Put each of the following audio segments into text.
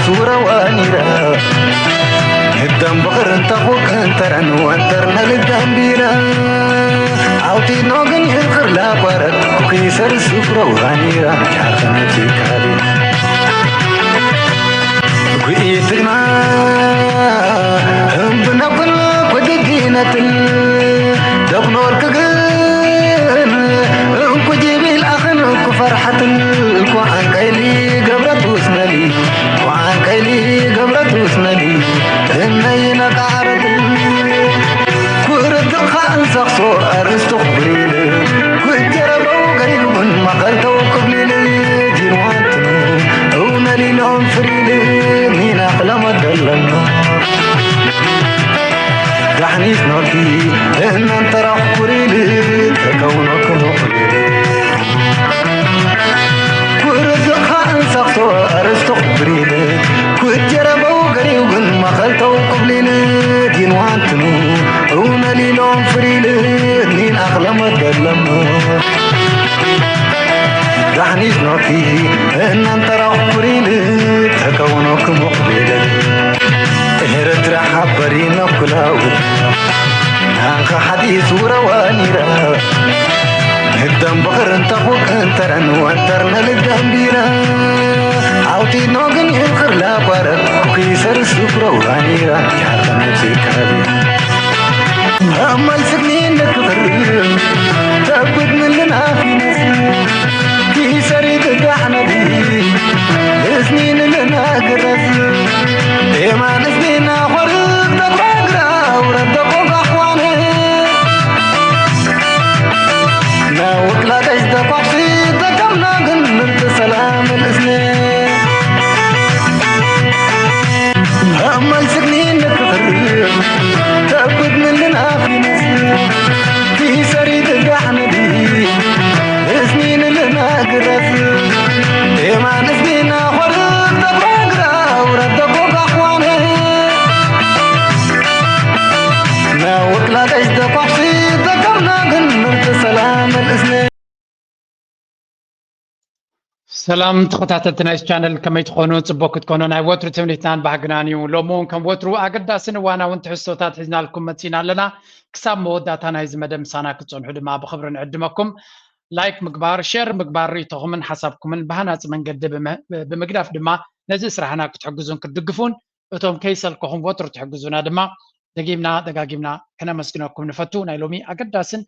ሱረዋ ኒራ ህዳም በኽርን ተኹ እንተረን ወንተር ነልዳም ቢራ ኣውጢኖ ግን ይኽር ላቋረት ኩኪሰር ሱረዋ ኒራ ጃኸነቲ ካሊ ጉኢትግና እምብነኩል ኩድዲነትን ደብኖር ክግን እንኩ ጅቢል ኣኽን እንኩ ፈርሓትን እንኳ ኣንቀይሊ ገብረት ውስነሊ እንኳ ኣንቀይሊ ገብረት ውስነሊ እነይነቃረትን ኩርትኻ እንሰኽሶ ኣርእስቱ ክብሪል ኩጀረበው ገሪቡን መኸልተው ክብሊል ዲንዋንትኑ እውነሊሎም ፍሪል ኒና ክለመደለና ዳሕኒስ ኖኪ እናንተራኽ ኩሪል ተከውኖ ክምኹሪል ኩርዝኻ እንሰኽሶ ኣርእስቱ ክብሪል ኩጀረበው ገሪው ግን መኸልተው ክብሊል ዲንዋንትኑ እውነሊሎም ፍሪል ኒን ኣኽለመት ደለም ዳሕኒስ ኖኪ እናንተራኽ ኩሪል ተከውኖ ክምኹሪል ኤርትራ ሓበሪኖ ኩላውድ ናንኻ ሓዲስ ውረዋ ኒራ ህዳም በኽርን ተኹ እንተረን ወንተር ነልዳም ቢራ ኣውጢኖ ግን ይኽር ላቋረብ ኩኪሰር ሱፍረዋ ኒራ ጃኸ ነብሲ ካሊ ኣማል ስግኒ ንክኽር ተብድ ምልና ፊነስ ኪሰሪ ክዳሕ ነቢ እዝኒ ንልና ግረዝ ኤማን እዝኒና ኾርብ ተጓግራ ውረድ ደቆ ጋሕዋነ ናውቅላ ቀሽ ደቋሕሲ ደቀምና ግን ምልቲ ሰላም ልእዝኒ ኣማል ስግኒ ንክኽር ተብድ ምልና ፊነስ ኪሰሪ ትጋሕ ነዲ እዝኒ ንልና ግረዝ ኤማን እዝኒና ኾርብ ተጓግራ ውረድ ደቆ ጋሕዋነ ናውቅላ ቀሽ ደቋሕሲ ደቀምና ግን ምልቲ ሰላም ልእዝኒ ሰላም ተኸታተልቲ ናይ ቻነል ከመይ ትኾኑ? ጽቡቅ ክትኮኑ ናይ ወትሩ ትምኒትናን ባህግናን እዩ። ሎሚ እውን ከም ወትሩ ኣገዳስን እዋናውን ትሕዝቶታት ሒዝናልኩም መጺና ኣለና። ክሳብ መወዳእታ ናይዚ መደብ ምሳና ክትጸንሑ ድማ ብኽብሪ ንዕድመኩም። ላይክ ምግባር፣ ሼር ምግባር፣ ርእይቶኹምን ሓሳብኩምን ብሃናጺ መንገዲ ብመ-፣ ብምግዳፍ ድማ ነዚ ስራሕና ክትሕግዙን ክትድግፉን እቶም ከይሰልከኹም ወትሩ ትሕግዙና ድማ ደጊምና ደጋጊምና ከነመስግነኩም ንፈቱ። ናይ ሎሚ ኣገዳስን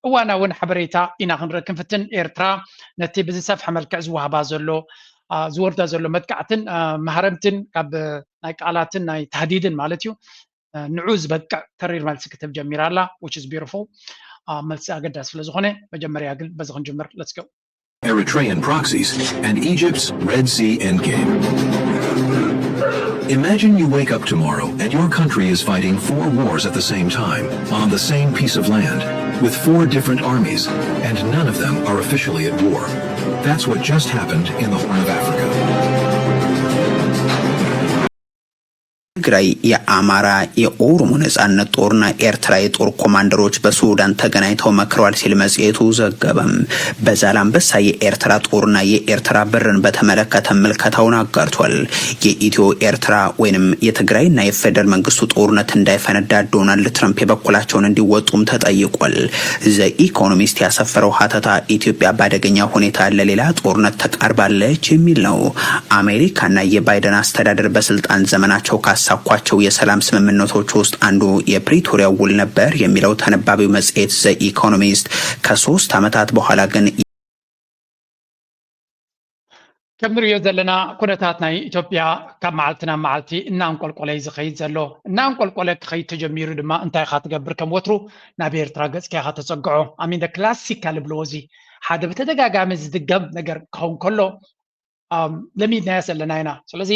እዋናውን ሓበሬታ ኢና ክንርኢ ክንፍትን። ኤርትራ ነቲ ብዝሰፍሐ መልክዕ ዝወሃባ ዘሎ፣ አ፣ ዝወርዳ ዘሎ መጥቃዕትን፣ አ፣ ማህረምትን ካብ ናይ ቃላትን ናይ ታህዲድን ማለት እዩ፣ አ፣ ንዑ ዝበቅዕ ተሪር መልሲ ክትህብ ጀሚራ ኣላ፣ which is beautiful። አ፣ መልሲ ኣገዳሲ ስለ ዝኾነ መጀመርያ ግን በዚ ክንጅምር። Let's go. Eritrean proxies, and Egypt's Red Sea endgame. Imagine you wake up tomorrow and your country is fighting four wars at the same time, on the same piece of land, with four different armies, and none of them are officially at war. That's what just happened in the Horn of Africa. ትግራይ የአማራ የኦሮሞ ነጻነት ጦርና ኤርትራ የጦር ኮማንደሮች በሱዳን ተገናኝተው መክረዋል ሲል መጽሔቱ ዘገበም። በዛላምበሳ የኤርትራ ጦርና የኤርትራ ብርን በተመለከተ ምልከታውን አጋርቷል። የኢትዮ ኤርትራ ወይንም የትግራይና የፌደራል መንግስቱ ጦርነት እንዳይፈነዳ ዶናልድ ትራምፕ የበኩላቸውን እንዲወጡም ተጠይቋል። ዘ ኢኮኖሚስት ያሰፈረው ሀተታ ኢትዮጵያ በአደገኛ ሁኔታ ለሌላ ጦርነት ተቃርባለች የሚል ነው። አሜሪካና የባይደን አስተዳደር በስልጣን ዘመናቸው ካሳኳቸው የሰላም ስምምነቶች ውስጥ አንዱ የፕሪቶሪያ ውል ነበር የሚለው ተነባቢው መጽሔት ዘ ኢኮኖሚስት ከሶስት ዓመታት በኋላ ግን ከም ንሪኦ ዘለና ኩነታት ናይ ኢትዮጵያ ካብ መዓልቲ ናብ መዓልቲ እናንቆልቆለ እዩ ዝኸይድ ዘሎ። እናንቆልቆለ ክኸይድ ተጀሚሩ ድማ እንታይ ኢኻ ትገብር? ከም ወትሩ ናብ ኤርትራ ገጽካ ኢኻ ተጸግዖ። I mean the classical ብልዎ እዚ ሓደ ብተደጋጋሚ ዝድገም ነገር ክኸውን ከሎ ለሚድናዮ ዘለና ኢና። ስለዚ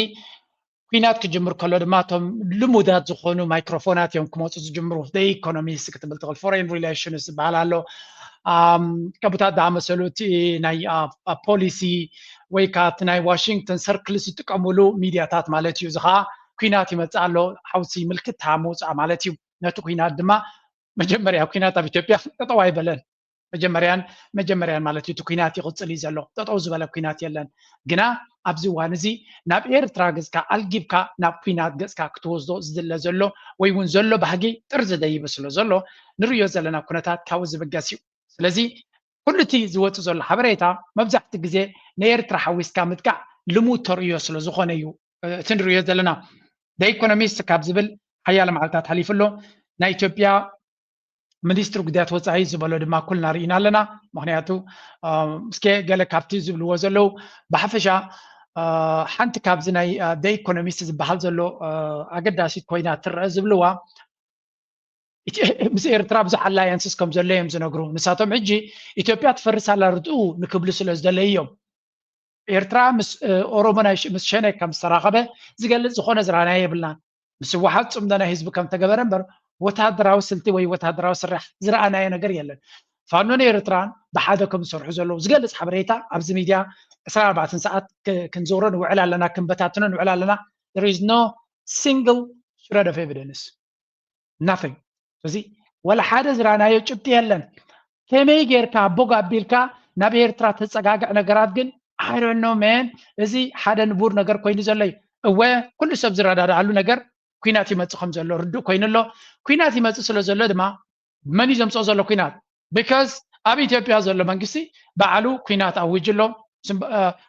ኲናት ክጅምር ከሎ ድማ እቶም ልሙዳት ዝኾኑ ማይክሮፎናት እዮም ክመፁ ዝጅምሩ። ኢኮኖሚስ ክትብል ትኽእል፣ ፎሬን ሪሌሽንስ ዝበሃል ኣሎ። ከምኡታት ዝኣመሰሉ እቲ ናይ ፖሊሲ ወይ ከዓ እቲ ናይ ዋሽንግተን ሰርክል ዝጥቀሙሉ ሚድያታት ማለት እዩ። እዚ ከዓ ኲናት ይመፅእ ኣሎ፣ ሓውሲ ምልክታ ምውፃእ ማለት እዩ። ነቲ ኲናት ድማ መጀመርያ ኲናት ኣብ ኢትዮጵያ ጠጠው ኣይበለን። መጀመርያን መጀመርያን ማለት እዩ እቲ ኲናት ይቕፅል እዩ ዘሎ። ጠጠው ዝበለ ኲናት የለን። ግና ኣብዚ እዋን እዚ ናብ ኤርትራ ገጽካ ኣልጊብካ ናብ ኲናት ገጽካ ክትወስዶ ዝድለ ዘሎ ወይ እውን ዘሎ ባህጊ ጥርዚ ደይብ ስለ ዘሎ ንርእዮ ዘለና ኩነታት ካብኡ ዝብገስ እዩ። ስለዚ ኩሉ እቲ ዝወጽእ ዘሎ ሓበሬታ መብዛሕትኡ ግዜ ንኤርትራ ሓዊስካ ምጥቃዕ ልሙድ ተርእዮ ስለ ዝኾነ እዩ እቲ ንርእዮ ዘለና። ኢኮኖሚስት ካብ ዝብል ሓያለ መዓልታት ሓሊፉ ኣሎ። ናይ ኢትዮጵያ ሚኒስትሪ ጉዳያት ወፃኢ ዝበሎ ድማ ኩልና ርኢና ኣለና። ምክንያቱ እስከ ገለ ካብቲ ዝብልዎ ዘለዉ ብሓፈሻ ሓንቲ ካብዚ ናይ ኢኮኖሚስት ዝበሃል ዘሎ ኣገዳሲት ኮይና ትረአ ዝብልዋ ምስ ኤርትራ ብዙሕ ኣላያንስስ ከም ዘሎ እዮም ዝነግሩ። ንሳቶም ሕጂ ኢትዮጵያ ትፈርስ ኣላ ርትኡ ንክብሉ ስለ ዝደለዩ እዮም። ኤርትራ ምስ ኦሮሞ ናይ ምስ ሸኔ ከም ዝተራኸበ ዝገልጽ ዝኾነ ዝረኣናዮ የብልናን። ምስ ህወሓት ጽምዶ ናይ ህዝቢ ከም ተገበረ እምበር ወታደራዊ ስልቲ ወይ ወታደራዊ ስራሕ ዝረኣናዮ ነገር የለን። ፋኖን ኤርትራን ብሓደ ከም ዝሰርሑ ዘለዉ ዝገልጽ ሓበሬታ ኣብዚ ሚድያ ዕስራን ኣርባዕተን ሰዓት ክንዘውሮ ንውዕል ኣለና፣ ክንበታትኖ ንውዕል ኣለና። There is no single shred of evidence. Nothing. ስለዚ ወላ ሓደ ዝረኣናዮ ጭብጢ የለን። ከመይ ጌርካ ቦግ ኣቢልካ ናብ ኤርትራ ተጸጋግዕ ነገራት ግን I don't know man። እዚ ሓደ ንቡር ነገር ኮይኑ ዘሎ እዩ። እወ ኩሉ ሰብ ዝረዳድኣሉ ነገር ኲናት ይመጽእ ከም ዘሎ ርዱእ ኮይኑ ኣሎ። ኲናት ይመጽእ ስለ ዘሎ ድማ መን እዩ ዘምጽኦ ዘሎ ኲናት? Because ኣብ ኢትዮጵያ ዘሎ መንግስቲ ባዕሉ ኲናት ኣዊጁ ኣሎ።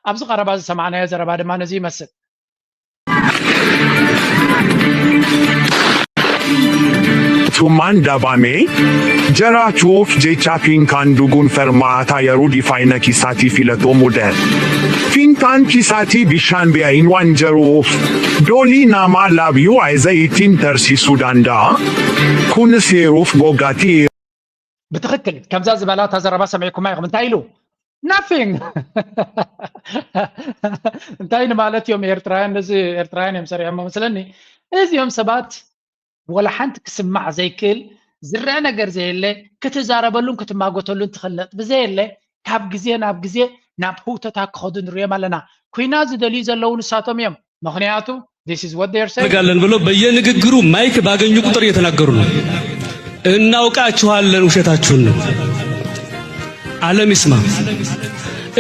ኣብዚ ቀረባ ዝሰማዕናዮ ዘረባ ድማ ነዚ ይመስል። Tuman dabame, jara chuuf jecha finkaan duguun fermaata yeroo difaayina kisaati filatoo mudar. Finkaan kisaati bishaan biyayin waan jaruuf, doolii namaa laabiyu ayza ittiin tarsiisuu danda'a. Kunis yeruuf gogaati. ብትኽክል ከምዛ ዝበላ እታ ዘረባ ሰሚዕኩማ ኢኹም። እንታይ ኢሉ? Nothing። እንታይ ንማለት እዮም ኤርትራውያን? ነዚ ኤርትራውያን እዮም ሰሪሖሞ መስለኒ። እዚኦም ሰባት ወላ ሓንቲ ክስማዕ ዘይክእል ዝረአ ነገር ዘየለ ክትዛረበሉን ክትማጎተሉን ትኽእል ነጥቢ ዘየለ ካብ ግዜ ናብ ግዜ ናብ ህውተታ ክኸዱ ንሪኦም ኣለና። ኩናት ዝደልዩ ዘለዉ ንሳቶም እዮም። ምኽንያቱ this is what they are saying። እንፈልጋለን ብሎ በየንግግሩ ማይክ ባገኙ ቁጥር እየተናገሩ ነው። እናውቃችኋለን፣ ውሸታችሁን ነው። ዓለም ይስማ።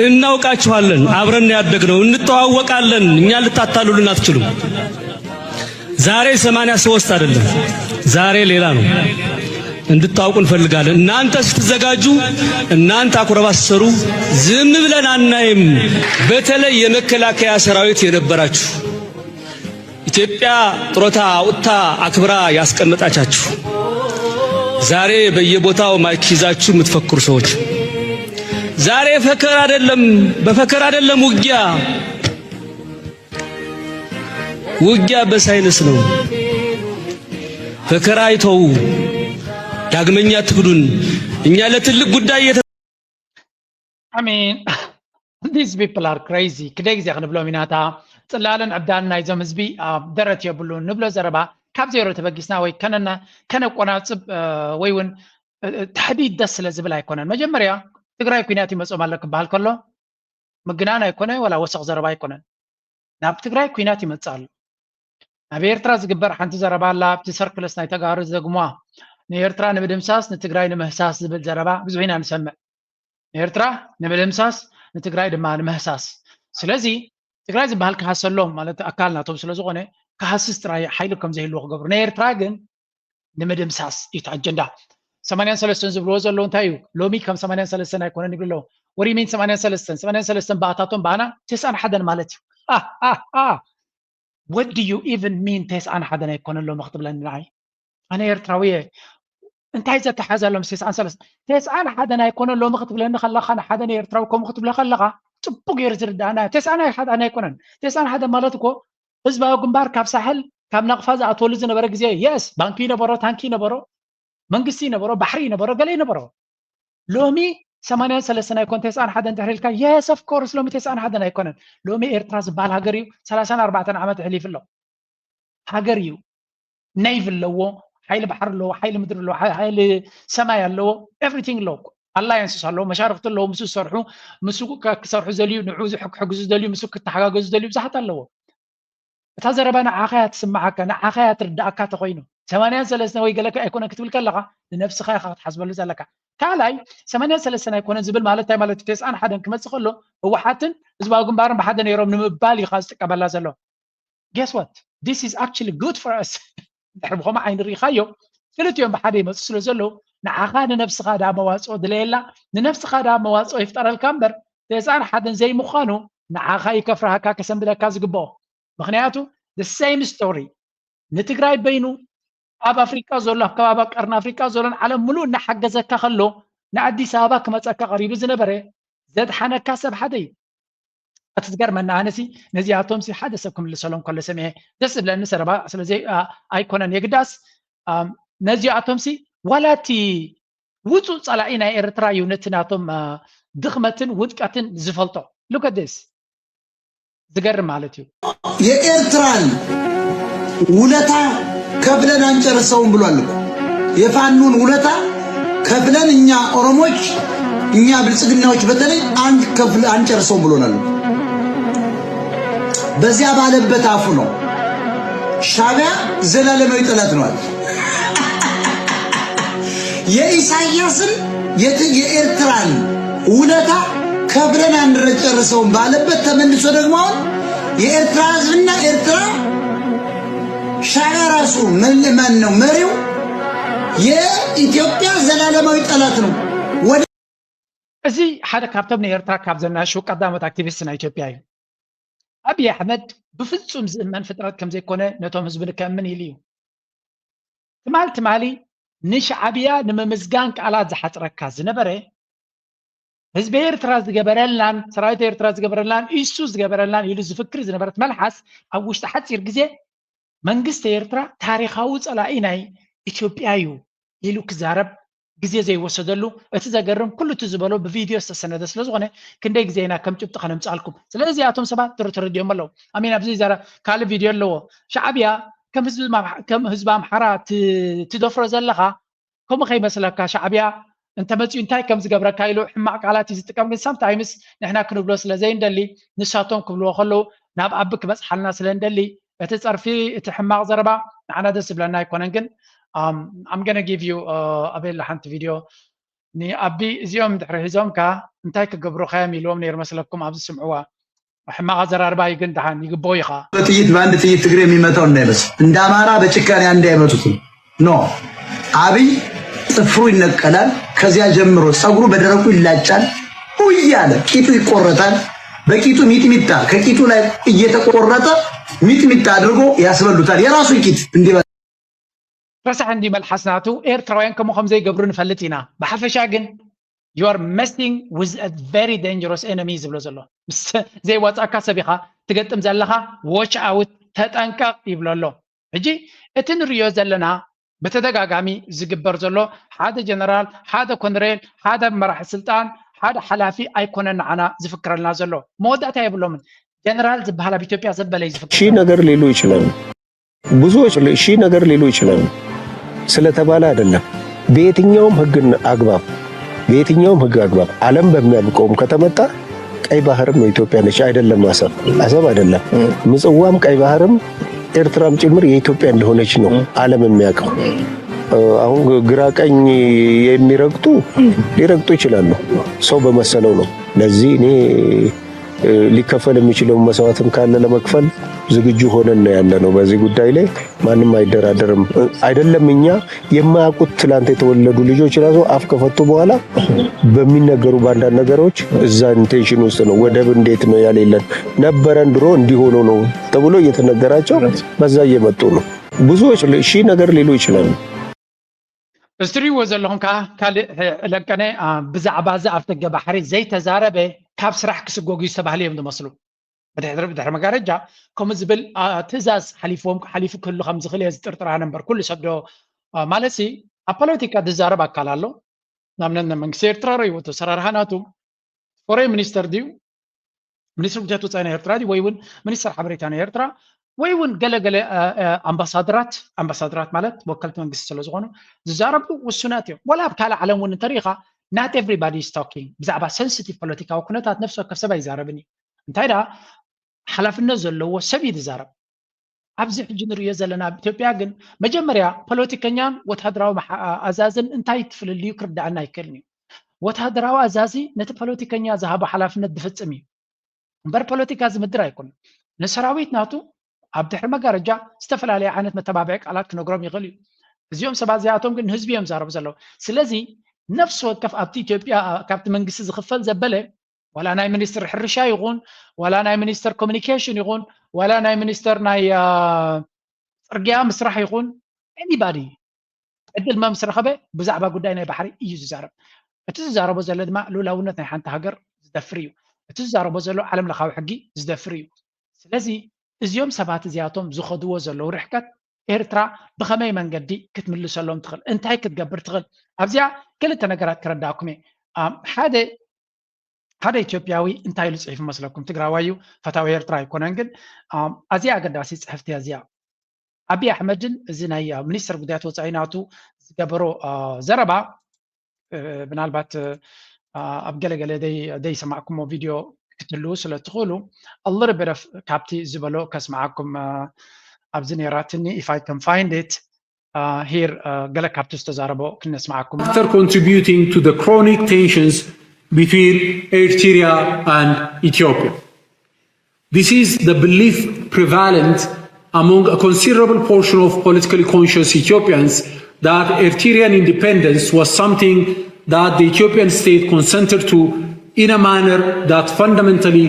እናውቃችኋለን፣ አብረን ያደግነው፣ እንተዋወቃለን። እኛ ልታታሉልን አትችሉም። ዛሬ ሰማንያ ሶስት አይደለም፣ ዛሬ ሌላ ነው። እንድታውቁ እንፈልጋለን። እናንተ ስትዘጋጁ፣ እናንተ አኩረባ ስትሰሩ ዝም ብለን አናይም። በተለይ የመከላከያ ሰራዊት የነበራችሁ ኢትዮጵያ ጡረታ አውጥታ አክብራ ያስቀመጣቻችሁ ዛሬ በየቦታው ማይክ ይዛችሁ የምትፈክሩ ሰዎች ዛሬ ፈከር አይደለም፣ በፈከር አይደለም ውጊያ። ውጊያ በሳይንስ ነው። ፈከራ ይተው፣ ዳግመኛ ትክዱን። እኛ ለትልቅ ጉዳይ እየተ I mean, these people are crazy። ክደይ ግዜ ክንብሎም ኢና። እታ ጽላልን ዕብዳንን ናይዞም ህዝቢ ደረት የብሉን ንብሎ ዘረባ ካብ ዜሮ ተበጊስና ወይ ከነና ከነቆናጽብ ወይ እውን ተሕዲድ ደስ ስለ ዝብል ኣይኮነን። መጀመርያ ትግራይ ኩናት ይመጾም ኣሎ ክበሃል ከሎ ምግናን ኣይኮነ ወላ ወሰኽ ዘረባ ኣይኮነን። ናብ ትግራይ ኩናት ይመጽእ ኣሎ። ኣብ ኤርትራ ዝግበር ሓንቲ ዘረባ ኣላ ኣብቲ ሰርክልስ ናይ ተጋሩ ዝደግሙዋ ንኤርትራ ንምድምሳስ ንትግራይ ንምህሳስ ዝብል ዘረባ ብዙሕ ኢና ንሰምዕ። ንኤርትራ ንምድምሳስ ንትግራይ ድማ ንምህሳስ። ስለዚ ትግራይ ዝበሃል ክሃሰሎም ማለት ኣካል ናቶም ስለ ዝኾነ ክሃስስ ጥራይ ሓይሊ ከም ዘይህልዎ ክገብሩ። ናይ ኤርትራ ግን ንምድምሳስ እዩ እቲ ኣጀንዳ። ሰማንያን ሰለስተን ዝብልዎ ዘለዉ እንታይ እዩ? ሎሚ ከም ሰማንያን ሰለስተን ኣይኮነን ይብሉ ኣለዉ። What do you mean ሰማንያን ሰለስተን? ሰማንያን ሰለስተን ብኣታቶም ብኣና ተስዓን ሓደን ማለት እዩ። What do you even mean ተስዓን ሓደን ኣይኮነን ሎሚ ክትብለኒ ንዓይ? ኣነ ኤርትራዊ እየ። እንታይ ዘተሓዘ ኣሎ ምስ ተስዓን ሰለስተን? ተስዓን ሓደን ኣይኮነን ሎሚ ክትብለኒ ከለኻ ንሓደ ንኤርትራዊ ከምኡ ክትብሎ ከለኻ ጽቡቕ ገይሩ ዝርድኣና እዩ። ተስዓን ሓደን ኣይኮነን። ተስዓን ሓደን ማለት እኮ ህዝባዊ ግንባር ካብ ሳሕል ካብ ናቕፋ ዝኣትወሉ ዝነበረ ግዜ yes ባንኪ ይነበሮ፣ ታንኪ ይነበሮ፣ መንግስቲ ይነበሮ፣ ባሕሪ ይነበሮ፣ ገለ ይነበሮ። ሎሚ ሰማንያን ሰለስተን ኣይኮን ተስዓን ሓደን ድሕሪ ኢልካ yes of course ሎሚ ተስዓን ሓደን ኣይኮነን። ሎሚ ኤርትራ ዝበሃል ሃገር እዩ ሰላሳን ኣርባዕተን ዓመት ኣሕሊፉ ኣሎ። ሃገር እዩ። ኔቪ ኣለዎ፣ ሓይሊ ባሕሪ ኣለዎ፣ ሓይሊ ምድሪ ኣለዎ፣ ሓይሊ ሰማይ ኣለዎ፣ everything ኣለዎ። ኣላያንስስ ኣለዎ፣ መሻርክቲ ኣለዎ፣ ምስ ዝሰርሑ ምስ ክሰርሑ ዘልዩ ንዑ ክሕግዙ ዘልዩ ምስ ክተሓጋገዙ ዘልዩ ብዙሓት ኣለዎ። እታ ዘረባ ንዓኻ እያ ትስምዓካ፣ ንዓኻ እያ ትርድኣካ ተኾይኑ ሰማንያን ሰለስተን ወይ ገለ ኣይኮነን ክትብል ከለኻ ንነብስኻ ኢኻ ክትሓስበሉ ዘለካ። ካልኣይ ሰማንያን ሰለስተን ኣይኮነን ዝብል ማለት እንታይ ማለት እዩ? ተስዓን ሓደን ክመፅእ ከሎ ህወሓትን ህዝባዊ ግንባርን ብሓደ ነይሮም ንምባል እዩ ዝጥቀመላ ዘሎ። Guess what? This is actually good for us. ድሕሪ ብኸምኡ ዓይኒ ርኢኻዮ ክልቲኦም ብሓደ ይመፁ ስለ ዘለዉ ንዓኻ ንነብስኻ ዳ መዋፅኦ ድለየላ፣ ንነብስኻ ዳ መዋፅኦ ይፍጠረልካ እምበር ተስዓን ሓደን ዘይምዃኑ ንዓኻ እዩ ከፍርሃካ ከሰንብደካ ዝግብኦ። ምክንያቱ the same story ንትግራይ በይኑ ኣብ ኣፍሪቃ ዘሎ ኣብ ከባቢ ቀርኒ ኣፍሪቃ ዘሎን ዓለም ሙሉእ እናሓገዘካ ከሎ ንኣዲስ ኣበባ ክመፀካ ቀሪቡ ዝነበረ ዘድሓነካ ሰብ ሓደ እዩ። እቲ ዝገርመና ኣነሲ ነዚኣቶምሲ ሓደ ሰብ ክምልሰሎም ከሎ ሰሚዐ ደስ ዝብለኒ ሰረባ ስለዚ ኣይኮነን የግዳስ ነዚኣቶምሲ ዋላ እቲ ውፁእ ፀላኢ ናይ ኤርትራ እዩ ነቲ ናቶም ድኽመትን ውድቀትን ዝፈልጦ። Look at this ዝገርም ማለት እዩ። የኤርትራን ውለታ ከፍለን አንጨርሰውም ብሏል እኮ። የፋኖን ውለታ ከፍለን እኛ ኦሮሞች እኛ ብልጽግናዎች በተለይ አንድ ከፍል አንጨርሰውም ብሎናል። በዚያ ባለበት አፉ ነው ሻቢያ ዘላለማዊ ጠላት ነው አለ። የኢሳያስን የኤርትራን ውለታ ከፍለን አንጨርሰውም ባለበት ተመልሶ ደግሞ አሁን የኤርትራ ህዝብና ኤርትራ ሻቢያ ራሱ ማን ነው መሪው የኢትዮጵያ ዘላለማዊ ጠላት ነው። እዚ ሓደ ካብቶም ንኤርትራ ካብ ዘናሹ ቀዳሞት ኣክቲቪስት ናይ ኢትዮጵያ እዩ። ኣብይ ኣሕመድ ብፍጹም ዝእመን ፍጥረት ከም ዘይኮነ ነቶም ህዝቢ ንከእምን ኢሉ እዩ። ትማል ትማሊ ንሻዕብያ ንምምዝጋን ቃላት ዝሓጽረካ ዝነበረ ህዝቢ ኤርትራ ዝገበረልናን ሰራዊት ኤርትራ ዝገበረልናን ኢሱ ዝገበረልናን ኢሉ ዝፍክር ዝነበረት መልሓስ ኣብ ውሽጢ ሓጺር ግዜ መንግስቲ ኤርትራ ታሪኻዊ ጸላኢ ናይ ኢትዮጵያ እዩ ኢሉ ክዛረብ ግዜ ዘይወሰደሉ እቲ ዘገርም ኩሉ እቲ ዝበሎ ብቪድዮ ዝተሰነደ ስለዝኾነ ክንደይ ግዜ ኢና ከም ጭብጢ ከነምፅኣልኩም ስለዚ እዚኣቶም ሰባት ትርትር ድዮም ኣለዉ ኣሚን ኣብዚ ዘረ ካልእ ቪድዮ ኣለዎ ሻዕብያ ከም ህዝቢ ኣምሓራ ትደፍሮ ዘለኻ ከምኡ ከይመስለካ ሻዕብያ እንተመፅኡ እንታይ ከም ዝገብረካ ኢሉ ሕማቕ ቃላት እዩ ዝጥቀም ግን sometimes ንሕና ክንብሎ ስለ ዘይንደሊ ንሳቶም ክብልዎ ከለዉ ናብ ኣቢ ክበፅሓልና ስለ ንደሊ እቲ ፀርፊ እቲ ሕማቕ ዘረባ ንዓና ደስ ዝብለና ኣይኮነን ግን I'm gonna give you ኣበየላ ሓንቲ ቪድዮ ንኣቢ እዚኦም ድሕሪ ሒዞምካ እንታይ ክገብሩካ እዮም ኢልዎም ነይሩ መስለኩም ኣብዚ ስምዕዋ ሕማቕ ኣዘራርባ እዩ ግን ደሓን ይግበኦ ኢኻ በጥይት በአንድ ጥይት ትግሬ የሚመታው እንዳይመስል እንደ አማራ በጭካኔ አንድ አይመቱትም ኖ አብይ ጥፍሩ ይነቀላል ከዚያ ጀምሮ ጸጉሩ በደረቁ ይላጫል እያለ ቂጡ ይቆረጣል በቂጡ ሚጥሚጣ ከቂጡ ላይ እየተቆረጠ ሚጥሚጣ አድርጎ ያስበሉታል የራሱ ቂጥ እንዲበላ ረሳሕ እንዲ መልሓስ ናቱ ኤርትራውያን ከምኡ ከም ዘይገብሩ ንፈልጥ ኢና ብሓፈሻ ግን you are messing with a very dangerous enemy ዝብሎ ዘሎ ምስ ዘይዋፃእካ ሰብ ኢኻ ትገጥም ዘለኻ watch out ተጠንቀቕ ይብሎ ኣሎ ሕጂ እቲ ንሪዮ ዘለና ብተደጋጋሚ ዝግበር ዘሎ ሓደ ጀነራል ሓደ ኮንሬል ሓደ መራሒ ስልጣን ሓደ ሓላፊ ኣይኮነን ንዓና ዝፍክረልና ዘሎ መወዳእታ የብሎምን ጀነራል ዝበሃል ኣብ ኢትዮጵያ ዘበለ እዩ ዝፍክር ሺህ ነገር ሊሉ ይችላሉ ብዙዎች ሺህ ነገር ሊሉ ይችላሉ ስለተባለ አይደለም በየትኛውም ህግና አግባብ በየትኛውም ህግ አግባብ ዓለም በሚያውቀውም ከተመጣ ቀይ ባህርም የኢትዮጵያ ነች አይደለም አሰብ አሰብ አይደለም ምጽዋም ቀይ ባህርም ኤርትራም ጭምር የኢትዮጵያ እንደሆነች ነው ዓለም የሚያውቀው አሁን ግራ ቀኝ የሚረግጡ ሊረግጡ ይችላሉ ሰው በመሰለው ነው ለዚህ እኔ ሊከፈል የሚችለው መስዋዕትም ካለ ለመክፈል ዝግጁ ሆነን ነው ያለ ነው በዚህ ጉዳይ ላይ ማንም አይደራደርም አይደለም እኛ የማያውቁት ትላንት የተወለዱ ልጆች ራሱ አፍ ከፈቱ በኋላ በሚነገሩ በአንዳንድ ነገሮች እዛ intention ውስጥ ነው ወደብ እንዴት ነው ያሌለን ነበረን ድሮ እንዲሆኑ ነው ተብሎ እየተነገራቸው በዛ እየመጡ ነው ብዙዎች ሺህ ነገር ሊሉ ይችላሉ እዚ ትሪእዎ ዘለኹም ከዓ ካልእ ለቀነ ብዛዕባ እዚ ኣብ ደገ ባሕሪ ዘይተዛረበ ካብ ስራሕ ክስጎግ እዩ ዝተባህለ እዮም ዝመስሉ ብድሕሪ መጋረጃ ከምኡ ዝብል ትእዛዝ ሓሊፍዎም ሓሊፉ ክህሉ ከም ዝኽእል እየ ዝጥርጥር ኣነ እምበር ኩሉ ሰብ ዶ ማለት ሲ ኣብ ፖለቲካ ዝዛረብ ኣካል ኣሎ ንኣብነት መንግስቲ ኤርትራ ረይዎ ተሰራርሓ ናቱ ፎሬን ሚኒስተር ድዩ ሚኒስትሪ ጉዳያት ወፃኢ ናይ ኤርትራ ድዩ ወይ እውን ሚኒስተር ሓበሬታ ናይ ኤርትራ ወይ እውን ገለገለ ኣምባሳደራት ኣምባሳደራት ማለት ወከልቲ መንግስቲ ስለ ዝኾኑ ዝዛረቡ ውሱናት እዮም ወላ ኣብ ካልእ ዓለም እውን እንተሪኢኻ not everybody is talking ብዛዕባ sensitive ፖለቲካዊ ኩነታት ነፍሲ ወከፍ ሰብ ኣይዛረብን እዩ እንታይ ደኣ ሓላፍነት ዘለዎ ሰብ እዩ ዝዛረብ ኣብዚ ሕጂ ንሪኦ ዘለና ኣብ ኢትዮጵያ ግን መጀመርያ ፖለቲከኛን ወታደራዊ መሓ- ኣዛዝን እንታይ ትፍልልዩ ክርዳኣና ኣይክእልን እዩ። ወታደራዊ ኣዛዚ ነቲ ፖለቲከኛ ዝሃቦ ሓላፍነት ዝፍጽም እዩ እምበር ፖለቲካ ዝምድር ኣይኮነን። ንሰራዊት ናቱ ኣብ ድሕሪ መጋረጃ ዝተፈላለየ ዓይነት መተባብዒ ቃላት ክነግሮም ይኽእል እዩ። እዚኦም ሰባት እዚኣቶም ግን ንህዝቢ እዮም ዛረቡ ዘለዉ። ስለዚ ነፍሲ ወከፍ ኣብቲ ኢትዮጵያ ካብቲ መንግስቲ ዝኽፈል ዘበለ ዋላ ናይ ሚኒስትር ሕርሻ ይኹን ዋላ ናይ ሚኒስትር ኮሚኒኬሽን ይኹን ዋላ ናይ ሚኒስትር ናይ አ፣ ፅርግያ ምስራሕ ይኹን ኤኒባዲ ዕድል መምስ ረኸበ ብዛዕባ ጉዳይ ናይ ባሕሪ እዩ ዝዛረብ። እቲ ዝዛረቦ ዘሎ ድማ ልኡላውነት ናይ ሓንቲ ሃገር ዝደፍር እዩ። እቲ ዝዛረቦ ዘሎ ዓለም ለኻዊ ሕጊ ዝደፍር እዩ። ስለዚ እዚኦም ሰባት እዚኣቶም ዝኸድዎ ዘለዉ ርሕቀት ኤርትራ ብኸመይ መንገዲ ክትምልሰሎም ትኽእል፣ እንታይ ክትገብር ትኽእል? ኣብዚኣ ክልተ ነገራት ክረዳእኩም እየ። ኣም፣ ሓደ ሓደ ኢትዮጵያዊ እንታይ ኢሉ ፅሒፉ መስለኩም? ትግራዋይ እዩ፣ ፈታዊ ኤርትራ ኣይኮነን። ግን ኣም፣ ኣዝያ ኣገዳሲ ፅሕፍቲ እያ እዚኣ። ኣብይ ኣሕመድን እዚ ናይ አ፣ ሚኒስትር ጉዳያት ወፃኢ ናቱ ዝገበሮ አ፣ ዘረባ እ፣ ምናልባት እ፣ ኣብ ገለገለ ደይ- ደይሰማዕኩሞ ቪድዮ ክትህልዉ ስለ ትኽእሉ a little bit of ካብቲ ዝበሎ ከስምዓኩም እ፣ ኣብዚ ነይራትኒ if I can find it uh, here uh, ገለ ካብቲ ዝተዛረቦ ክነስምዓኩም። After contributing to the chronic tensions between Eritrea and Ethiopia. This is the belief prevalent among a considerable portion of politically conscious Ethiopians that Eritrean independence was something that the Ethiopian state consented to in a manner that fundamentally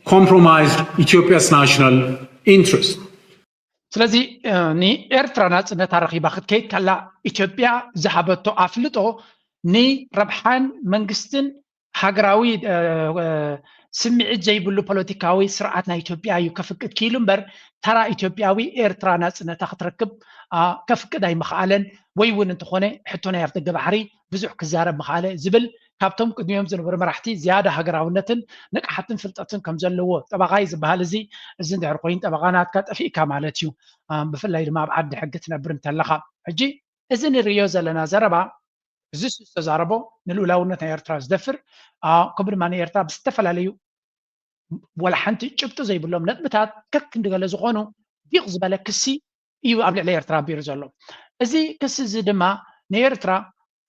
compromised Ethiopia's national interest. ስለዚ ንኤርትራ ናጽነታ ረኺባ ክትከይድ ከላ ኢትዮጵያ ዝሃበቶ ኣፍልጦ ንረብሓን መንግስትን ሃገራዊ ስምዒት ዘይብሉ ፖለቲካዊ ስርዓት ናይ ኢትዮጵያ እዩ ከፍቅድ ክኢሉ እምበር ተራ ኢትዮጵያዊ ኤርትራ ናጽነታ ክትረክብ ከፍቅድ ኣይምኽኣለን ወይ እውን እንተኾነ ሕቶ ናይ ኣፍደገ ባሕሪ ብዙሕ ክዛረብ ምኽኣለ ዝብል ካብቶም ቅድሚኦም ዝነበሩ መራሕቲ ዝያዳ ሃገራውነትን ንቕሓትን ፍልጠትን ከም ዘለዎ ጠበቓ እዩ ዝበሃል። እዚ እዚ እንድሕር ኮይኑ ጠበቓ ናትካ ጠፊእካ ማለት እዩ። ብፍላይ ድማ ኣብ ዓዲ ሕጊ ትነብር እንተለኻ። ሕጂ እዚ ንርእዮ ዘለና ዘረባ እዚ ዝተዛረቦ ንልኡላውነት ናይ ኤርትራ ዝደፍር ከምኡ ድማ ንኤርትራ ብዝተፈላለዩ ወላ ሓንቲ ጭብጢ ዘይብሎም ነጥብታት ከክንዲ ገለ ዝኾኑ ዲቕ ዝበለ ክሲ እዩ ኣብ ልዕሊ ኤርትራ ኣቢሩ ዘሎ። እዚ ክሲ እዚ ድማ ንኤርትራ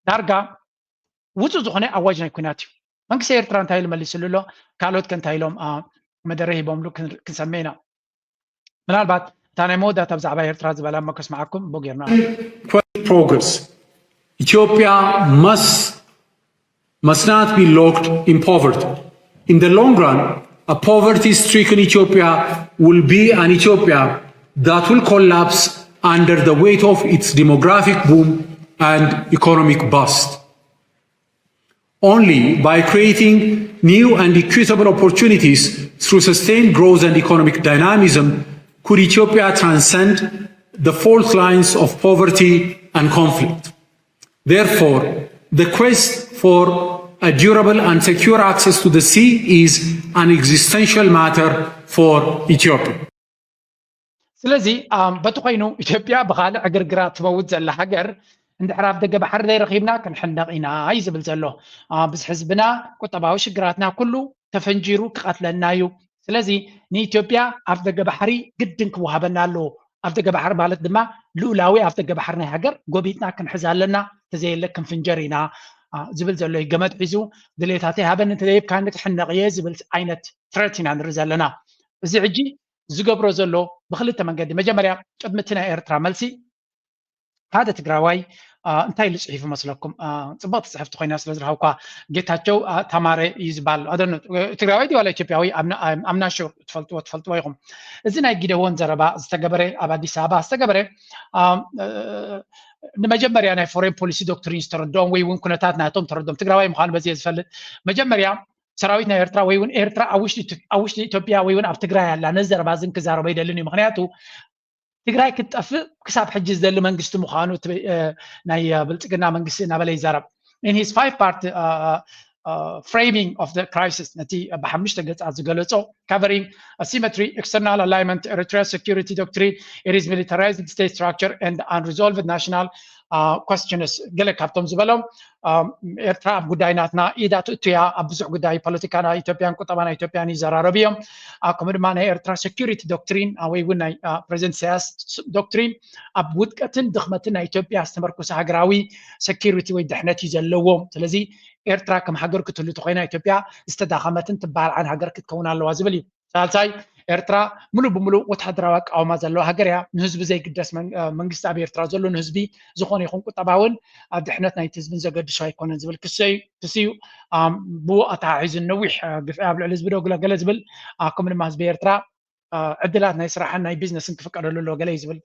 ዳርጋ ውፁእ ዝኾነ ኣዋጅ ናይ ኩናት እዩ። መንግስቲ ኤርትራ እንታይ ኢሉ መሊስሉ ኣሎ? ካልኦት ከ እንታይ ኢሎም መደረ ሂቦምሉ ክንሰምዕ ኢና። ምናልባት እታ ናይ መወዳእታ ብዛዕባ ኤርትራ ዝበላ እሞ ከስምዓኩም እቦ ጌርና። Progress. Ethiopia must must not be locked in poverty. In the long run, a poverty-stricken Ethiopia will be an Ethiopia that will collapse under the weight of its demographic boom and economic bust. Only by creating new and equitable opportunities through sustained growth and economic dynamism could Ethiopia transcend the fault lines of poverty and conflict. Therefore, the quest for a durable and secure access to the sea is an existential matter for Ethiopia. ስለዚ በቲ ኮይኑ ኢትዮጵያ ብኻልእ ዕግርግራ ትመውት ዘላ ሃገር እንድሕር ኣፍደገ ባሕሪ ዘይረኺብና ክንሕነቕ ኢና እዩ ዝብል ዘሎ። ምስ ህዝብና ቁጠባዊ ሽግራትና ኩሉ ተፈንጂሩ ክቐትለና እዩ። ስለዚ ንኢትዮጵያ ኣፍደገ ባሕሪ ግድን ክወሃበና ኣለዎ። ኣፍደገ ባሕሪ ማለት ድማ ልኡላዊ ኣፍደገ ባሕሪ ናይ ሃገር ጎቢጥና ክንሕዝ ኣለና። ተዘየለ ክንፍንጀር ኢና ዝብል ዘሎ እዩ። ገመድ ሒዙ ድሌታተይ ሃበኒ እንተዘይብካኒ ክሕነቕ እየ ዝብል ዓይነት ትረት ኢና ንርኢ ዘለና። እዚ ሕጂ ዝገብሮ ዘሎ ብክልተ መንገዲ፣ መጀመርያ ቅድሚ እቲ ናይ ኤርትራ መልሲ ሓደ ትግራዋይ እንታይ ኢሉ ፅሒፉ መስለኩም? ፅብቕቲ ፅሕፍቲ ኮይና ስለ ዝረኸብኳ፣ ጌታቸው ታማረ እዩ ዝበሃል። ትግራዋይ ድዩ ዋላ ኢትዮጵያዊ? ኣምናሹ ትፈልጥዎ ትፈልጥዎ ኢኹም። እዚ ናይ ጊደዎን ዘረባ ዝተገበረ ኣብ ኣዲስ ኣበባ ዝተገበረ ንመጀመርያ ናይ ፎሬን ፖሊሲ ዶክትሪን ዝተረድኦም ወይ እውን ኩነታት ናቶም ተረድኦም፣ ትግራዋይ ምዃኑ በዚ ዝፈልጥ መጀመርያ ሰራዊት ናይ ኤርትራ ወይ እውን ኤርትራ ኣብ ውሽጢ ኢትዮጵያ ወይ እውን ኣብ ትግራይ ኣላ። ነዚ ዘረባ እዚ ክዛረቦ ይደልን እዩ። ምክንያቱ ትግራይ ክትጠፍእ ክሳብ ሕጂ ዝደሊ መንግስቲ ምዃኑ ናይ ብልፅግና መንግስቲ እናበለ ይዛረብ። In his five part framing of the crisis ነቲ ብሓሙሽተ ገፃት ዝገለፆ covering asymmetry, external alignment, Eritrea security doctrine, it is militarized state structure and unresolved national questions ገለ ካብቶም ዝበሎም ኤርትራ ኣብ ጉዳይ ናትና ኢዳ ትእቱያ ኣብ ብዙሕ ጉዳይ ፖለቲካ ናይ ኢትዮጵያን ቁጠባ ናይ ኢትዮጵያን ይዘራረቡ እዮም። ከምኡ ድማ ናይ ኤርትራ security doctrine ወይ እውን ናይ ፕሬዚደንት ኢሳያስ doctrine ኣብ ውድቀትን ድኽመትን ናይ ኢትዮጵያ ዝተመርኮሰ ሃገራዊ security ወይ ድሕነት እዩ ዘለዎም። ስለዚ ኤርትራ ከም ሃገር ክትህሉ ተኮይና ኢትዮጵያ ዝተዳኸመትን ትበሃል ዓን ሃገር ክትከውን ኣለዋ ዝብል እዩ። ሳልሳይ ኤርትራ ሙሉ ብሙሉ ወታደራዊ ኣቃውማ ዘለዋ ሃገር እያ። ንህዝቢ ዘይግደስ መንግስቲ ኣብ ኤርትራ ዘሎ ንህዝቢ ዝኾነ ይኹን ቁጠባውን ድሕነት ናይቲ ህዝብን ዘገድሾ ኣይኮነን ዝብል ክሲ እዩ። ብኡ ኣተሓሒዙ ነዊሕ ግፍዒ ኣብ ልዕሊ ህዝቢ ዶ ገለ ዝብል ከምኡ ድማ ህዝቢ ኤርትራ ዕድላት ናይ ስራሕን ናይ ቢዝነስን ክፍቀደሉ ኣሎ ገለ እዩ ዝብል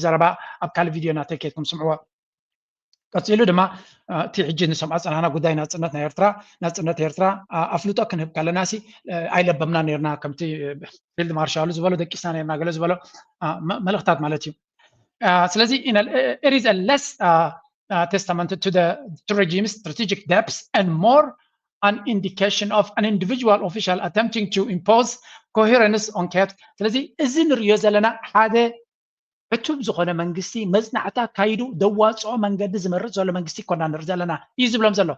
ዘረባ ኣብ ካልእ ቪድዮ ናተይ ከይድኩም ስምዕዎ። ቀፂሉ ድማ እቲ ሕጂ ንሰምዖ ፀናና ጉዳይ ናፅነት ናይ ኤርትራ ናፅነት ኤርትራ ኣፍልጦ ክንህብ ከለና ሲ ኣይለበምና ነርና ከምቲ ፊልድ ማርሻሉ ዝበሎ ደቂስና ነርና ገለ ዝበሎ መልእክታት ማለት እዩ። ስለዚ it is a less testament to the to regime strategic depths and more an indication of an individual official attempting to impose coherence on chaos። ስለዚ እዚ ንሪዮ ዘለና ሓደ ዕቱብ ዝኾነ መንግስቲ መፅናዕቲ ኣካይዱ ደዋፅኦ መንገዲ ዝመርፅ ዘሎ መንግስቲ ይኮና ንርኢ ዘለና እዩ ዝብሎም ዘሎ።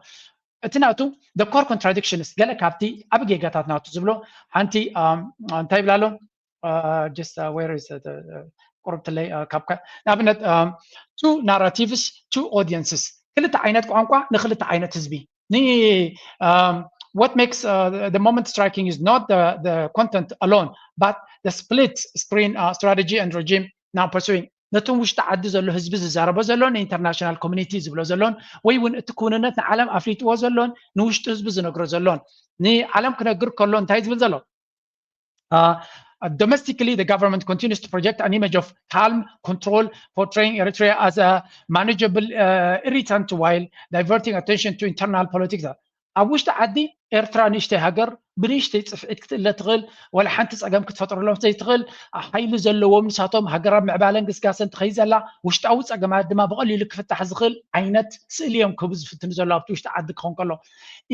እቲ ናቱ the core contradictions ገለ ካብቲ ኣብ ጌጋታት ናቱ ዝብሎ ሓንቲ እንታይ ይብላ ኣሎ just where is ቁርብትለይ ካብ ንኣብነት two narratives two audiences ክልተ ዓይነት ቋንቋ ንክልተ ዓይነት ህዝቢ ን what makes the moment striking is not the content alone but the split screen strategy and regime now pursuing ነቶም ውሽጢ ዓዲ ዘሎ ህዝቢ ዝዛረቦ ዘሎን ንኢንተርናሽናል ኮሚኒቲ ዝብሎ ዘሎን ወይ እውን እቲ ክውንነት ንዓለም ኣፍሊጥዎ ዘሎን ንውሽጢ ህዝቢ ዝነግሮ ዘሎን ንዓለም ክነግር ከሎ እንታይ ዝብል ዘሎ domestically, the government continues to project an image of calm control, portraying Eritrea as a manageable uh, irritant while diverting attention to internal politics. ኣብ ውሽጢ ዓዲ ኤርትራ ንእሽተይ ሃገር ብንእሽተይ ፅፍዒት ክትእለ ትኽእል፣ ወላ ሓንቲ ፀገም ክትፈጥረሎም ዘይትኽእል፣ ሓይሊ ዘለዎም ንሳቶም ሃገር ኣብ ምዕባለን ግስጋሰን ትኸይድ ዘላ፣ ውሽጣዊ ፀገማት ድማ ብቐሊሉ ክፍታሕ ዝኽእል ዓይነት ስእሊ እዮም ክህቡ ዝፍትኑ ዘለዉ ኣብቲ ውሽጢ ዓዲ ክኸውን ከሎ።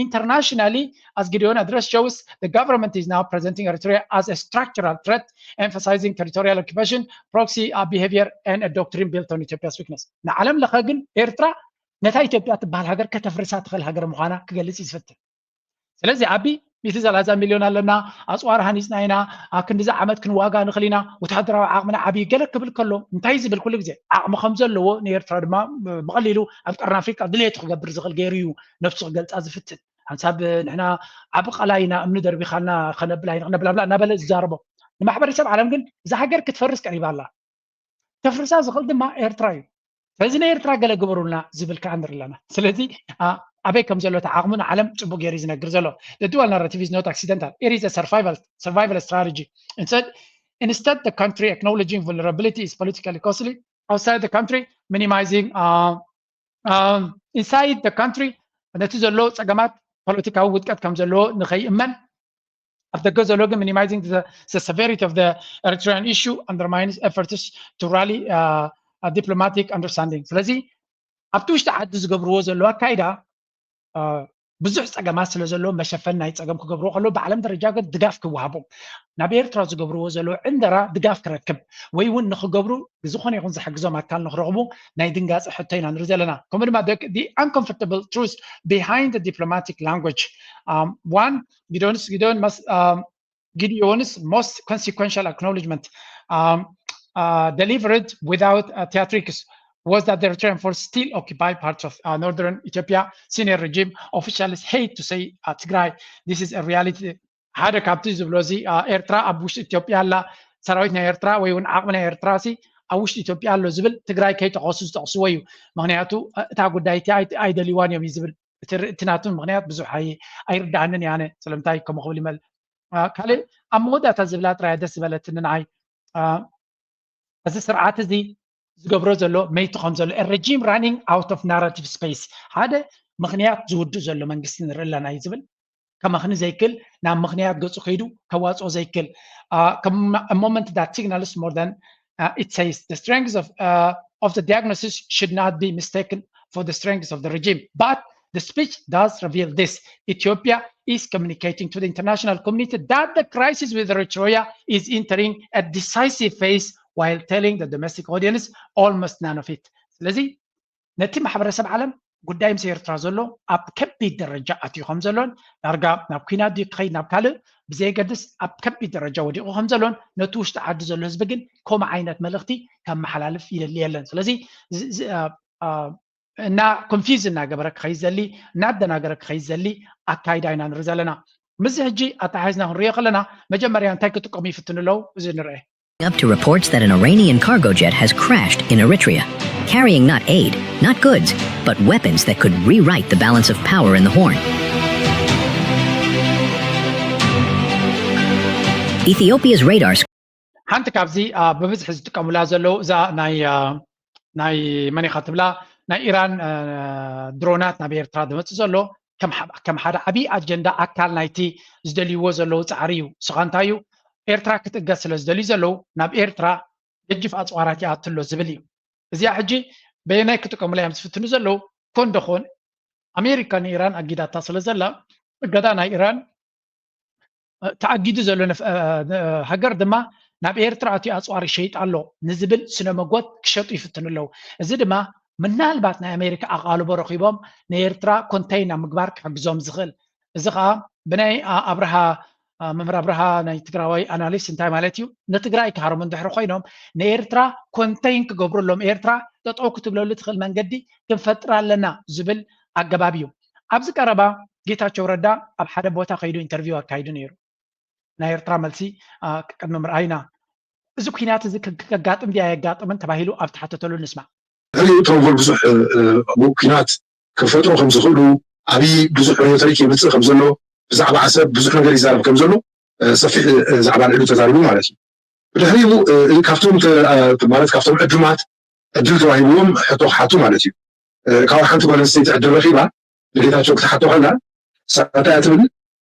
Internationally, as Gideon address shows, the government is now presenting Eritrea as a structural threat, emphasizing territorial occupation, proxy uh, behavior, and a doctrine built on Ethiopia's weakness. ንዓለም ለኸ ግን ኤርትራ ነታ ኢትዮጵያ ትበሃል ሃገር ከተፍርሳ ትኽእል ሃገር ምዃና ክገልጽ እዩ ዝፍትን። ስለዚ ኣቢ ሚእቲ ሰላሳ ሚልዮን ኣለና፣ ኣፅዋር ሃኒፅና ኢና፣ ኣብ ክንዲዚ ዓመት ክንዋጋ ንኽእል ኢና፣ ወታደራዊ ዓቕምና ዓብዪ ገለ ክብል ከሎ እንታይ ዝብል ኩሉ ግዜ ዓቕሚ ከም ዘለዎ ንኤርትራ ድማ ብቐሊሉ ኣብ ቀርኒ ኣፍሪቃ ድሌቱ ክገብር ዝኽእል ገይሩ እዩ ነብሱ ክገልፃ ዝፍትን። ሓንሳብ ንሕና ዓቢ ቃላይ ኢና እምኒ ደርቢኻልና ከነብል ኣይንኽነብላብላ እናበለ ዝዛረቦ ንማሕበረሰብ ዓለም ግን እዛ ሃገር ክትፈርስ ቀሪባ ኣላ። ተፍርሳ ዝኽእል ድማ ኤርትራ እዩ። ስለዚ ንኤርትራ ገለ ግበሩልና ዝብል ከዓ ንርኢ ኣለና። ስለዚ ኣበይ ከም ዘሎ እቲ ዓቕሙ ንዓለም ጽቡቅ ገይሩ እዩ ዝነግር ዘሎ። The dual narrative is not accidental. It is a survival, survival strategy. Instead, instead, the country acknowledging vulnerability is politically costly. Outside the country, minimizing uh, um, inside the country ነቲ ዘሎ ጸገማት ፖለቲካዊ ውድቀት ከም ዘለዎ ንኸይእመን ኣብ ደገ ዘሎ ግን minimizing the, the severity of the Eritrean issue undermines efforts to rally uh, a diplomatic understanding። ስለዚ ኣብቲ ውሽጢ ዓዲ ዝገብርዎ ዘለዉ ኣካይዳ ብዙሕ ጸገማት ስለ ዘለዎ መሸፈን ናይ ጸገም ክገብርዎ ከለዉ ብዓለም ደረጃ ግን ድጋፍ ክወሃቦም ናብ ኤርትራ ዝገብርዎ ዘለዉ ዕንደራ ድጋፍ ክረክብ ወይ እውን ንክገብሩ ዝኾነ ይኹን ዝሕግዞም ኣካል ንክረኽቡ ናይ ድንጋጸ ሕቶ ኢና ንርኢ ዘለና። ከምኡ ድማ the uncomfortable truth behind the diplomatic language. Um, one, Gideon's, Gideon must, um, Gideon's most consequential acknowledgement um, uh, delivered without uh, theatrics was that the Eritrean force still occupy parts of uh, northern Ethiopia. Senior regime officials hate to say uh, Tigray. This is a reality. ሓደ ካብቲ ዝብሎ እዚ ኤርትራ ኣብ ውሽጢ ኢትዮጵያ ኣላ፣ ሰራዊት ናይ ኤርትራ ወይ እውን ዓቕሚ ናይ ኤርትራ ሲ ኣብ ውሽጢ ኢትዮጵያ ኣሎ ዝብል ትግራይ ከይጠቐሱ ዝጠቕስዎ እዩ። ምክንያቱ እታ ጉዳይ እቲ ኣይደልይዋን እዮም እዩ ዝብል። እቲ ናቱ ምክንያት ብዙሕ ኣይርዳእንን እየ ኣነ ስለምንታይ ከምኡ ክብል ይመል ካልእ ኣብ መወዳእታ ዝብላ ጥራይ ደስ ዝበለትኒ ንዓይ እዚ ስርዓት እዚ ዝገብሮ ዘሎ መይቱ ከም ዘሎ regime running out of narrative space ሓደ ምክንያት ዝውድእ ዘሎ መንግስቲ ንርኢ ኣለና እዩ ዝብል ከመኽኒ ዘይክል ናብ ምክንያት ገፁ ከይዱ ከዋፅኦ ዘይክል moment that signals more than uh, it says the strength of, uh, of the diagnosis should not be mistaken for the strength of the regime but the speech does reveal this Ethiopia is communicating to the international community that the crisis with Eritrea is entering a decisive phase while telling the domestic audience almost none of it ስለዚህ ነቲ ማሕበረሰብ ዓለም ጉዳይ ምስ ኤርትራ ዘሎ ኣብ ከቢድ ደረጃ ኣትዩ ከም ዘሎን ዳርጋ ናብ ኲናት ድዩ ክኸይድ ናብ ካልእ ብዘየገድስ ኣብ ከቢድ ደረጃ ወዲቑ ከም ዘሎን ነቲ ውሽጢ ዓዲ ዘሎ ህዝቢ ግን ከምኡ ዓይነት መልእኽቲ ከመሓላልፍ ይደሊ የለን። ስለዚ እና ኮንፊዝ እናገበረ ክኸይድ ዘሊ እናደናገረ ክኸይድ ዘሊ ኣካይዳ ኢና ንርኢ ዘለና። ምስዚ ሕጂ ኣተሓሒዝና ክንሪኦ ከለና መጀመርያ እንታይ ክጥቀሙ ይፍትኑ ኣለዉ እዚ ንርአ። Up to reports that an Iranian cargo jet has crashed in Eritrea, carrying not aid, not goods, but weapons that could rewrite the balance of power in the Horn. Ethiopia's radar ሓንቲ ካብዚ ብብዝሒ ዝጥቀሙላ ዘለዉ እዛ ናይ ናይ መን ኢኻ ትብላ ናይ ኢራን ድሮናት ናብ ኤርትራ ዝመፅእ ዘሎ ከም ሓደ ዓብዪ ኣጀንዳ ኣካል ናይቲ ዝደልይዎ ዘለዉ ፃዕሪ እዩ። ስኻ እንታይ እዩ ኤርትራ ክትእገዝ ስለ ዝደልዩ ዘለዉ ናብ ኤርትራ ገጅፍ ኣፅዋራት ይኣቱ ኣሎ ዝብል እዩ። እዚኣ ሕጂ በየናይ ክጥቀሙላ እዮም ዝፍትኑ ዘለዉ ኮን ደኾን ኣሜሪካ ንኢራን ኣጊዳታ ስለ ዘላ እገዳ ናይ ኢራን ተኣጊዱ ዘሎ ሃገር ድማ ናብ ኤርትራ ኣትዩ ኣፅዋር ይሸይጥ ኣሎ ንዝብል ስነ መጎት ክሸጡ ይፍትኑ ኣለዉ። እዚ ድማ ምናልባት ናይ ኣሜሪካ ኣቓልቦ ረኺቦም ንኤርትራ ኮንተይን ኣብ ምግባር ክሕግዞም ዝኽእል። እዚ ከዓ ብናይ ኣብርሃ መምህር ኣብርሃ ናይ ትግራዋይ ኣናሊስት እንታይ ማለት እዩ ንትግራይ ክሃሮም እንድሕሪ ኮይኖም ንኤርትራ ኮንተይን ክገብሩሎም ኤርትራ ጠጠው ክትብለሉ ትኽእል መንገዲ ክንፈጥር ኣለና ዝብል ኣገባብ እዩ። ኣብዚ ቀረባ ጌታቸው ረዳ ኣብ ሓደ ቦታ ከይዱ ኢንተርቪው ኣካይዱ ነይሩ። ናይ ኤርትራ መልሲ ቅድሚ ምርኣይና እዚ ኩናት እዚ ከጋጥም ድያ የጋጥምን ተባሂሉ ኣብ ተሓተተሉ ንስማዕ። ድሕሪኡ ትሮንቮል ብዙሕ ኲናት ክፈጥሩ ከም ዝኽእሉ ኣብይ ብዙሕ ሬቶሪክ የምፅእ ከም ዘሎ ብዛዕባ ዓሰብ ብዙሕ ነገር ይዛረብ ከም ዘሎ ሰፊሕ ዛዕባ ልዕሉ ተዛሪቡ ማለት እዩ። ብድሕሪኡ ካብቶም ማለት ካብቶም ዕዱማት ዕድል ተዋሂብዎም ሕቶ ክሓቱ ማለት እዩ። ካብ ሓንቲ ጓል ኣንስተይቲ ዕድል ረኺባ ንጌታቸው ክትሓቶ ከላ ሳታ እያ ትብል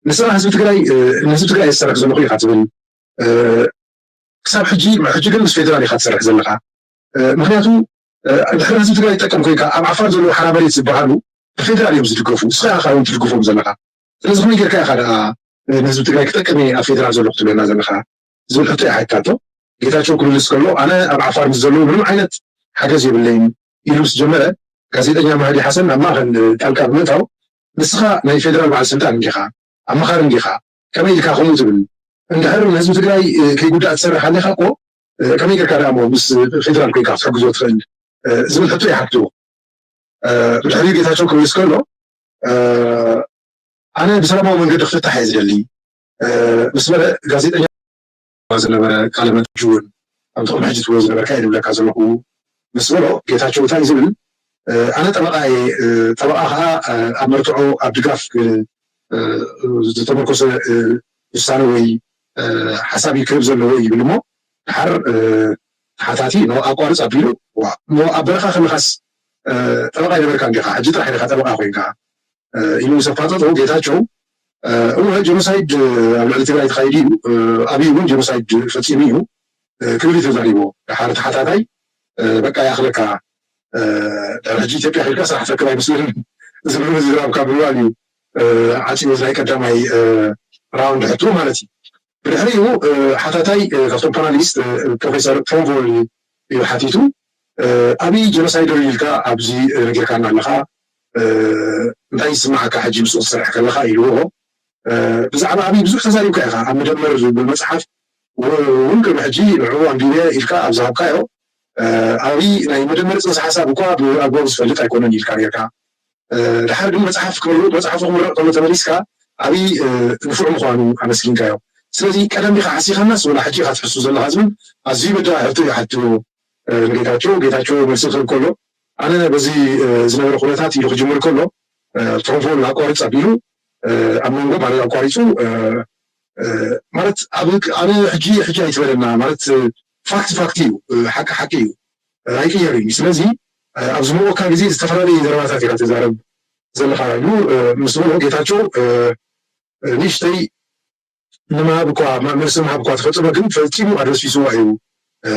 ንስኻ ህዝቢ ትግራይ ንህዝቢ ትግራይ የሰርሕ ዘለኹ ኢኻ ትብል ክሳብ ሕጂ ሕጂ ግን ምስ ፌደራል ኢኻ ትሰርሕ ዘለኻ ምክንያቱ ድሕሪ ህዝቢ ትግራይ ትጠቀም ኮይንካ ኣብ ዓፋር ዘለዉ ሓራ መሬት ዝበሃሉ ብፌደራል እዮም ዝድገፉ ንስኻ ኢኻ እውን ትድግፎም ዘለኻ ስለዚ ከመይ ጌርካ ኢኻ ደኣ ንህዝቢ ትግራይ ክጠቅም እየ ኣብ ፌደራል ዘለኹ ትብለና ዘለኻ ዝብል ሕቶ እያ ሓቲታቶ ጌታቸው ክምልስ ከሎ ኣነ ኣብ ዓፋር ምስ ዘለዉ ምንም ዓይነት ሓገዝ የብለይን ኢሉ ምስ ጀመረ ጋዜጠኛ ማህዲ ሓሰን ናብ ማእኸል ጣልቃ ብምእታው ንስኻ ናይ ፌደራል በዓል ስልጣን እንዲኻ ኣመኻሪ እንዲኻ ከመይ ኢልካ ከምኡ ትብል እንድሕር ንህዝቢ ትግራይ ከይጉዳእ ትሰርሕ ኣለኻ እኮ ከመይ ጌርካ ደኣ ምስ ፌደራል ኮይንካ ክትሕግዞ ትኽእል ዝብል ሕቶ ይሓትዎ ብድሕሪኡ ጌታቸው ክምልስ ከሎ ኣነ ብሰላማዊ መንገዲ ክፍታሕ እየ ዝደሊ ምስ በለ ጋዜጠኛ ዝነበረ ቃለ መጠይቅ እውን ኣብቲ ቅድሚ ሕጂ ትብሎ ዝነበርካ እየ ዝብለካ ዘለኹ ምስ በሎ ጌታቸው እንታይ ዝብል ኣነ ጠበቃ እየ ጠበቃ ከዓ ኣብ መርትዖ ኣብ ድጋፍ ዝተመርኮሰ ውሳነ ወይ ሓሳብ እዩ ክህብ ዘለዎ ይብል እሞ ድሓር ተሓታቲ ኖ ኣቋርፅ ኣቢሉ እሞ ኣብ በረኻ ከለኻስ ጠበቃ ይነበርካ እንዲኻ ሕጂ ጥራሕ ኢኻ ጠበቃ ኮይንካ ኢሉ ምስ ኣፋጠጦ ጌታቸው እወ ጀኖሳይድ ኣብ ልዕሊ ትግራይ ተኻይዱ እዩ ኣብይ እውን ጀኖሳይድ ፈፂሙ እዩ ክብል እዩ ተዛሪቦ ድሓር ተሓታታይ በቃ ይኣኽለካ ድሕሪ ሕጂ ኢትዮጵያ ከድካ ስራሕ ትረክብ ኣይመስለንን ዝብል ምዝራብ ካብ ምባል እዩ ዓፂዎ ናይ ቀዳማይ ራውንድ ሕቶ ማለት እዩ ብድሕሪኡ ሓታታይ ካብቶም ፓናሊስት ፕሮፌሰር ቶንቮል እዩ ሓቲቱ ኣብይ ጀኖሳይደር ኢልካ ኣብዚ ነጊርካና ኣለኻ እንታይ ይስማዓካ ሕጂ ምስኡ ክትሰርሕ ከለኻ ኢልዎ ብዛዕባ ኣብይ ብዙሕ ተዛሪብካ ኢኻ ኣብ መደመር ዝብል መፅሓፍ እውን ቅድሚ ሕጂ ንዕኡ ኣንቢበ ኢልካ ኣብ ዝሃብካዮ ኣብይ ናይ መደመር ፅንሰ ሓሳብ እኳ ብኣግባቡ ዝፈልጥ ኣይኮነን ኢልካ ነርካ ድሓር ግን መፅሓፍ ክምርቕ መፅሓፉ ክምርቕ ከሎ ተመሊስካ ኣብይ ንፉዕ ምዃኑ ኣመስጊንካዮ ስለዚ ቀደም ዲኻ ሓሲኻናስ ወላ ሕጂ ኢኻ ትሕሱ ዘለኻ ዝብል ኣዝዩ በዳ ሕቶ እዩ ሓትዎ ንጌታቸው ጌታቸው መልሲ ክህብ ከሎ ኣነ በዚ ዝነበረ ኩነታት ኢሉ ክጅምር ከሎ ትሮንፎል ኣቋርፅ ኣቢሉ ኣብ መንጎ ማለት ኣቋሪፁ ማለት ኣብ ኣነ ሕጂ ሕጂ ኣይትበለና ማለት ፋክት ፋክት እዩ ሓቂ ሓቂ እዩ ኣይቅየር እዩ ስለዚ ኣብ ዝመወካ ግዜ ዝተፈላለየ ዘረባታት ኢኻ ትዛረብ ዘለኻ ኢሉ ምስ በሎ ጌታቸው ንእሽተይ ንምሃብ እኳ መልሲ ምሃብ እኳ ተፈፀመ ግን ፈፂሙ ኣደስቢስዋ እዩ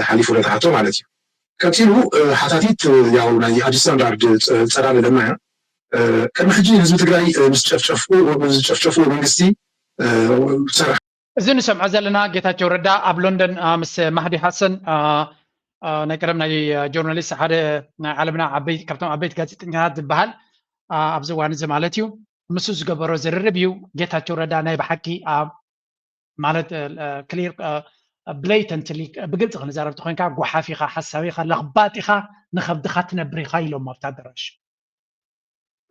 ሓሊፉ ነታ ሕቶ ማለት እዩ ቀፂሉ ሓታቲት ያው ናይ ኣዲስ ስታንዳርድ ፀዳለ ለማ እያ ቅድሚ ሕጂ ህዝቢ ትግራይ ምስ ጨፍጨፍኩ ዝጨፍጨፍዎ መንግስቲ ሰራሕ እዚ ንሰምዖ ዘለና ጌታቸው ረዳ ኣብ ሎንደን ምስ ማህዲ ሓሰን ናይ ቀደም ናይ ጆርናሊስት ሓደ ናይ ዓለምና ዓበይቲ ካብቶም ዓበይቲ ጋዜጠኛታት ዝበሃል ኣብዚ እዋን እዚ ማለት እዩ ምስ ዝገበሮ ዝርርብ እዩ። ጌታቸው ረዳ ናይ ብሓቂ ማለት clear blatantly ብግልፂ ክንዛረብ ተኮይንካ ጓሓፍ ኢኻ፣ ሓሳዊ ኢኻ፣ ለኽባጥ ኢኻ፣ ንኸብድኻ ትነብር ኢኻ ኢሎም ኣብቲ ኣዳራሽ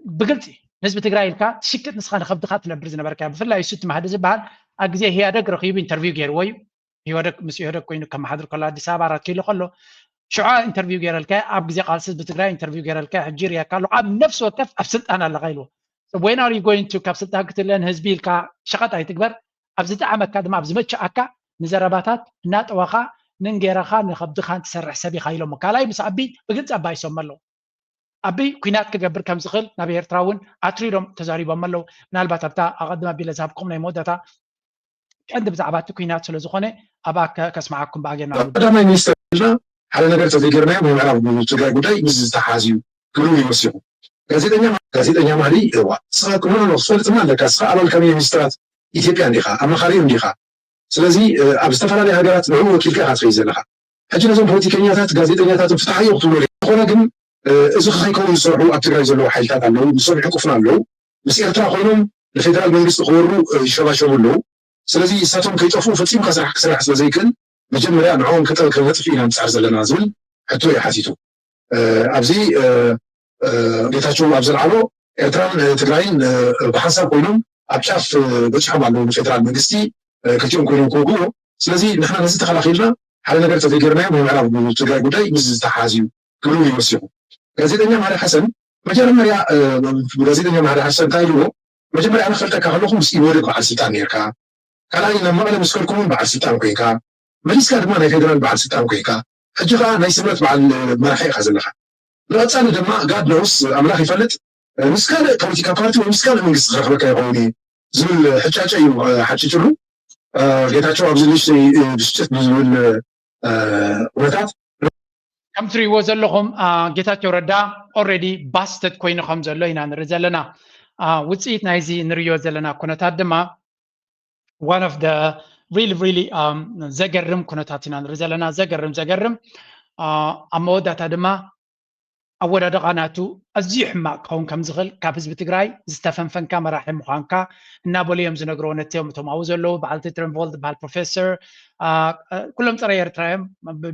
ብግልፂ ንህዝቢ ትግራይ ኢልካ ትሽቅጥ ንስኻ ንኸብድኻ ትነብር ዝነበርካ። ብፍላይ እሱ እቲ ማህዲ ዝበሃል ኣብ ግዜ ኢህወደግ ረኺቡ ኢንተርቪው ገይርዎ እዩ። ኢህወደግ ምስ ኢህወደግ ኮይኑ ከመሓድር ከሎ ኣዲስ ኣበባ ኣራት ኪሎ ከሎ ሽዑ ኢንተርቪው ገይረልካ ኣብ ግዜ ቃልሲ ህዝቢ ትግራይ ኢንተርቪው ገይረልካ ሕጂ ርያካ ኣሎ ኣብ ነፍሲ ወከፍ ኣብ ስልጣን ኣለኻ ኢልዎ። When are you going to ካብ ስልጣን ክትለ ንህዝቢ ኢልካ ሸቐጥ ኣይትግበር። ኣብ ዝጠዓመካ ድማ ኣብ ዝመቸኣካ ንዘረባታት እናጠዋኻ ንእንጌራኻ ንኸብድኻ ትሰርሕ ሰብ ኢኻ ኢሎሞ። ካልኣይ ምስ ኣቢ ብግልፂ ኣባይሶም ኣለዉ። ኣቢ ኩናት ክገብር ከም ዝኽእል ናብ ኤርትራ እውን ኣትሪሮም ተዛሪቦም ኣለዉ። ምናልባት ኣብታ ኣቐድም ኣቢለ ዝሃብኩም ናይ መወዳእታ ቀንዲ ብዛዕባ እቲ ኩናት ስለ ዝኾነ ኣብኣ ከስምዓኩም ብኣገና ቀዳማይ ሚኒስትር ኢልና ሓደ ነገር ተዘይገርናዮ ናይ ምዕራብ ትግራይ ጉዳይ ምስ ዝተሓዝ እዩ ክብሉ ይወሲኹ። ጋዜጠኛ ጋዜጠኛ ማህዲ እዋ ስኻ ክብሎ ክፈልጥና ኣለካ። ስኻ ኣባል ካቢኔ ሚኒስትራት ኢትዮጵያ እንዲኻ፣ ኣማኻሪ እንዲኻ። ስለዚ ኣብ ዝተፈላለዩ ሃገራት ንዕኡ ወኪልካ ኢኻ ትኸይድ ዘለኻ። ሕጂ ነዞም ፖለቲከኛታት ጋዜጠኛታትን ፍትሓዮ ክትብሎ ዝኾነ ግን እዚ ከይከውን ዝሰርሑ ኣብ ትግራይ ዘለዉ ሓይልታት ኣለዉ፣ ዝሰርሑ ክፍሉ ኣለዉ። ምስ ኤርትራ ኮይኖም ንፌደራል መንግስቲ ክወሩ ይሸባሸቡ ኣለዉ። ስለዚ እሳቶም ከይጠፍኡ ፈጺምካ ስራሕ ክስራሕ ስለ ዘይክእል መጀመርያ ንዕኦም ከጠ- ከነጥፍ ኢና ንፅዕር ዘለና ዝብል ሕቶ እዩ ሓቲቱ። ኣብዚ ጌታቸው ኣብ ዘልዓሎ ኤርትራን ትግራይን ብሓንሳብ ኮይኖም ኣብ ጫፍ በፂሖም ኣለዉ። ንፌደራል መንግስቲ ክልቲኦም ኮይኖም ክወግኡ። ስለዚ ንሕና ነዚ ተኸላኺልና ሓደ ነገር ተዘይገርናዮ ናይ ምዕራብ ትግራይ ጉዳይ ምስ ዝተሓዝ እዩ ክብሉ ይወሲኹ። ጋዜጠኛ ማሪ ሓሰን መጀመርያ ጋዜጠኛ ማሪ ሓሰን እንታይ ኢልዎ? መጀመርያ ኣነ ክፈልጠካ ከለኹ ምስ ኢህወደግ በዓል ስልጣን ነርካ፣ ካልኣይ ናብ መቐለ ምስ ከድኩም እውን በዓል ስልጣን ኮይንካ፣ መሊስካ ድማ ናይ ፌደራል በዓል ስልጣን ኮይንካ፣ ሕጂ ከዓ ናይ ስምረት በዓል መራሒ ኢኻ ዘለኻ። ንቐፃሊ ድማ ጋድ ኖውስ ኣምላኽ ይፈልጥ ምስ ካልእ ፖለቲካ ፓርቲ ወይ ምስ ካልእ መንግስቲ ክረኽበካ ይኸውን እዩ ዝብል ሕጫጨ እዩ ሓጭጭሉ። ጌታቸው ኣብዚ ንእሽተይ ብስጭት ብዝብል ኩነታት ከም ትሪእዎ ዘለኹም ጌታቸው ረዳ already busted ኮይኑ ከም ዘሎ ኢና ንርኢ ዘለና። ውፅኢት ናይዚ ንሪዮ ዘለና ኩነታት ድማ one of the really really ዘገርም ኩነታት ኢና ንርኢ ዘለና። ዘገርም ዘገርም ኣብ መወዳእታ ድማ ኣወዳድቓ ናቱ ኣዝዩ ሕማቕ ክኸውን ከም ዝኽእል ካብ ህዝቢ ትግራይ ዝተፈንፈንካ መራሒ ምዃንካ እናበሉ እዮም ዝነግርዎ። ነቲኦም እቶም ኣብኡ ዘለዉ በዓል ትሬንቮል ዝበሃል ፕሮፌሰር ኩሎም ፀረ ኤርትራ እዮም።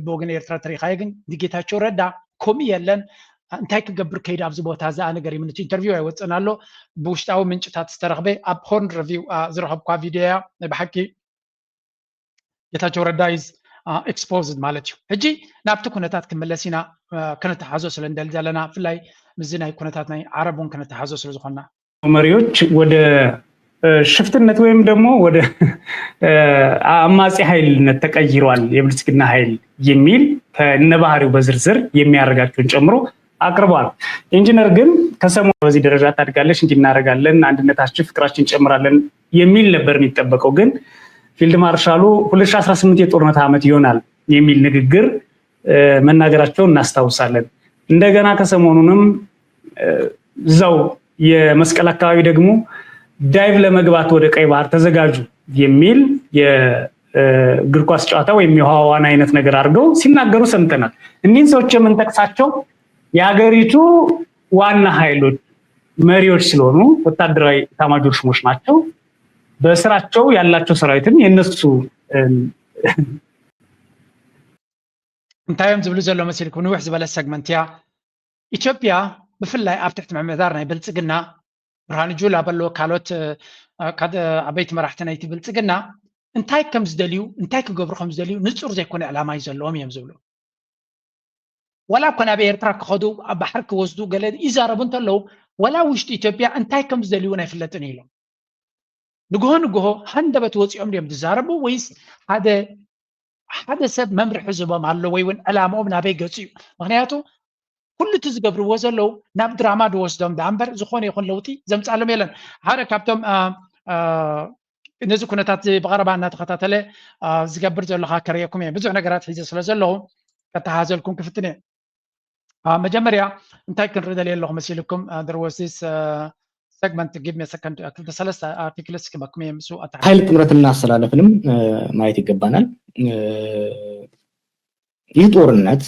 ብወገን ኤርትራ ተሪኻዮ ግን ንጌታቸው ረዳ ከምኡ የለን። እንታይ ክገብር ከይዱ ኣብዚ ቦታ እዚ ኣነ ገሪሙኒ። እቲ ኢንተርቪው ኣይወፅእን ኣሎ፣ ብውሽጣዊ ምንጭታት ዝተረኽበ ኣብ ሆርን ሪቪው ዝረኸብኳ ቪድዮ እያ። ናይ ብሓቂ ጌታቸው ረዳ is exposed ማለት እዩ። ሕጂ ናብቲ ኩነታት ክንምለስ ኢና። ክንተሓዞ ስለ እንደሊ ዘለና ብፍላይ ምስዚ ናይ ኩነታት ናይ ዓረብ እውን ክንተሓዞ ስለ ዝኾንና መሪዎች ወደ ሽፍትነት ወይም ደግሞ ወደ አማጺ ኃይልነት ተቀይሯል የብልጽግና ኃይል የሚል ከነባህሪው በዝርዝር የሚያደርጋቸውን ጨምሮ አቅርቧል። ኢንጂነር ግን ከሰሞኑ በዚህ ደረጃ ታድጋለች እንዲህ እናደርጋለን፣ አንድነታችን ፍቅራችን እንጨምራለን የሚል ነበር የሚጠበቀው። ግን ፊልድ ማርሻሉ ሁለት ሺህ አስራ ስምንት የጦርነት ዓመት ይሆናል የሚል ንግግር መናገራቸውን እናስታውሳለን። እንደገና ከሰሞኑንም እዛው የመስቀል አካባቢ ደግሞ ዳይቭ ለመግባት ወደ ቀይ ባህር ተዘጋጁ የሚል የእግር ኳስ ጨዋታ ወይም የውሃ ዋና አይነት ነገር አድርገው ሲናገሩ ሰምተናል። እኒህን ሰዎች የምንጠቅሳቸው የሀገሪቱ ዋና ኃይሎች መሪዎች ስለሆኑ ወታደራዊ ኤታማዦር ሹሞች ናቸው። በስራቸው ያላቸው ሰራዊትም የነሱ እንታይ እዮም ዝብሉ ዘሎ መሲልኩም? ንውሕ ዝበለ ሰግመንት እያ። ኢትዮጵያ ብፍላይ ኣብ ትሕቲ ምምሕዳር ናይ ብልፅግና ብርሃኑ ጁላ በሎ ካልኦት ዓበይቲ መራሕቲ ናይቲ ብልፅግና እንታይ ከም ዝደልዩ እንታይ ክገብሩ ከም ዝደልዩ ንፁር ዘይኮነ ዕላማ እዩ ዘለዎም እዮም ዝብሉ። ዋላ እኳ ናብ ኤርትራ ክኸዱ ኣብ ባሕሪ ክወስዱ ገለ ይዛረቡ እንተለዉ ዋላ ውሽጢ ኢትዮጵያ እንታይ ከም ዝደልዩ እውን ኣይፍለጥን ኢሎም። ንግሆ ንግሆ ሃንደበት ወፂኦም ድዮም ዝዛረቡ ወይስ ሓደ ሓደ ሰብ መምርሒ ዝቦም ኣሎ ወይ እውን ዕላምኦም ናበይ ገፁ እዩ? ምክንያቱ ኩሉ እቲ ዝገብርዎ ዘለዉ ናብ ድራማ ድወስዶም ዳ እምበር ዝኾነ ይኹን ለውጢ ዘምፃሎም የለን። ሓደ ካብቶም ነዚ ኩነታት ብቐረባ እናተኸታተለ ዝገብር ዘለኻ ከርእየኩም እየ። ብዙሕ ነገራት ሒዘ ስለ ዘለኹ ከተሓዘልኩም ክፍትን እየ። መጀመርያ እንታይ ክንርኢ ደልየ ኣለኹ መሲልኩም? There was this segment, give me a second. ክልተ ሰለስተ ኣርቲክልስ ክመኩም እየ ምስኡ ኣታ ኃይል ጥምረት እናስተላለፍንም ማየት ይገባናል። ይህ ጦርነት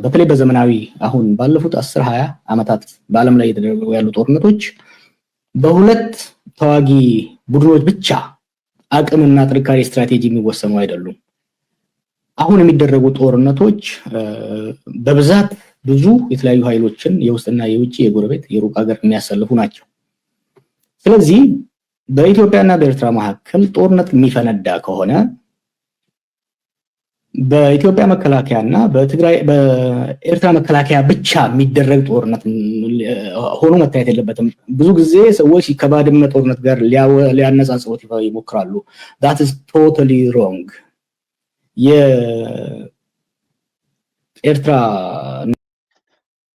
በተለይ በዘመናዊ አሁን ባለፉት አስር ሃያ ዓመታት በዓለም ላይ የተደረጉ ያሉ ጦርነቶች በሁለት ተዋጊ ቡድኖች ብቻ አቅምና ጥንካሬ ስትራቴጂ የሚወሰኑ አይደሉም። አሁን የሚደረጉ ጦርነቶች በብዛት ብዙ የተለያዩ ኃይሎችን የውስጥና የውጭ የጎረቤት የሩቅ ሀገር የሚያሰልፉ ናቸው። ስለዚህ በኢትዮጵያና በኤርትራ መካከል ጦርነት የሚፈነዳ ከሆነ በኢትዮጵያ መከላከያና በትግራይ በኤርትራ መከላከያ ብቻ የሚደረግ ጦርነት ሆኖ መታየት የለበትም። ብዙ ጊዜ ሰዎች ከባድመ ጦርነት ጋር ሊያነጻጽሩት ይሞክራሉ። That is totally wrong። የኤርትራ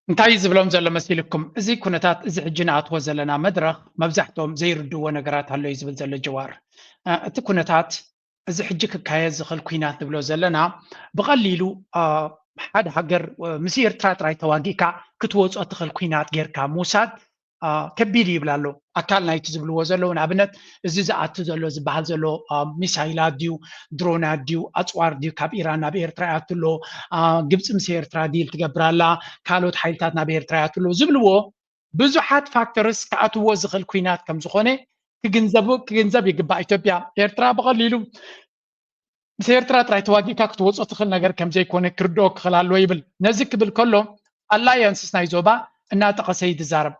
እንታይ እዩ ዝብሎም ዘሎ መሲልኩም? እዚ ኩነታት እዚ ሕጂ ንኣትዎ ዘለና መድረኽ መብዛሕትኦም ዘይርድዎ ነገራት ኣሎ እዩ ዝብል ዘሎ ጀዋር። እቲ ኩነታት እዚ ሕጂ ክካየድ ዝኽእል ኩናት ንብሎ ዘለና ብቐሊሉ ሓደ ሃገር ምስ ኤርትራ ጥራይ ተዋጊእካ ክትወፅኦ ትኽእል ኩናት ጌርካ ምውሳድ ከቢድ እዩ ይብል ኣሎ። ኣካል ናይቲ ዝብልዎ ዘለዉ ንኣብነት እዚ ዝኣቱ ዘሎ ዝበሃል ዘሎ ሚሳይላት ድዩ ድሮናት ድዩ ኣፅዋር ድዩ ካብ ኢራን ናብ ኤርትራ ይኣቱ ኣሎ፣ ግብፂ ምስ ኤርትራ ዲል ትገብር ኣላ፣ ካልኦት ሓይልታት ናብ ኤርትራ ይኣቱ ኣሎ ዝብልዎ ብዙሓት ፋክተርስ ክኣትዎ ዝኽእል ኩናት ከም ዝኾነ ክግንዘብ ይግባእ። ኢትዮጵያ ኤርትራ ብቐሊሉ ምስ ኤርትራ ጥራይ ተዋጊእካ ክትወፅኦ ትኽእል ነገር ከም ዘይኮነ ክርድኦ ክኽእል ኣለዎ ይብል። ነዚ ክብል ከሎ ኣላያንስስ ናይ ዞባ እናጠቐሰ እዩ ዝዛረብ።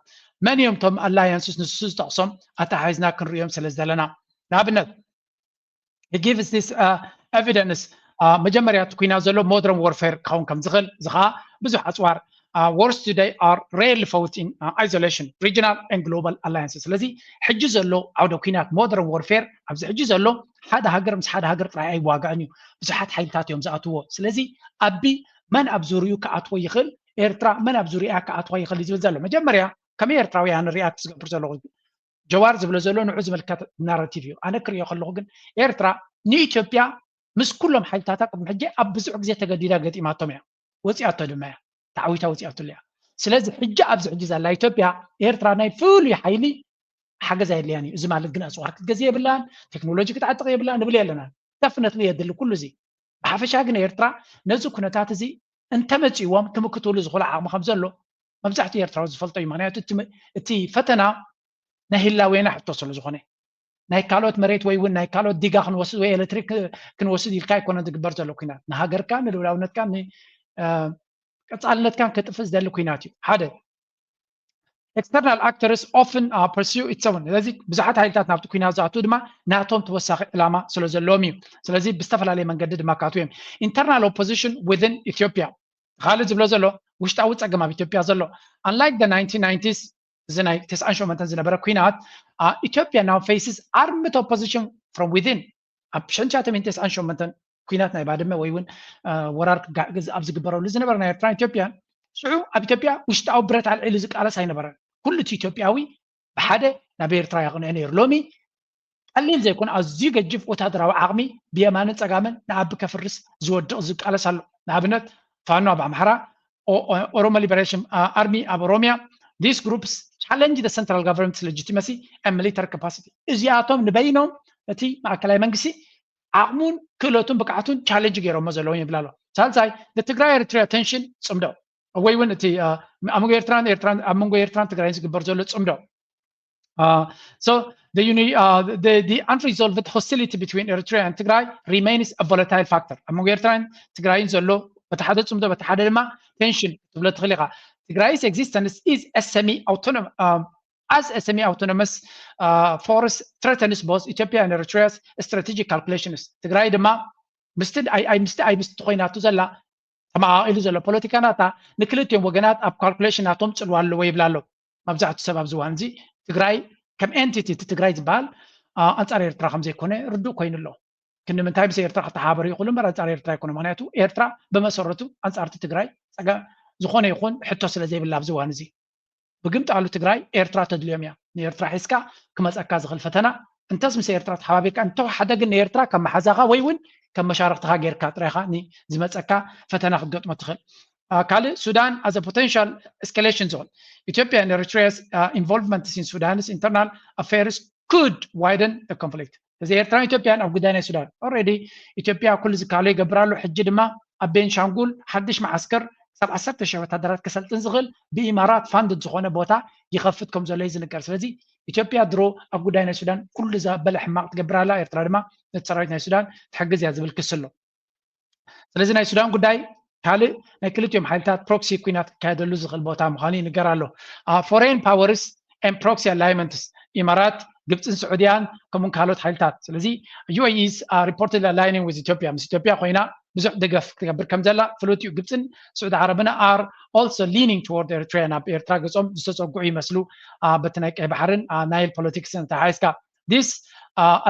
መን እዮም እቶም ኣላያንስስ ንሱ ዝጠቕሶም ኣተሓሒዝና ክንርእዮም ስለ ዘለና። ንኣብነት he gives this evidence መጀመርያ እቲ ኩናት ዘሎ modern warfare ክኸውን ከም ዝኽእል እዚ ከዓ ብዙሕ ኣፅዋር wars today are rarely fought in isolation, regional and global alliances። ስለዚ ሕጂ ዘሎ ዓውደ ኩናት modern warfare ኣብዚ ሕጂ ዘሎ ሓደ ሃገር ምስ ሓደ ሃገር ጥራይ ኣይዋጋእን እዩ፣ ብዙሓት ሓይልታት እዮም ዝኣትዎ። ስለዚ ኣቢ መን ኣብ ዙርዩ ክኣትዎ ይኽእል፣ ኤርትራ መን ኣብ ዙርያ ክኣትዋ ይኽእል ዝብል ዘሎ መጀመርያ ከመይ ኤርትራውያን react ዝገብር ዘለኹ ጀዋር ዝብሎ ዘሎ ንዑ ዝምልከት ናራቲቭ እዩ። ኣነ ክሪኦ ከለኹ ግን ኤርትራ ንኢትዮጵያ ምስ ኩሎም ሓይልታታ ቅድሚ ሕጂ ኣብ ብዙሕ ግዜ ተገዲዳ ገጢማቶም እያ፣ ወፂኣቶ ድማ እያ፣ ተዓዊታ ወፂኣትሉ እያ። ስለዚ ሕጂ ኣብዚ ሕጂ ዘላ ኢትዮጵያ ኤርትራ ናይ ፍሉይ ሓይሊ ሓገዝ ኣየድልያን እዩ። እዚ ማለት ግን ኣፅዋር ክትገዝእ የብላን፣ ቴክኖሎጂ ክትዓጥቕ የብላን ንብል የለናን። ደፍነትሊ የድሊ ኩሉ እዚ። ብሓፈሻ ግን ኤርትራ ነዚ ኩነታት እዚ እንተመፂዎም ክምክትሉ ዝኽእሉ ዓቕሚ ከም ዘሎ መብዛሕትኡ ኤርትራዊ ዝፈልጦ እዩ። ምክንያቱ እቲ ፈተና ናይ ህላዌና ሕቶ ስለ ዝኾነ ናይ ካልኦት መሬት ወይ እውን ናይ ካልኦት ዲጋ ክንወስድ ወይ ኤሌክትሪክ ክንወስድ ኢልካ ኣይኮነን ዝግበር ዘሎ ኩናት። ንሃገርካ ንልውላውነትካ ቀፃልነትካን ከጥፍእ ዝደሊ ኩናት እዩ። ሓደ external actors often pursue its own። ስለዚ ብዙሓት ሓይልታት ናብቲ ኩናት ዝኣትዉ ድማ ናቶም ተወሳኺ ዕላማ ስለ ዘለዎም እዩ። ስለዚ ብዝተፈላለየ መንገዲ ድማ ክኣትዉ እዮም። Internal opposition within Ethiopia ካልእ ዝብሎ ዘሎ ውሽጣዊ ፀገም ኣብ ኢትዮጵያ ዘሎ unlike the nineteen nineties እዚ ናይ ተስዓን ሸሞንተን ዝነበረ ኩናት Ethiopia now faces armed opposition from within። ኣብ ሽሕን ትሽዓተ ሚእትን ተስዓን ሸሞንተን ኩናት ናይ ባድመ ወይ እውን ወራር ኣብ ዝግበረሉ ዝነበረ ናይ ኤርትራን ኢትዮጵያን ሽዑ ኣብ ኢትዮጵያ ውሽጣዊ ብረት ኣልዒሉ ዝቃለስ ኣይነበረን። ኩሉ እቲ ኢትዮጵያዊ ብሓደ ናብ ኤርትራ የቕንዕ ነይሩ። ሎሚ ቀሊል ዘይኮነ ኣዝዩ ገጅፍ ወታደራዊ ዓቕሚ ብየማንን ፀጋምን ንኣቢ ከፍርስ ዝወድቕ ዝቃለስ ኣሎ። ንኣብነት ፋኖ ኣብ ኣምሓራ፣ Oromo Liberation Army ኣብ ኦሮሚያ these groups challenge the central government's legitimacy and military capacity። እዚኣቶም ንበይኖም እቲ ማእከላይ መንግስቲ ዓቕሙን ክእለቱን ብቕዓቱን ቻለንጅ ገይሮሞ ዘለዉ ይብል ኣሎ። ሳልሳይ ንትግራይ ኤርትራ ቴንሽን ፅምዶ ወይ እውን እቲ ኣብ መንጎ ኤርትራን ኤርትራን ኣብ መንጎ ኤርትራን ትግራይን ዝግበር ዘሎ ፅምዶ so the, uni, uh, the, the unresolved hostility between Eritrea and Tigray remains a volatile factor. ኣብ መንጎ ኤርትራን ትግራይን ዘሎ በቲ ሓደ ፅምዶ በቲ ሓደ ድማ ቴንሽን ክትብሎ ትኽእል ኢኻ። Tigray's existence is a semi autonomous um, as a semi autonomous uh, force threatens both Ethiopia and Eritrea's strategic calculations። ትግራይ ድማ ምስቲ ኣይምስቲ ኣይምስቲ ኮይናቱ ዘላ ተመቓቒሉ ዘሎ ፖለቲካ ናታ ንክልቲኦም ወገናት ኣብ ካልኩሌሽን ናቶም ፅልዋ ኣለዎ ይብላ ኣሎ። መብዛሕትኡ ሰብ ኣብዚ እዋን እዚ ትግራይ ከም ኤንቲቲ እቲ ትግራይ ዝበሃል ኣንፃር ኤርትራ ከም ዘይኮነ ርዱእ ኮይኑ ኣሎ። ክንዲ ምንታይ ምስ ኤርትራ ክተሓባበሩ ይኽእሉ እምበር ኣንፃር ኤርትራ ኣይኮነ። ምክንያቱ ኤርትራ ብመሰረቱ ኣንፃርቲ ትግራይ ፀገም ዝኾነ ይኹን ሕቶ ስለ ዘይብላ ኣብዚ እዋን እዚ ብግምጣሉ ትግራይ ኤርትራ ተድልዮም እያ። ንኤርትራ ሒዝካ ክመፀካ ዝኽእል ፈተና እንተስ ምስ ኤርትራ ተሓባቢርካ እንተወሓደ ግን ንኤርትራ ከም መሓዛኻ ወይ እውን ከም መሻርክትኻ ጌርካ ጥራይኻ ዝመፀካ ፈተና ክትገጥሞ ትኽእል። ካልእ ሱዳን as a potential escalation zone. Ethiopia and Eritrea's uh, involvement in Sudan's internal affairs could widen the conflict. እዚ ኤርትራን ኢትዮጵያን ኣብ ጉዳይ ናይ ሱዳን already ኢትዮጵያ ኩሉ ዝከኣሎ ይገብር ኣሎ። ሕጂ ድማ ኣብ ቤንሻንጉል ሓድሽ መዓስከር ክሳብ ዓሰርተ ሽሕ ወታደራት ከሰልጥን ዝኽእል ብኢማራት ፋንድድ ዝኾነ ቦታ ይኸፍት ከም ዘሎ እዩ ዝንገር። ስለዚ ኢትዮጵያ ድሮ ኣብ ጉዳይ ናይ ሱዳን ኩሉ ዘበለ ሕማቕ ትገብር ኣላ። ኤርትራ ድማ ነቲ ሰራዊት ናይ ሱዳን ትሕግዝ እያ ዝብል ክሲ ኣሎ። ስለዚ ናይ ሱዳን ጉዳይ ካልእ ናይ ክልቲኦም ሓይልታት ፕሮክሲ ኩናት ክካየደሉ ዝኽእል ቦታ ምዃኑ ይንገር ኣሎ። Foreign powers and proxy alliances፣ ኢማራት፣ ግብፅን ስዑድያን ከምኡን ካልኦት ሓይልታት። ስለዚ ዩ ኤ ኢ is reportedly aligning with ኢትዮጵያ፣ ምስ ኢትዮጵያ ኮይና ብዙሕ ደገፍ ክትገብር ከም ዘላ ፍሉጥ እዩ። ግብፅን ስዑዲ ዓረብን are also leaning toward Eritrea፣ ናብ ኤርትራ ገጾም ዝተጸግዑ ይመስሉ። በቲ ናይ ቀይ ባሕርን ናይል ፖለቲክስን ተሓይስካ፣ this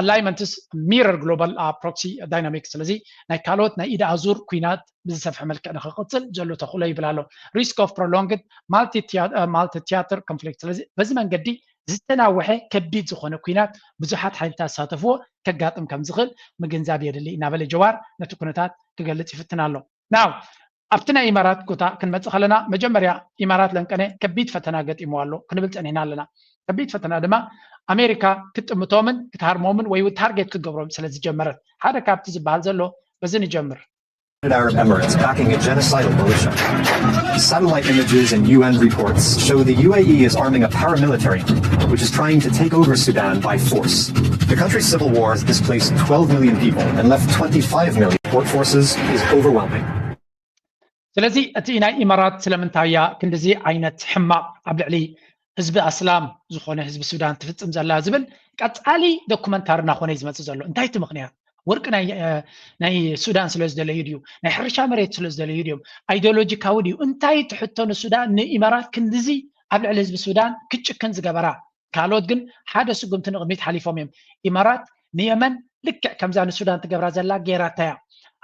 alliances mirror global proxy dynamics። ስለዚ ናይ ካልኦት ናይ ኢድ ኣዙር ኩናት ብዝሰፍሐ መልክዕ ንክቕፅል ዘሎ ተኽእሎ ይብል ኣሎ። Risk of prolonged multi-theater conflict። ስለዚ በዚ መንገዲ ዝተናወሐ ከቢድ ዝኾነ ኩናት ብዙሓት ሓይልታት ዝሳተፍዎ ከጋጥም ከም ዝኽእል ምግንዛብ የድሊ እናበለ ጀዋር ነቲ ኩነታት ክገልጽ ይፍትን ኣሎ። ናው ኣብቲ ናይ ኢማራት ኩታ ክንመጽእ ከለና መጀመርያ ኢማራት ለንቀነ ከቢድ ፈተና ገጢምዋ ኣሎ ክንብል ጸኒሕና ኣለና። ከቢድ ፈተና ድማ ኣሜሪካ ክትጥምቶምን ክትሃርሞምን ወይ እውን ታርጌት ክትገብሮም ስለ ዝጀመረት ሓደ ካብቲ ዝበሃል ዘሎ በዚ ንጀምር። Arab Emirates backing a genocidal militia. Satellite images and U N reports show the U A E is arming a paramilitary which is trying to take over Sudan by force. The country's civil war has displaced twelve million people and left twenty-five million. Workforces is overwhelming. ስለዚ እቲ ናይ ኢማራት ስለምንታይ እያ ክንድዚ ዓይነት ሕማቕ ኣብ ልዕሊ ህዝቢ ኣስላም ዝኾነ ህዝቢ ሱዳን ትፍጽም ዘላ ዝብል ቀጻሊ ዶኩመንታሪ እናኾነ እዩ ዝመጽእ ዘሎ። እንታይ እቲ ምኽንያት? ወርቂ ናይ ሱዳን ስለ ዝደለዩ ድዩ? ናይ ሕርሻ መሬት ስለ ዝደለዩ ድዮም? ኣይዲዮሎጂካዊ ድዩ? እንታይ እቲ ሕቶ ንሱዳን ንኢማራት ክንድዚ ኣብ ልዕሊ ህዝቢ ሱዳን ክትጭክን ዝገበራ? ካልኦት ግን ሓደ ስጉምቲ ንቕድሚት ሓሊፎም እዮም። ኢማራት ንየመን ልክዕ ከምዛ ንሱዳን ትገብራ ዘላ ጌራታ እያ።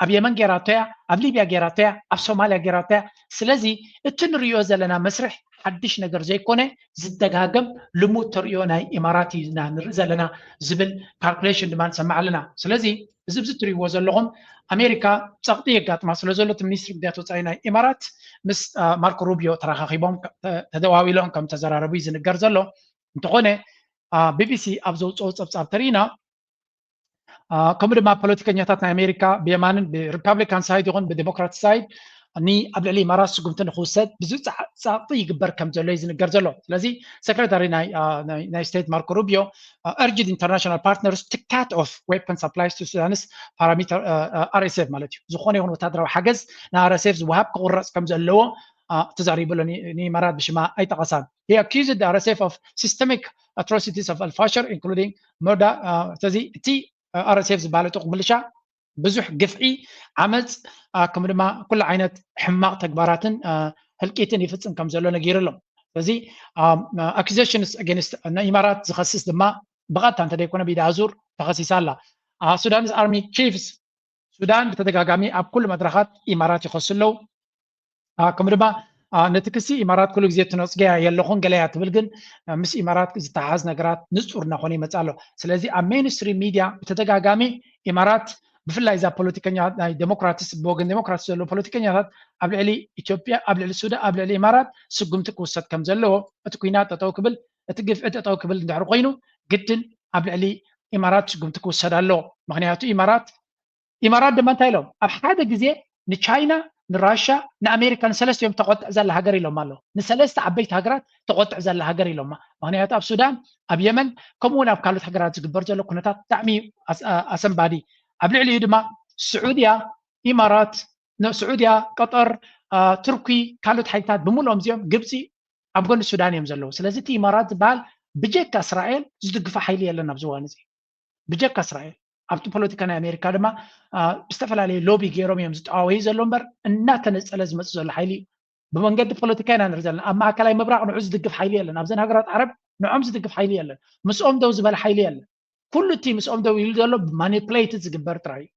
ኣብ የመን ጌራቶ እያ፣ ኣብ ሊብያ ጌራቶ እያ፣ ኣብ ሶማልያ ጌራቶ እያ። ስለዚ እቲ ንሪኦ ዘለና መስርሕ ሓድሽ ነገር ዘይኮነ ዝደጋገም ልሙድ ተርእዮ ናይ ኢማራት ኢና ንርኢ ዘለና ዝብል ካልኩሌሽን ድማ ንሰምዕ ኣለና። ስለዚ እዚ ብዚ ትሪእዎ ዘለኹም ኣሜሪካ ጸቕጢ የጋጥማ ስለ ዘሎ እቲ ሚኒስትሪ ጉዳያት ወጻኢ ናይ ኢማራት ምስ ማርኮ ሩቢዮ ተራኻኺቦም ተደዋዊሎም ከም ተዘራረቡ እዩ ዝንገር ዘሎ። እንተኾነ ቢቢሲ ኣብ ዘውፅኦ ፀብፃብ ተሪኢና ከምኡ ድማ ፖለቲከኛታት ናይ ኣሜሪካ ብየማንን ብሪፓብሊካን ሳይድ ይኹን ብዴሞክራት ሳይድ ኒ ኣብ ልዕሊ ኢማራት ስጉምቲ ንክውሰድ ብዙ ፃዕጢ ይግበር ከም ዘሎ እዩ ዝንገር ዘሎ። ስለዚ ሰክረታሪ ናይ ስቴት ማርኮ ሩቢዮ urged international partners to cut off weapon supplies to Sudanese paramilitary RSF ማለት እዩ። ዝኾነ ይኹን ወታደራዊ ሓገዝ ን RSF ዝወሃብ ክቁረፅ ከም ዘለዎ ተዛሪቡ ኣሎ። ንኢማራት ብሽማ ኣይጠቐሳን። He accused the RSF of systemic atrocities of Al-Fashir including murder. ስለዚ እቲ RSF ዝበሃል ዕጡቕ ምልሻ ብዙሕ ግፍዒ፣ ዓመፅ ከምኡ ድማ ኩሉ ዓይነት ሕማቕ ተግባራትን ህልቂትን ይፍፅም ከም ዘሎ ነጊሩ ኣሎ። ስለዚ accusations against ንኢማራት ዝኸስስ ድማ ብቐጥታ እንተደይኮነ ብኢድ ኣዙር ተኸሲሳ ኣላ። Sudanese army chiefs ሱዳን ብተደጋጋሚ ኣብ ኩሉ መድረኻት ኢማራት ይኸሱ ኣለዉ። ከምኡ ድማ ነቲ ክሲ ኢማራት ኩሉ ግዜ ትነፅገያ የለኹን ገለያ ትብል፣ ግን ምስ ኢማራት ዝተሓዝ ነገራት ንፁር እናኾነ ይመፅእ ኣሎ። ስለዚ ኣብ ሜንስትሪም ሚድያ ብተደጋጋሚ ኢማራት ብፍላይ እዛ ፖለቲከኛ ናይ ዴሞክራትስ ብወገን ዴሞክራትስ ዘለዉ ፖለቲከኛታት ኣብ ልዕሊ ኢትዮጵያ ኣብ ልዕሊ ሱዳን ኣብ ልዕሊ ኢማራት ስጉምቲ ክውሰድ ከም ዘለዎ እቲ ኩናት ጠጠው ክብል እቲ ግፍዒ ጠጠው ክብል እንድሕር ኮይኑ ግድን ኣብ ልዕሊ ኢማራት ስጉምቲ ክውሰድ ኣለዎ። ምክንያቱ ኢማራት ኢማራት ድማ እንታይ ኢሎም ኣብ ሓደ ግዜ ንቻይና ንራሻ ንኣሜሪካ ንሰለስቲኦም ተቆጥዕ ዘላ ሃገር ኢሎም ኣሎ። ንሰለስተ ዓበይቲ ሃገራት ተቆጥዕ ዘላ ሃገር ኢሎማ። ምክንያቱ ኣብ ሱዳን ኣብ የመን ከምኡ እውን ኣብ ካልኦት ሃገራት ዝግበር ዘሎ ኩነታት ብጣዕሚ ኣሰንባዲ። ኣብ ልዕሊኡ ድማ ስዑድያ፣ ኢማራት፣ ስዑድያ፣ ቀጠር፣ ቱርኪ፣ ካልኦት ሓይልታት ብምልኦም እዚኦም ግብፂ ኣብ ጎኒ ሱዳን እዮም ዘለዉ። ስለዚ እቲ ኢማራት ዝበሃል ብጀካ እስራኤል ዝድግፎ ሓይሊ የለን ኣብዚ እዋን እዚ። ብጀካ እስራኤል ኣብቲ ፖለቲካ ናይ ኣሜሪካ ድማ ብዝተፈላለየ ሎቢ ገይሮም እዮም ዝጠዋወዩ ዘሎ እምበር እናተነፀለ ዝመፅእ ዘሎ ሓይሊ እዩ። ብመንገዲ ፖለቲካ ኢና ንርኢ ዘለና። ኣብ ማእከላይ ምብራቕ ንዑ ዝድግፍ ሓይሊ የለን። ኣብዘን ሃገራት ዓረብ ንዖም ዝድግፍ ሓይሊ የለን። ምስኦም ደው ዝበለ ሓይሊ የለን። ኩሉ እቲ ምስኦም ደው ኢሉ ዘሎ ብማኒፕሌትድ ዝግበር ጥራይ እዩ።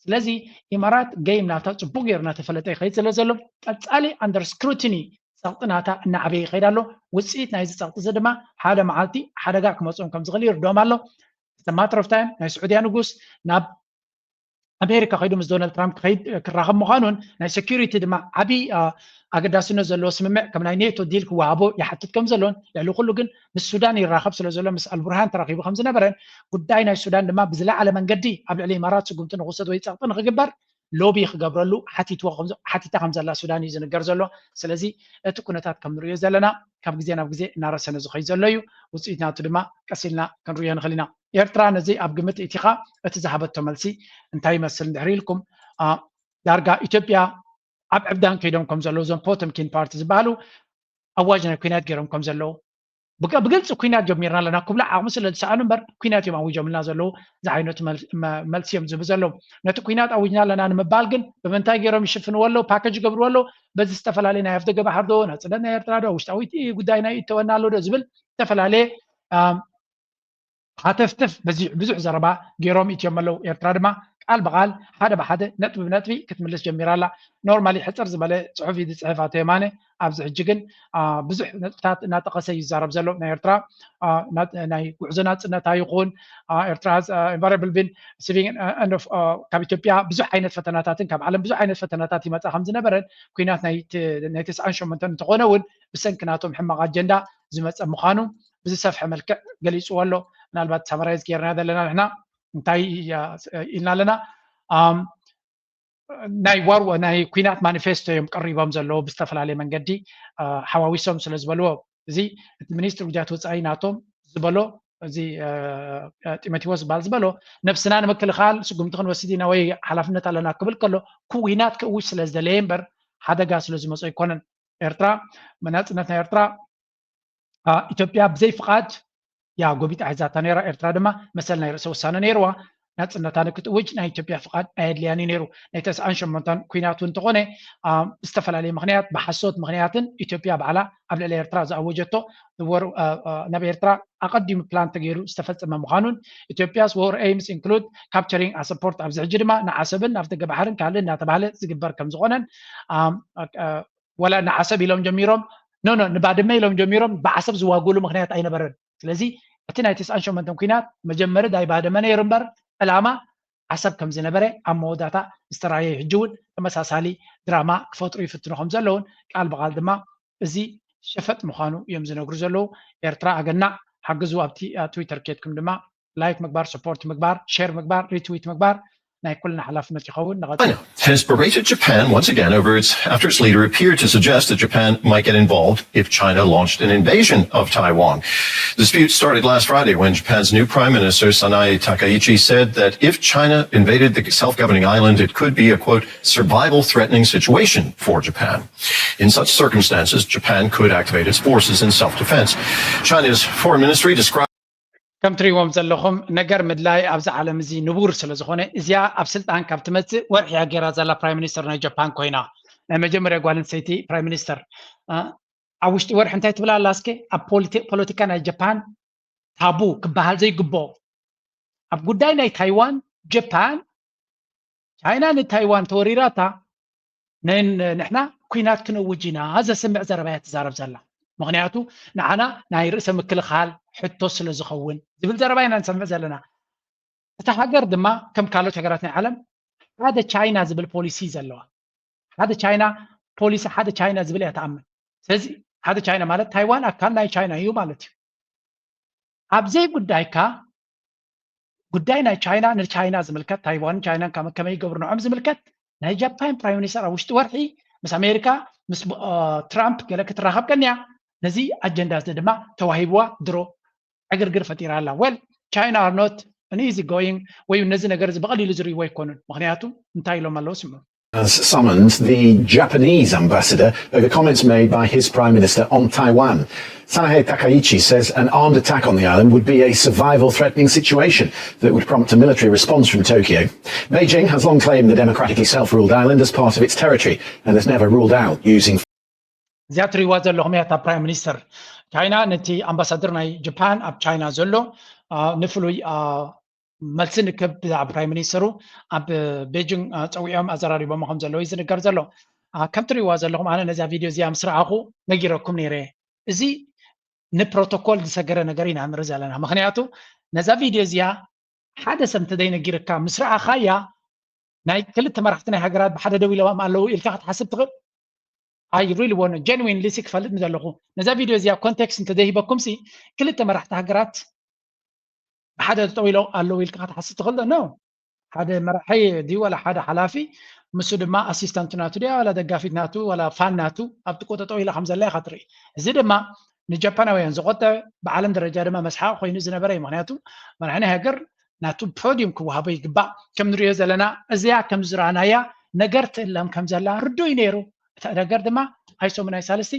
ስለዚ ኢማራት ገይም ናብታ ፅቡቅ ገይሩ እናተፈለጠ ይኸይድ ስለ ዘሎ ቀፃሊ under scrutiny ፀቕጢ ናታ እናዓበየ ይኸይድ ኣሎ። ውፅኢት ናይዚ ፀቕጢ እዚ ድማ ሓደ መዓልቲ ሓደጋ ክመፅኦም ከም ዝኽእል ይርድኦም ኣሎ። It's a matter of time ናይ ስዑድያ ንጉስ ናብ ኣሜሪካ ከይዱ ምስ ዶናልድ ትራምፕ ክኸይድ ክራኸብ ምዃኑን ናይ ሴኩሪቲ ድማ ዓብዪ ኣገዳስነት ዘለዎ ስምምዕ ከም ናይ ኔቶ ዲል ክወሃቦ ይሓትት ከም ዘሎን ልዕሊ ኩሉ ግን ምስ ሱዳን ይራኸብ ስለ ዘሎ ምስ ኣልቡርሃን ተራኺቡ ከም ዝነበረን ጉዳይ ናይ ሱዳን ድማ ብዝለዓለ መንገዲ ኣብ ልዕሊ ኢማራት ስጉምቲ ንክውሰድ ወይ ፀቕጢ ንክግበር ሎቢ ክገብረሉ ሓቲታ ከም ዘላ ሱዳን እዩ ዝንገር ዘሎ። ስለዚ እቲ ኩነታት ከም ንሪኦ ዘለና ካብ ግዜ ናብ ግዜ እናረሰነ ዝኸይ ዘሎ እዩ። ውፅኢት ናቱ ድማ ቀስ ኢልና ክንሪኦ ንኽእል ኢና። ኤርትራ ነዚ ኣብ ግምት እቲኻ እቲ ዝሃበቶ መልሲ እንታይ ይመስል እንድሕር ኢልኩም፣ ዳርጋ ኢትዮጵያ ኣብ ዕብዳን ከይዶም ከም ዘለዉ እዞም ፖተምኪን ፓርቲ ዝበሃሉ ኣዋጅ ናይ ኩናት ገይሮም ከም ዘለዉ ብግልፂ ኩናት ጀሚርና ኣለና ክብሉ ዓቕሚ ስለ ዝሰኣኑ እምበር ኩናት እዮም ኣዊጆምልና ዘለዉ ዝዓይነቱ መልሲ እዮም ዝህቡ ዘለዉ። ነቲ ኩናት ኣዊጅና ኣለና ንምባል ግን ብምንታይ ገይሮም ይሽፍንዎ ኣለዉ፣ ፓኬጅ ይገብርዎ ኣለዉ? በዚ ዝተፈላለየ ናይ ኣፍደገ ባሕር ዶ፣ ናፅነት ናይ ኤርትራ ዶ፣ ውሽጣዊ ጉዳይ ናይ ይተወና ኣሎ ዶ ዝብል ዝተፈላለየ ሃተፍተፍ በዚሑ ብዙሕ ዘረባ ገይሮም ኢትዮም ኣለዉ። ኤርትራ ድማ ቃል ብቃል ሓደ ብሓደ ነጥቢ ብነጥቢ ክትምልስ ጀሚራ ኣላ። ኖርማሊ ሕፅር ዝበለ ፅሑፍ እዩ ዝፅሕፍ ኣቶ የማነ። ኣብዚ ሕጂ ግን ብዙሕ ነጥብታት እናጠቐሰ እዩ ዝዛረብ ዘሎ። ናይ ኤርትራ ናይ ጉዕዞ ናፅነታ ይኹን ኤርትራ ኢንቫይሮብል ቢን ሲቪንግ ካብ ኢትዮጵያ ብዙሕ ዓይነት ፈተናታትን ካብ ዓለም ብዙሕ ዓይነት ፈተናታት ይመፃ ከም ዝነበረን ኩናት ናይ ተስዓን ሸሞንተን እንተኾነ እውን ብሰንኪ ናቶም ሕማቕ ኣጀንዳ ዝመፀ ምዃኑ ብዝሰፍሐ መልክዕ ገሊፅዎ ኣሎ። ምናልባት ሳመራይዝ ጌርና ዘለና ንሕና እንታይ ኢልና ኣለና? ናይ ዋር ናይ ኩናት ማኒፌስቶ እዮም ቀሪቦም ዘለዉ ብዝተፈላለየ መንገዲ ሓዋዊሶም ስለ ዝበልዎ እዚ እቲ ሚኒስትሪ ጉዳያት ወፃኢ ናቶም ዝበሎ እዚ ጢሞቴዎስ ዝበሃል ዝበሎ ነብስና ንምክልኻል ስጉምቲ ክንወስድ ኢና ወይ ሓላፍነት ኣለና ክብል ከሎ ኩናት ክእውጅ ስለ ዝደለየ እምበር ሓደጋ ስለ ዝመፆ ኣይኮነን። ኤርትራ መናፅነት ናይ ኤርትራ ኢትዮጵያ ብዘይ ፍቓድ እያ ጎቢጣ ሒዛታ ነይራ። ኤርትራ ድማ መሰል ናይ ርእሰ ውሳነ ነይርዋ። ናፅነታ ንክትእውጅ ናይ ኢትዮጵያ ፍቓድ ኣየድልያን እዩ ነይሩ። ናይ ተስዓን ሸሞንተን ኩናት እውን እንተኾነ ብዝተፈላለየ ምክንያት ብሓሶት ምክንያትን ኢትዮጵያ ባዕላ ኣብ ልዕሊ ኤርትራ ዝኣወጀቶ ናብ ኤርትራ ኣቐዲሙ ፕላን ተገይሩ ዝተፈፀመ ምዃኑን ኢትዮጵያስ war aims include capturing a support ኣብዚ ሕጂ ድማ ንዓሰብን ኣብ ደገ ባሕርን ካልእ እናተባህለ ዝግበር ከም ዝኾነን ወላ ንዓሰብ ኢሎም ጀሚሮም ኖ ኖ ንባድመ ኢሎም ጀሚሮም ብዓሰብ ዝዋጉሉ ምክንያት ኣይነበረን። ስለዚ እቲ ናይ ተስዓን ሸሞንተን ኩናት መጀመሪ ናይ ባድመ ነይሩ እምበር ዕላማ ዓሰብ ከም ዝነበረ ኣብ መወዳእታ ዝተራየ ሕጂ እውን ተመሳሳሊ ድራማ ክፈጥሩ ይፍትኑ ከም ዘለውን ቃል ብቃል ድማ እዚ ሸፈጥ ምዃኑ እዮም ዝነግሩ ዘለዉ። ኤርትራ ኣገናዕ ሓግዙ ኣብቲ ትዊተር ኬድኩም ድማ ላይክ ምግባር ሰፖርት ምግባር ሼር ምግባር ሪትዊት ምግባር ናይ ኩልና ሓላፍነት ይኸውን። ንቐጽል። Has berated Japan once again over its after its leader appeared to suggest that Japan might get involved if China launched an invasion of Taiwan. The dispute started last Friday when Japan's new prime minister Sanae Takaichi said that if China invaded the self-governing island, it could be a quote survival threatening situation for Japan. In such circumstances, Japan could activate its forces in self-defense. China's foreign ministry described ከም ትሪእዎም ዘለኹም ነገር ምድላይ ኣብዚ ዓለም እዚ ንቡር ስለ ዝኾነ እዚኣ ኣብ ስልጣን ካብ ትመፅእ ወርሒ እያ ገይራ ዘላ ፕራይም ሚኒስተር ናይ ጃፓን ኮይና ናይ መጀመርያ ጓል ኣንስተይቲ ፕራይም ሚኒስተር ኣብ ውሽጢ ወርሒ እንታይ ትብል ኣላ እስከ ኣብ ፖለቲካ ናይ ጃፓን ታቡ ክበሃል ዘይግቦ ኣብ ጉዳይ ናይ ታይዋን ጃፓን ቻይና ንታይዋን ተወሪራታ ንሕና ኩናት ክነውጅ ኢና ዘስምዕ ዘረባ እያ ትዛረብ ዘላ። ምክንያቱ ንዓና ናይ ርእሰ ምክልኻል ሕቶ ስለ ዝኸውን ዝብል ዘረባ ኢና ንሰምዕ ዘለና። እታ ሃገር ድማ ከም ካልኦት ሃገራት ናይ ዓለም ሓደ ቻይና ዝብል ፖሊሲ ዘለዋ ሓደ ቻይና ፖሊሲ ሓደ ቻይና ዝብል እያ ትኣምን። ስለዚ ሓደ ቻይና ማለት ታይዋን ኣካል ናይ ቻይና እዩ ማለት እዩ። ኣብ ዘይጉዳይካ ጉዳይ ናይ ቻይና ንቻይና ዝምልከት ታይዋንን ቻይናን ከመይ ይገብሩ ንዖም ዝምልከት ናይ ጃፓን ፕራይም ሚኒስተር ኣብ ውሽጢ ወርሒ ምስ ኣሜሪካ ምስ ትራምፕ ገለ ክትራኸብ ቀንያ ነዚ ኣጀንዳ እዚ ድማ ተዋሂብዋ ድሮ ዕግርግር ፈጢራ ኣላ። Well China are not an easy going ወይ ነዚ ነገር እዚ ብቐሊሉ ዝርእይዎ ኣይኮኑን። ምክንያቱ እንታይ ኢሎም ኣለዉ ስምዑ። has summoned the Japanese ambassador over comments made by his prime minister on Taiwan. Sanae Takaichi says an armed attack on the island would be a survival threatening situation that would prompt a military response from Tokyo. Beijing has long claimed the democratically self ruled island as part of its territory and has never ruled out using. እዚኣ ትሪእዋ ዘለኹም እያ እታ ፕራይም ሚኒስተር ቻይና ነቲ ኣምባሳደር ናይ ጃፓን ኣብ ቻይና ዘሎ ንፍሉይ መልሲ ንክብ ብዛዕባ ፕራይም ሚኒስተሩ ኣብ ቤጂንግ ፀዊዖም ኣዘራሪቦሞ ከም ዘለዉ እዩ ዝንገር ዘሎ። ከም ትሪእዋ ዘለኹም ኣነ ነዛ ቪድዮ እዚኣ ምስ ረኣኹ ነጊረኩም ነይረ። እዚ ንፕሮቶኮል ዝሰገረ ነገር ኢና ንርኢ ዘለና። ምክንያቱ ነዛ ቪድዮ እዚኣ ሓደ ሰብ እንተዘይነጊርካ ምስ ረኣኻያ ናይ ክልተ መራሕቲ ናይ ሃገራት ብሓደ ደው ኢሎም ኣለዉ ኢልካ ክትሓስብ ትኽእል። I really want genuinely ሲ ክፈልጥ ምደለኹ ነዛ ቪድዮ እዚኣ ኮንቴክስት እንተዘይሂበኩም ሲ ክልተ መራሕቲ ሃገራት ብሓደ ጠጠው ኢሎም ኣለዉ ኢልካ ክትሓስብ ትኽእል ዶ? ሓደ መራሒ ድዩ ዋላ ሓደ ሓላፊ ምስ ድማ ኣሲስታንት ናቱ ድያ ዋላ ደጋፊት ናቱ ዋላ ፋን ናቱ ኣብቲ ቁጠጠው ኢላ ከም ዘላ ኢኻ ትርኢ። እዚ ድማ ንጃፓናውያን ዝቆጠበ ብዓለም ደረጃ ድማ መስሓቕ ኮይኑ ዝነበረ እዩ። ምክንያቱ መራሒ ናይ ሃገር ናቱ ፖዲዩም ክወሃቦ ይግባእ። ከም ንሪኦ ዘለና እዚኣ ከም ዝረኣናያ ነገር ትእለም ከም ዘላ ርዱእ እዩ ነይሩ። እቲ ነገር ድማ ኣይሶም ናይ ሳልስቲ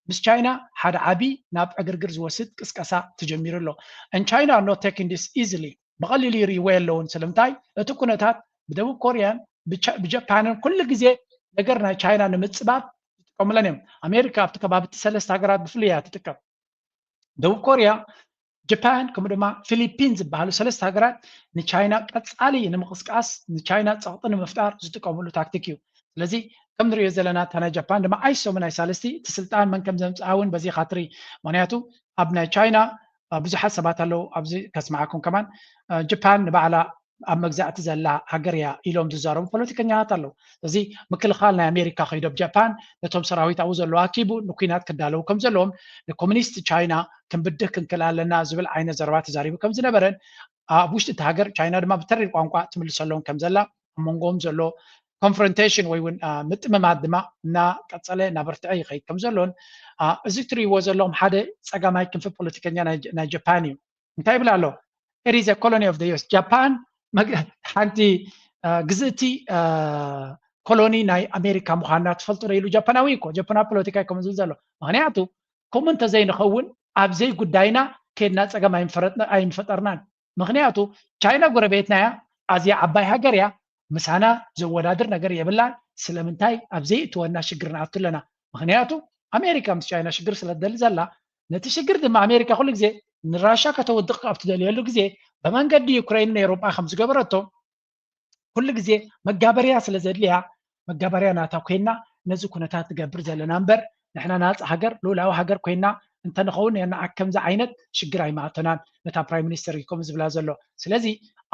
ምስ ቻይና ሓደ ዓቢ ናብ ዕግርግር ዝወስድ ቅስቀሳ ተጀሚሩ ኣሎ። And China are not taking this easily። ብቐሊሉ ይርእይዎ የለውን። ስለምንታይ? እቲ ኩነታት ብደቡብ ኮርያን ብቻ- ብጃፓንን ኩሉ ግዜ ነገር ናይ ቻይና ንምጽባብ ይጥቀሙለን እዮም። ኣሜሪካ ኣብቲ ከባቢ እቲ ሰለስተ ሃገራት ብፍሉይ እያ ትጥቀም። ደቡብ ኮርያ፣ ጃፓን ከምኡ ድማ ፊሊፒን ዝበሃሉ ሰለስተ ሃገራት ንቻይና ቀጻሊ ንምቕስቃስ ንቻይና ጸቕጢ ንምፍጣር ዝጥቀምሉ ታክቲክ እዩ። ስለዚ ከም ንሪኦ ዘለና እታ ናይ ጃፓን ድማ ኣይሶም ናይ ሳልስቲ እቲ ስልጣን መን ከም ዘምጽኣ እውን በዚ ኢኻ ትርኢ። ምክንያቱ ኣብ ናይ ቻይና አ፣ ብዙሓት ሰባት ኣለዉ ኣብዚ ከስምዓኩም ከማን አ፣ ጃፓን ንባዕላ ኣብ መግዛእቲ ዘላ ሃገር እያ ኢሎም ዝዛረቡ ፖለቲከኛታት ኣለዉ። እዚ ምክልኻል ናይ ኣሜሪካ ከይዶም ጃፓን ነቶም ሰራዊት ኣብኡ ዘለዉ ኣኪቡ ንኩናት ክዳለዉ ከም ዘለዎም ንኮሚኒስት ቻይና ክንብድህ ክንክእል ኣለና ዝብል ዓይነት ዘረባ ተዛሪቡ ከም ዝነበረን ኣብ ውሽጢ እቲ ሃገር ቻይና ድማ ብተሪር ቋንቋ ትምልሰሎም ከም ዘላ ኣብ መንጎኦም ዘሎ ኮንፍሮንቴሽን ወይ እውን ምጥምማት ድማ እናቀፀለ እናበርትዐ ይኸይድ ከም ዘሎን እዚ እትሪእዎ ዘለኹም ሓደ ፀጋማይ ክንፊ ፖለቲከኛ ናይ ጃፓን እዩ። እንታይ ይብል ኣሎ? It is a colony of the U S። ጃፓን ሓንቲ ግዝእቲ ኮሎኒ ናይ ኣሜሪካ ምዃና ትፈልጡ ዶ ኢሉ ጃፓናዊ እኮ ጃፓናዊ ፖለቲካ እዩ ከምኡ ዝብል ዘሎ። ምክንያቱ ከምኡ እንተዘይንኸውን ኣብ ዘይጉዳይና ከድና ፀገም ኣይምፈጠርናን። ምክንያቱ ቻይና ጎረቤትና እያ፣ ኣዝያ ዓባይ ሃገር እያ፣ ምሳና ዘወዳድር ነገር የብላን። ስለምንታይ ኣብ ዘይእትወና ሽግር ንኣቱ ኣለና? ምክንያቱ ኣሜሪካ ምስ ቻይና ሽግር ስለ ትደሊ ዘላ፣ ነቲ ሽግር ድማ ኣሜሪካ ኩሉ ግዜ ንራሻ ከተውድቕ ኣብ ትደልየሉ ግዜ ብመንገዲ ዩክሬንን ኤውሮጳ ከም ዝገበረቶ ኩሉ ግዜ መጋበርያ ስለ ዘድልያ መጋበርያ ናታ ኮይና ነዚ ኩነታት ትገብር ዘለና እምበር ንሕና ናፃ ሃገር ልኡላዊ ሃገር ኮይና እንተንኸውን ንዓክ ከምዚ ዓይነት ሽግር ኣይምኣተናን። ነታ ፕራይም ሚኒስተር እዩ ከምኡ ዝብላ ዘሎ። ስለዚ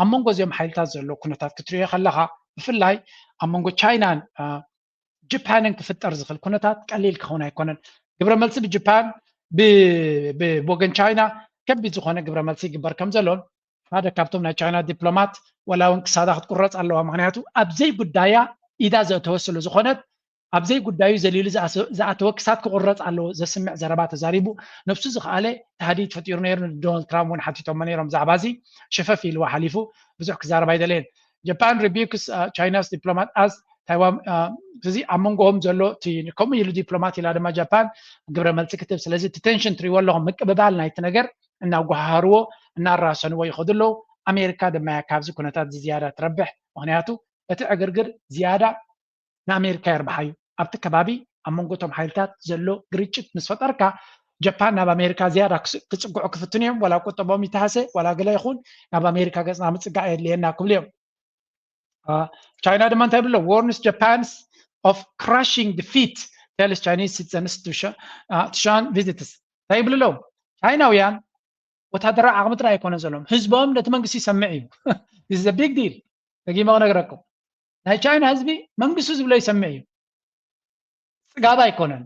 ኣብ መንጎ እዚኦም ሓይልታት ዘሎ ኩነታት ክትሪኦ ከለኻ ብፍላይ ኣብ መንጎ ቻይናን ጃፓንን ክፍጠር ዝኽእል ኩነታት ቀሊል ክኸውን ኣይኮነን። ግብረ መልሲ ብጃፓን ብወገን ቻይና ከቢድ ዝኾነ ግብረ መልሲ ይግበር ከም ዘሎን ሓደ ካብቶም ናይ ቻይና ዲፕሎማት ወላ እውን ክሳዳ ክትቁረፅ ኣለዋ። ምክንያቱ ኣብ ዘይጉዳያ ኢዳ ዘእተወ ስለ ዝኾነት ኣብ ዘይጉዳዩ ዘሊሉ ዝኣተወ ክሳድ ክቁረፅ ኣለዎ ዘስምዕ ዘረባ ተዛሪቡ። ነብሱ ዝኸኣለ ተሃዲድ ፈጢሩ ነይሩ። ንዶናልድ ትራምፕ እውን ሓቲቶሞ ነይሮም ብዛዕባ እዚ። ሸፈፍ ኢልዋ ሓሊፉ ብዙሕ ክዛረብ ኣይደለየን። ጃፓን ሪቢክስ ቻይናስ ዲፕሎማት ኣስ ታይዋን እዚ ኣብ መንጎኦም ዘሎ ከምኡ ኢሉ ዲፕሎማት ኢላ ድማ ጃፓን ግብረ መልሲ ክትብ። ስለዚ እቲ ቴንሽን ትሪእዎ ኣለኹም ምቅብባል ናይቲ ነገር እናጓሃሃርዎ እናራሰንዎ ይኸዱ ኣለዉ። ኣሜሪካ ድማ እያ ካብዚ ኩነታት ዝዝያዳ ትረብሕ። ምክንያቱ እቲ ዕግርግር ዝያዳ ንኣሜሪካ የርብሓ እዩ። ኣብቲ ከባቢ ኣብ መንጎ እቶም ሓይልታት ዘሎ ግርጭት ምስ ፈጠርካ ጃፓን ናብ ኣሜሪካ ዝያዳ ክጽግዑ ክፍትኑ እዮም። ዋላ ቁጠቦም ይተሃሰ ዋላ ገለ ይኹን ናብ ኣሜሪካ ገጽና ምጽጋዕ የድልየና ክብሉ እዮም። ቻይና ድማ እንታይ ብሎ warns Japan's of crushing defeat tells Chinese citizens to shun visits እንታይ ይብሉ ኣለዉ? ቻይናውያን ወታደራዊ ዓቕሚ ጥራይ ኣይኮነ ዘለዎም ህዝቦም ነቲ መንግስቲ ይሰምዕ እዩ። This is a big deal። ደጊመ ክነግረኩም ናይ ቻይና ህዝቢ መንግስቱ ዝብሎ ይሰምዕ እዩ። ፅጋብ ኣይኮነን።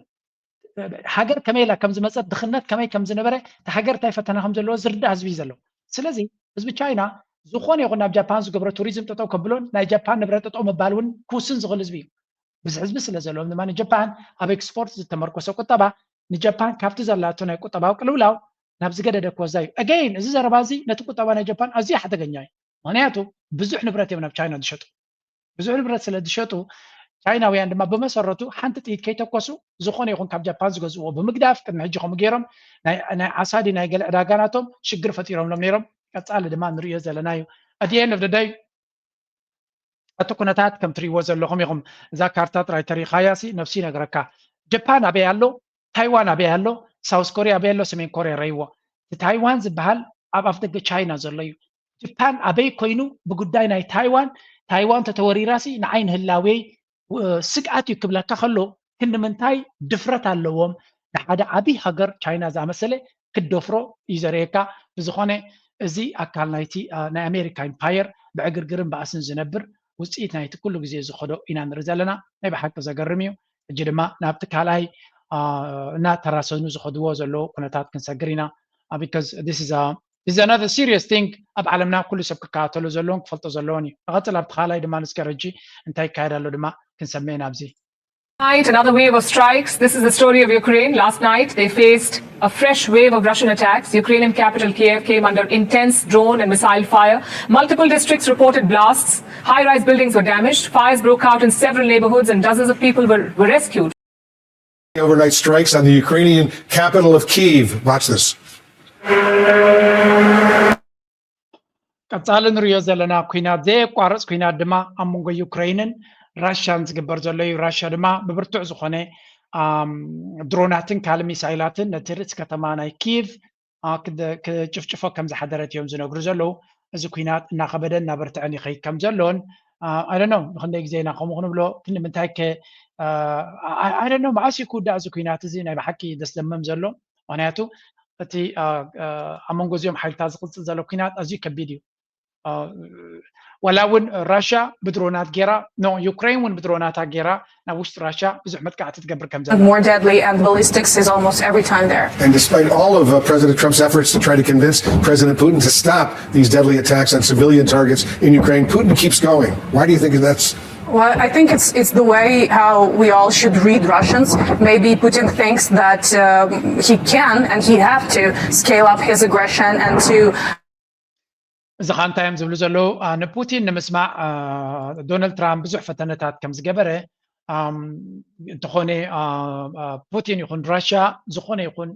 ሃገር ከመይ ኢላ ከም ዝመፀት ድኽነት ከመይ ከም ዝነበረ እቲ ሃገር እንታይ ፈተና ከም ዘለዎ ዝርዳእ ህዝቢ እዩ ዘለዎ። ስለዚ ህዝቢ ቻይና ዝኾነ ይኹን ናብ ጃፓን ዝገብሮ ቱሪዝም ጠጠው ከብሎን ናይ ጃፓን ንብረት ጠጠው ምባል እውን ክውስን ዝኽእል ህዝቢ እዩ። ብዙሕ ህዝቢ ስለ ዘለዎም ድማ ንጃፓን ኣብ ኤክስፖርት ዝተመርኮሰ ቁጠባ ንጃፓን ካብቲ ዘላቶ ናይ ቁጠባዊ ቅልውላው ናብ ዝገደደ ክወዛ እዩ። Again እዚ ዘረባ እዚ ነቲ ቁጠባ ናይ ጃፓን ኣዝዩ ሓደገኛ እዩ። ምክንያቱ ብዙሕ ንብረት እዮም ናብ ቻይና ዝሸጡ። ብዙሕ ንብረት ስለ ዝሸጡ ቻይናውያን ድማ ብመሰረቱ ሓንቲ ጥይት ከይተኮሱ ዝኾነ ይኹን ካብ ጃፓን ዝገዝእዎ ብምግዳፍ ቅድሚ ሕጂ ከምኡ ገይሮም ናይ ዓሳ ድዩ ናይ ገለ ዕዳጋ ናቶም ሽግር ፈጢሮምሎም ነይሮም። ቀፃሊ ድማ ንሪኦ ዘለና እዩ። At the end of the day እቲ ኩነታት ከም ትሪእዎ ዘለኹም ኢኹም። እዛ ካርታ ጥራይ ተሪኻያ ሲ ነብሲ ይነግረካ። ጃፓን ኣበይ ኣሎ? ታይዋን ኣበይ ኣሎ? ሳውስ ኮርያ ኣበይ ኣሎ? ሰሜን ኮርያ ረይዎ። እቲ ታይዋን ዝበሃል ኣብ ኣፍደገ ቻይና ዘሎ እዩ። ጃፓን ኣበይ ኮይኑ ብጉዳይ ናይ ታይዋን ታይዋን ተተወሪራሲ ንዓይ ንህላዌይ ስግኣት እዩ ክብለካ ከሎ ክንዲ ምንታይ ድፍረት ኣለዎም ንሓደ ዓብይ ሃገር ቻይና ዝኣመሰለ ክደፍሮ እዩ ዘርእየካ። ብዝኾነ እዚ ኣካል ናይቲ ናይ ኣሜሪካ ኢምፓየር ብዕግርግርን ባእስን ዝነብር ውፅኢት ናይቲ ኩሉ ግዜ ዝኸዶ ኢና ንርኢ ዘለና። ናይ ብሓቂ ዘገርም እዩ። ሕጂ ድማ ናብቲ ካልኣይ እናተራሰኑ ዝኸድዎ ዘለዉ ኩነታት ክንሰግር ኢና። Because this is a is another serious thing ኣብ ዓለምና ኩሉ ሰብ ክከታተሎ ዘለዎን ክፈልጦ ዘለዎን እዩ። ንቐፅል ኣብቲ ካልኣይ ድማ ንስከረጂ እንታይ ይካየድ ኣሎ ድማ ክንሰምዕ ኢና ኣብዚ። Tonight, another wave of strikes. This is the story of Ukraine. Last night, they faced a fresh wave of Russian attacks. Ukrainian capital Kiev came under intense drone and missile fire. Multiple districts reported blasts. High rise buildings were damaged. Fires broke out in several neighborhoods, and dozens of people were, were rescued. Overnight strikes on the Ukrainian capital of Kyiv. Watch this. ቀፃሊ ንሪኦ ዘለና ኩናት፣ ዘየቋርፅ ኩናት ድማ ኣብ መንጎ ዩክሬንን ራሽያን ዝግበር ዘሎ እዩ። ራሽያ ድማ ብብርቱዕ ዝኾነ ድሮናትን ካልእ ሚሳይላትን ነቲ ርእሲ ከተማ ናይ ኪቭ ክጭፍጭፎ ከም ዝሓደረት እዮም ዝነግሩ ዘለዉ። እዚ ኩናት እናኸበደን እናበርትዐን ይኸይድ ከም ዘሎን ኣይደኖ ንክንደይ ግዜና ከምኡ ክንብሎ ክንምንታይ ከ ኣይደኖ መዓስ እዩ ክውዳእ እዚ ኩናት እዚ ናይ ብሓቂ ደስደመም ዘሎ? ምክንያቱ እቲ ኣብ መንጎ እዚኦም ሓይልታት ዝቕፅል ዘሎ ኩናት ኣዝዩ ከቢድ እዩ። ዋላ እውን ራሽያ ብድሮናት ገይራ ኖ ዩክሬን እውን ብድሮናታ ገይራ ናብ ውሽጢ ራሽያ ብዙሕ መጥቃዕቲ ትገብር ከም ዘላ More deadly and ballistics is almost every time there. And despite all of uh, President Trump's efforts to try to convince President Putin to stop these deadly attacks on civilian targets in Ukraine, Putin keeps going. Why do you think that's Well, I think it's it's the way how we all should read Russians. Maybe Putin thinks that um, he can and he have to scale up his aggression and to እዚ ኸ እንታይ እዮም ዝብሉ ዘለዉ? ንፑቲን ንምስማዕ ዶናልድ ትራምፕ ብዙሕ ፈተነታት ከም ዝገበረ እንተኾነ ፑቲን ይኹን ራሽያ ዝኾነ ይኹን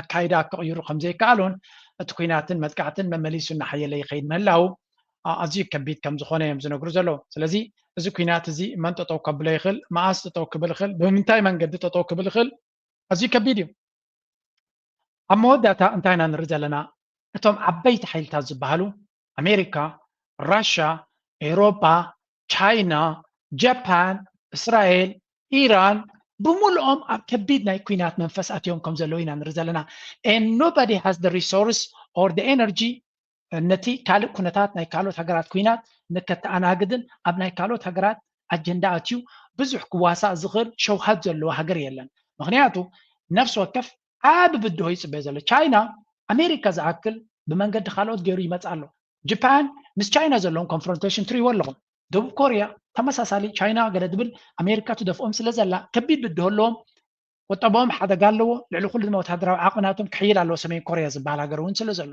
ኣካይዳ ክቕይሩ ከም ዘይከኣሉን እቲ ኩናትን መጥቃዕትን መመሊሱ እናሓየለ ይኸይድ ምህላው ኣዝዩ ከቢድ ከም ዝኾነ እዮም ዝነግሩ ዘለዉ። ስለዚ እዚ ኩናት እዚ መን ጠጠው ከብሎ ይኽእል፣ መኣስ ጠጠው ክብል ይኽእል፣ ብምንታይ መንገዲ ጠጠው ክብል ይኽእል ኣዝዩ ከቢድ እዩ። ኣብ መወዳእታ እንታይ ኢና ንርኢ ዘለና? እቶም ዓበይቲ ሓይልታት ዝበሃሉ ኣሜሪካ፣ ራሽያ፣ ኤውሮጳ፣ ቻይና፣ ጃፓን፣ እስራኤል፣ ኢራን ብምልኦም ኣብ ከቢድ ናይ ኩናት መንፈስ ኣትዮም ከም ዘለዉ ኢና ንርኢ ዘለና። And nobody has the resource or the energy ነቲ ካልእ ኩነታት ናይ ካልኦት ሃገራት ኩናት ንከተኣናግድን ኣብ ናይ ካልኦት ሃገራት ኣጀንዳ ኣትዩ ብዙሕ ክዋሳእ ዝኽእል ሸውሃት ዘለዎ ሃገር የለን። ምክንያቱ ነፍሲ ወከፍ ዓቢ ብድሆ ይፅበ ዘሎ። ቻይና ኣሜሪካ ዝኣክል ብመንገዲ ካልኦት ገይሩ ይመፅእ ኣሎ። ጃፓን ምስ ቻይና ዘለዎም ኮንፍሮንቴሽን ትሪእዎ ኣለኹም። ደቡብ ኮርያ ተመሳሳሊ ቻይና ገለ ድብል ኣሜሪካ ትደፍኦም ስለ ዘላ ከቢድ ብድሆ ኣለዎም። ቁጠባኦም ሓደጋ ኣለዎ። ልዕሊ ኩሉ ድማ ወታደራዊ ዓቕሚ ናቶም ክሕይል ኣለዎ። ሰሜን ኮርያ ዝበሃል ሃገር እውን ስለ ዘሎ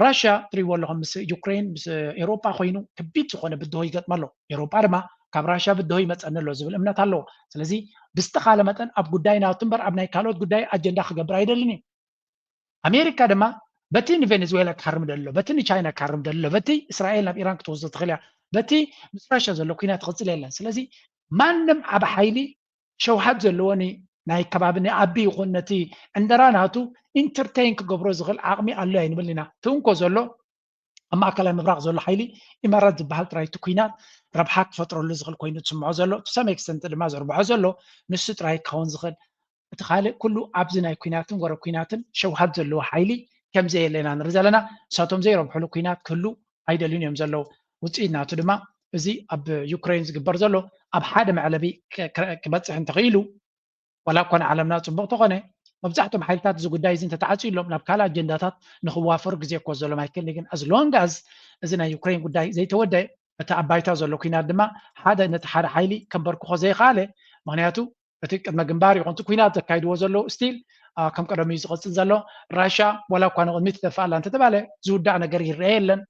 ራሽያ ትሪእዎ ኣለኹም ምስ ዩክሬን ምስ ኤውሮጳ ኮይኑ ከቢድ ዝኾነ ብድሆ ይገጥመ ኣሎ። ኤውሮጳ ድማ ካብ ራሽያ ብድሆ ይመፀኒ ኣሎ ዝብል እምነት ኣለዎ። ስለዚ ብዝተኻለ መጠን ኣብ ጉዳይ ናቱ እምበር ኣብ ናይ ካልኦት ጉዳይ ኣጀንዳ ክገብር ኣይደልን እዩ። ኣሜሪካ ድማ በቲ ንቬኔዙዌላ ክሃርም ደሎ፣ በቲ ንቻይና ክሃርም ደሎ፣ በቲ እስራኤል ናብ ኢራን ክትወስዶ ትኽእል እያ፣ በቲ ምስ ራሽያ ዘሎ ኩናት ትቕፅል የለን። ስለዚ ማንም ዓቢ ሓይሊ ሸውሃት ዘለዎ ናይ ከባቢ ንኣቢ ይኹን ነቲ ዕንደራ ናቱ ኢንተርቴይን ክገብሮ ዝኽእል ዓቕሚ ኣሎ ኣይንብል ኢና። እቲ እንኮ ዘሎ ኣብ ማእከላይ ምብራቕ ዘሎ ሓይሊ ኢማራት ዝበሃል ጥራይ እቲ ኩናት ረብሓ ክፈጥረሉ ዝኽእል ኮይኑ ዝስምዖ ዘሎ to some extent ድማ ዘርብሖ ዘሎ ንሱ ጥራይ ክኸውን ዝኽእል እቲ ካልእ ኩሉ ኣብዚ ናይ ኩናትን ወረ ኩናትን ሸውሃት ዘለዎ ሓይሊ ከም ዘየለ ኢና ንርኢ ዘለና። ንሳቶም ዘይረብሕሉ ኩናት ክህሉ ኣይደልዩን እዮም ዘለዉ። ውፅኢት ናቱ ድማ እዚ ኣብ ዩክሬን ዝግበር ዘሎ ኣብ ሓደ መዕለቢ ክበፅሕ እንተኽኢሉ ዋላ እኳ ንዓለምና ፅቡቕ ተኾነ መብዛሕቶም ሓይልታት እዚ ጉዳይ እዚ እንተተዓፅዩሎም ናብ ካልእ ኣጀንዳታት ንክዋፈሩ ግዜ ክወስደሎም ኣይክእልን ግን as long as እዚ ናይ ዩክሬን ጉዳይ ዘይተወደአ እቲ ኣብ ባይታ ዘሎ ኩናት ድማ ሓደ ነቲ ሓደ ሓይሊ ከንበርክኾ ዘይኸኣለ ምክንያቱ እቲ ቅድመ ግንባር ይኹን እቲ ኩናት ዘካይድዎ ዘለዉ still ከም ቀደሙ እዩ ዝቕፅል ዘሎ። ራሽያ ዋላ እኳ ንቕድሚት ትደፍእ ኣላ እንተተባለ ዝውዳእ ነገር ይረአ የለን።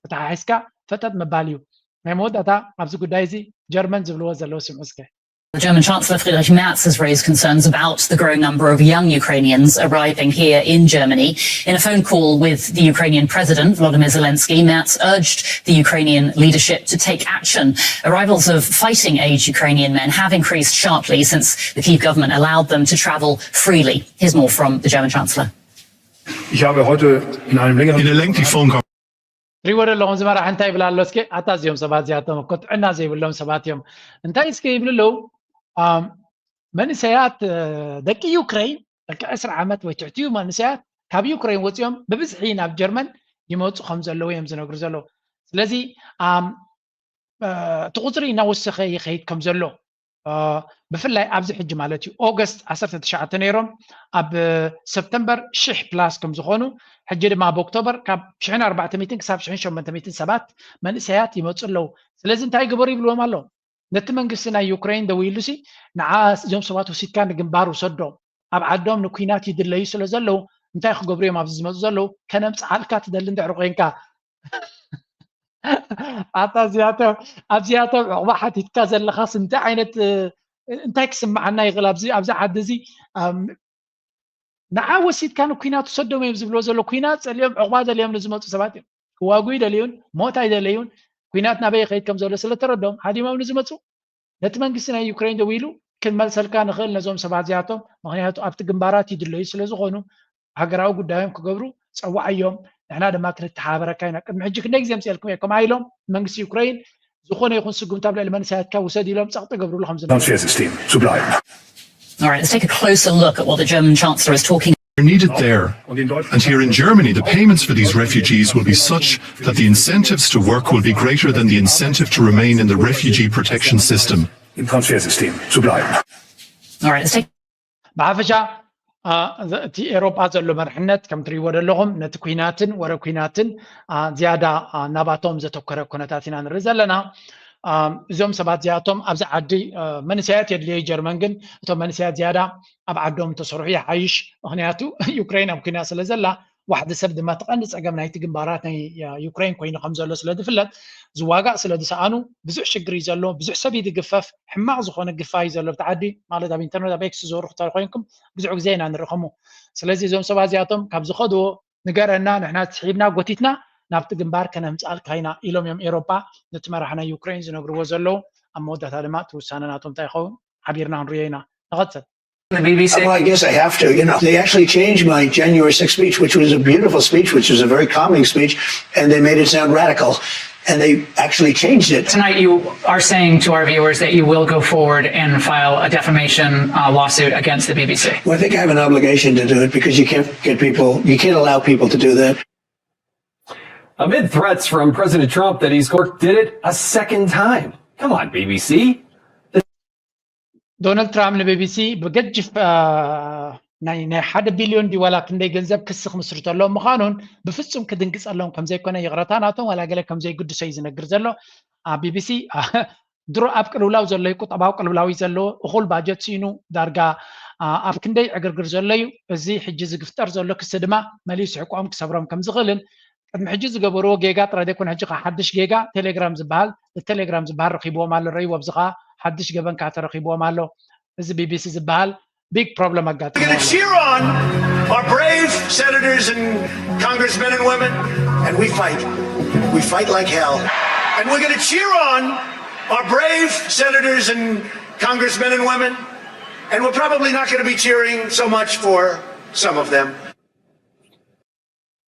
ተተሓሒዝካ ፈጠጥ ምባል እዩ። ናይ መወዳእታ ኣብዚ ጉዳይ እዚ ጀርመን ዝብልዎ ዘለዉ ስምዑ እስከ። German Chancellor Friedrich Merz has raised concerns about the growing number of young Ukrainians arriving here in Germany. In a phone call with the Ukrainian President Volodymyr Zelensky, Merz urged the Ukrainian leadership to take action. Arrivals of fighting age Ukrainian men have increased sharply since the Kyiv government allowed them to travel freely. Here's more from the German Chancellor. Ich habe heute in einem längeren In a lengthy phone call. ትሪእዎ ዘለኹም እዚ መራሒ እንታይ ይብል ኣሎ እስኪ? ኣታ እዚኦም ሰባት እዚኣቶም እኮ ጥዕና ዘይብሎም ሰባት እዮም። እንታይ እስኪ ይብሉ ኣለዉ? መንእሰያት ደቂ ዩክሬን ደቂ ዕስራ ዓመት ወይ ትሕቲኡ መንእሰያት ካብ ዩክሬን ወፂኦም ብብዝሒ ናብ ጀርመን ይመፁ ከም ዘለዉ እዮም ዝነግሩ ዘለዉ። ስለዚ እቲ ቁፅሪ እናወሰኸ ይኸይድ ከም ዘሎ ብፍላይ ኣብዚ ሕጂ ማለት እዩ ኦገስት ዓሰርተ ትሽዓተ ነይሮም ኣብ ሰፕተምበር ሽሕ ፕላስ ከም ዝኾኑ ሕጂ ድማ ኣብ ኦክቶበር ካብ ሽሕን ኣርባዕተ ሚእትን ክሳብ ሽሕን ሸሞንተ ሚእትን ሰባት መንእሰያት ይመፁ ኣለዉ። ስለዚ እንታይ ግበሩ ይብልዎም ኣለዉ። ነቲ መንግስቲ ናይ ዩክሬን ደው ኢሉሲ ንዓ እዞም ሰባት ወሲድካ ንግንባር ውሰዶም፣ ኣብ ዓዶም ንኩናት ይድለዩ ስለ ዘለዉ እንታይ ክገብሩ እዮም ኣብዚ ዝመፁ ዘለዉ ከነምፅኣልካ ትደሊ እንድሕር ኮይንካ ኣታ እዚኣቶም ኣብዚኣቶም ዕቑባ ሓቲትካ ዘለኻስ እንታይ ዓይነት እንታይ ክስምዓና ይኽእል ኣብዚ ኣብዚ ዓዲ እዚ ንዓ ወሲድካ ንኩናት ውሰዶም እዮም ዝብልዎ ዘሎ ኩናት ፀሊኦም ዕቑባ ደልዮም ንዝመፁ ሰባት እዮም ክዋጉ ይደልዩን ሞት ኣይደለዩን ኩናት ናበይ ይኸይድ ከም ዘሎ ስለተረዶም ሃዲሞም ንዝመፁ ነቲ መንግስቲ ናይ ዩክሬን ደው ኢሉ ክንመልሰልካ ንኽእል ነዞም ሰባት እዚኣቶም ምክንያቱ ኣብቲ ግንባራት ይድለዩ ስለ ዝኾኑ ሃገራዊ ጉዳዮም ክገብሩ ፀዋዓዮም ንሕና ድማ ክንተሓባበረካ ኢና ቅድሚ ሕጂ ክንደይ ግዜ ምፅኤልኩም እየ ከምኣ ኢሎም መንግስቲ ዩክሬን ዝኾነ ይኹን ስጉምቲ ኣብ ልዕሊ መንእሰያትካ ውሰድ ኢሎም ፀቕጢ ገብርሉ ከም ዝነበሩ Transfersystem zu bleiben. All right, let's take a closer look at what the German Chancellor is talking are needed there. And here in Germany, the payments for these refugees will be such that the incentives to work will be greater than the incentive to remain in the refugee protection system. Im Transfersystem zu bleiben. All right, let's take ብሓፈሻ እቲ ኤሮጳ ዘሎ መርሕነት ከም ትሪእዎ ዘለኹም ነቲ ኩናትን ወረ ኩናትን ዝያዳ ናባቶም ዘተኮረ ኩነታት ኢና ንርኢ ዘለና። እዞም ሰባት እዚኣቶም ኣብዚ ዓዲ መንእሰያት የድልዮ ጀርመን ግን እቶም መንእሰያት ዝያዳ ኣብ ዓዶም ተሰርሑ ይሓይሽ ምክንያቱ ዩክሬን ኣብ ኩናት ስለ ዘላ ዋሕዲ ሰብ ድማ እቲ ቀንዲ ፀገም ናይቲ ግንባራት ናይ ዩክሬን ኮይኑ ከም ዘሎ ስለ ዝፍለጥ ዝዋጋእ ስለ ዝሰኣኑ ብዙሕ ሽግር እዩ ዘሎ ብዙሕ ሰብ ይድግፈፍ ሕማቕ ዝኾነ ግፋ እዩ ዘሎ ብቲ ዓዲ ማለት ኣብ ኢንተርነት ኣብ ኤክስ ዝዞሩ ክተር ኮይንኩም ብዙሕ ግዜ ኢና ንርኸሙ ስለዚ እዞም ሰባት እዚኣቶም ካብ ዝኸድዎ ንገረና ንሕና ስሒብና ጎቲትና ናብቲ ግንባር ከነምፅኣልካ ኢና ኢሎም እዮም ኤሮፓ ነቲ መራሒ ናይ ዩክሬን ዝነግርዎ ዘለዉ ኣብ መወዳእታ ድማ እቲ ውሳነ ናቶም እንታይ ይኸውን ሓቢርና ክንሪኦ ኢና ንቐፅል the B B C. Well, I guess I have to. You know, they actually changed my January sixth speech, which was a beautiful speech, which was a very calming speech, and they made it sound radical. And they actually changed it. Tonight, you are saying to our viewers that you will go forward and file a defamation uh, lawsuit against the B B C. Well, I think I have an obligation to do it because you can't get people, you can't allow people to do that. Amid threats from President Trump that he's court did it a second time. Come on, B B C. ዶናልድ ትራምፕ ንቢቢሲ ብገጅፍ ናይ ናይ ሓደ ቢልዮን ድዩ ዋላ ክንደይ ገንዘብ ክሲ ክምስርተሎም ምዃኑን ብፍጹም ክድንግጸሎም ከም ዘይኮነ ይቕረታ ናቶም ዋላ ገለ ከም ዘይግድሶ እዩ ዝነግር ዘሎ። ቢቢሲ ድሮ ኣብ ቅልውላው ዘሎ እዩ፣ ቁጠባዊ ቅልውላው እዩ ዘለዎ፣ እኹል ባጀት ስኢኑ ዳርጋ ኣብ ክንደይ ዕግርግር ዘሎ እዩ። እዚ ሕጂ ዝግፍጠር ዘሎ ክሲ ድማ መሊሱ ሕቆኦም ክሰብሮም ከም ዝኽእልን ቅድሚ ሕጂ ዝገበርዎ ጌጋ ጥራይ ዘይኮነ ሕጂ ከዓ ሓድሽ ጌጋ ቴሌግራም ዝበሃል ቴሌግራም ዝበሃል ረኺብዎም ኣሎ ረይዎ ኣብዚ ከዓ ሓድሽ ገበን ከዓ ተረኺብዎም ኣሎ እዚ ቢቢሲ ዝበሃል big problem ኣጋጥሞ We're going to cheer on our brave senators and congressmen and women, and we fight. We fight like hell. And we're going to cheer on our brave senators and congressmen and women, and we're probably not going to be cheering so much for some of them.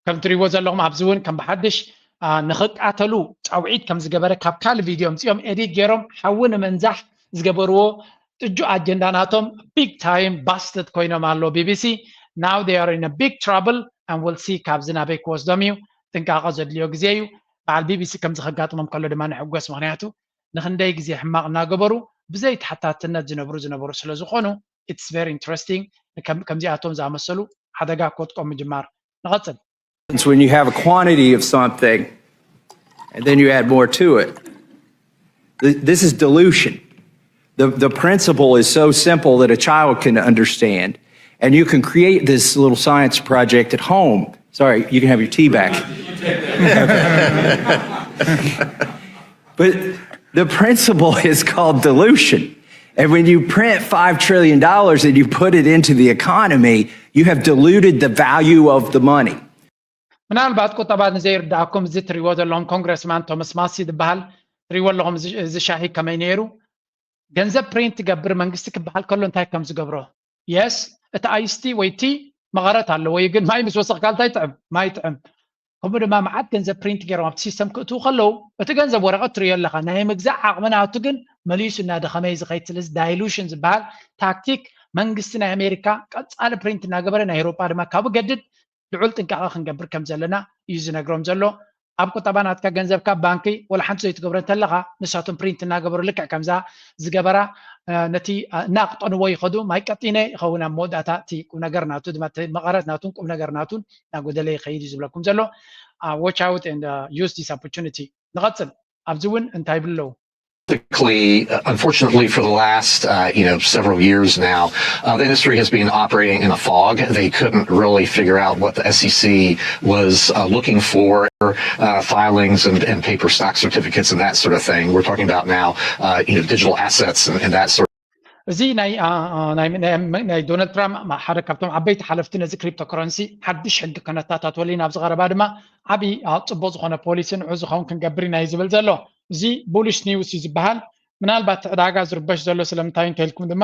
ከም ትሪእዎ ዘለኹም ኣብዚ እውን ከም ብሓድሽ ንኽቃተሉ ፃውዒት ከም ዝገበረ ካብ ካልእ ቪድዮ ምፅኦም ኤዲት ገይሮም ሓዊ ንምንዛሕ ዝገበርዎ ጥጁ ኣጀንዳ ናቶም big time busted ኮይኖም ኣሎ ቢቢሲ now they are in a big trouble and we'll see ካብዚ ናበይ ክወስዶም እዩ ጥንቃቐ ዘድልዮ ግዜ እዩ በዓል ቢቢሲ ከምዚ ከጋጥሞም ከሎ ድማ ንሕጎስ ምክንያቱ ንክንደይ ግዜ ሕማቕ እናገበሩ ብዘይ ተሓታትነት ዝነብሩ ዝነበሩ ስለ ዝኾኑ it's very interesting ከምዚኣቶም ዝኣመሰሉ ሓደጋ ክወጥቀም ምጅማር ንቐፅል When you have a quantity of something and then you add more to it, this is dilution. The, the principle is so simple that a child can understand, and you can create this little science project at home. Sorry, you can have your tea back. But the principle is called dilution. And when you print five trillion dollars and you put it into the economy, you have diluted the value of the money. ምናልባት ቁጠባ ንዘይርዳእኩም እዚ ትሪዎ ዘለኹም ኮንግረስማን ቶማስ ማሲ ዝበሃል ትሪዎ ኣለኹም እዚ ሻሂ ከመይ ነይሩ ገንዘብ ፕሪንት ትገብር መንግስቲ ክበሃል ከሎ እንታይ ከም ዝገብሮ የስ እቲ ኣይስቲ ወይ ቲ መቐረት ኣለዎ እዩ ግን ማይ ምስ ወሰኽካ እንታይ ጥዕም ማይ ጥዕም ከምኡ ድማ መዓት ገንዘብ ፕሪንት ገይሮም ኣብቲ ሲስተም ክእትዉ ከለዉ እቲ ገንዘብ ወረቐት ትሪዮ ኣለኻ ናይ ምግዛእ ዓቕሚ ናቱ ግን መሊሱ እናደኸመ እዩ ዝኸይድ ስለዚ ዳይሉሽን ዝበሃል ታክቲክ መንግስቲ ናይ ኣሜሪካ ቀፃሊ ፕሪንት እናገበረ ናይ ኤሮጳ ድማ ካብ ገድድ ልዑል ጥንቃቐ ክንገብር ከም ዘለና እዩ ዝነግሮም ዘሎ ኣብ ቁጠባ ናትካ ገንዘብካ ባንኪ ወላ ሓንቲ ዘይትገብሮ እንተለኻ፣ ንሳቶም ፕሪንት እናገበሩ ልክዕ ከምዛ ዝገበራ ነቲ እናቅጠንዎ ይኸዱ። ማይ ቀጢነ ይኸውን ኣብ መወዳእታ እቲ ቁም ነገር ናቱ ድማ መቐረት ናቱን ቁም ነገር ናቱን እናጎደለ ይኸይድ እዩ ዝብለኩም ዘሎ። Watch out and use this opportunity። ንቐፅል። ኣብዚ እውን እንታይ ይብሉ ኣለዉ? Unfortunately, for the last uh, you know several years now, uh, the industry has been operating in a fog. They couldn't really figure out what the S E C was uh, looking for, uh, filings and, and paper stock certificates and that sort of thing. We're talking about now, uh, you know, digital assets and, and that sort. እዚ ናይ ናይ ዶናልድ ትራምፕ ሓደ ካብቶም ዓበይቲ ሓለፍቲ ነዚ ክሪፕቶ ከረንሲ ሓድሽ ሕጊ ከነታታትወሉ ኢና። ኣብዚ ቀረባ ድማ ዓብዪ ፅቡቅ ዝኾነ ፖሊሲ ንዑ ዝኸውን ክንገብር ኢና እዩ ዝብል ዘሎ። እዚ ቡሊሽ ኒውስ እዩ ዝበሃል። ምናልባት እቲ ዕዳጋ ዝርበሽ ዘሎ ስለምንታይ እንተልኩም ድማ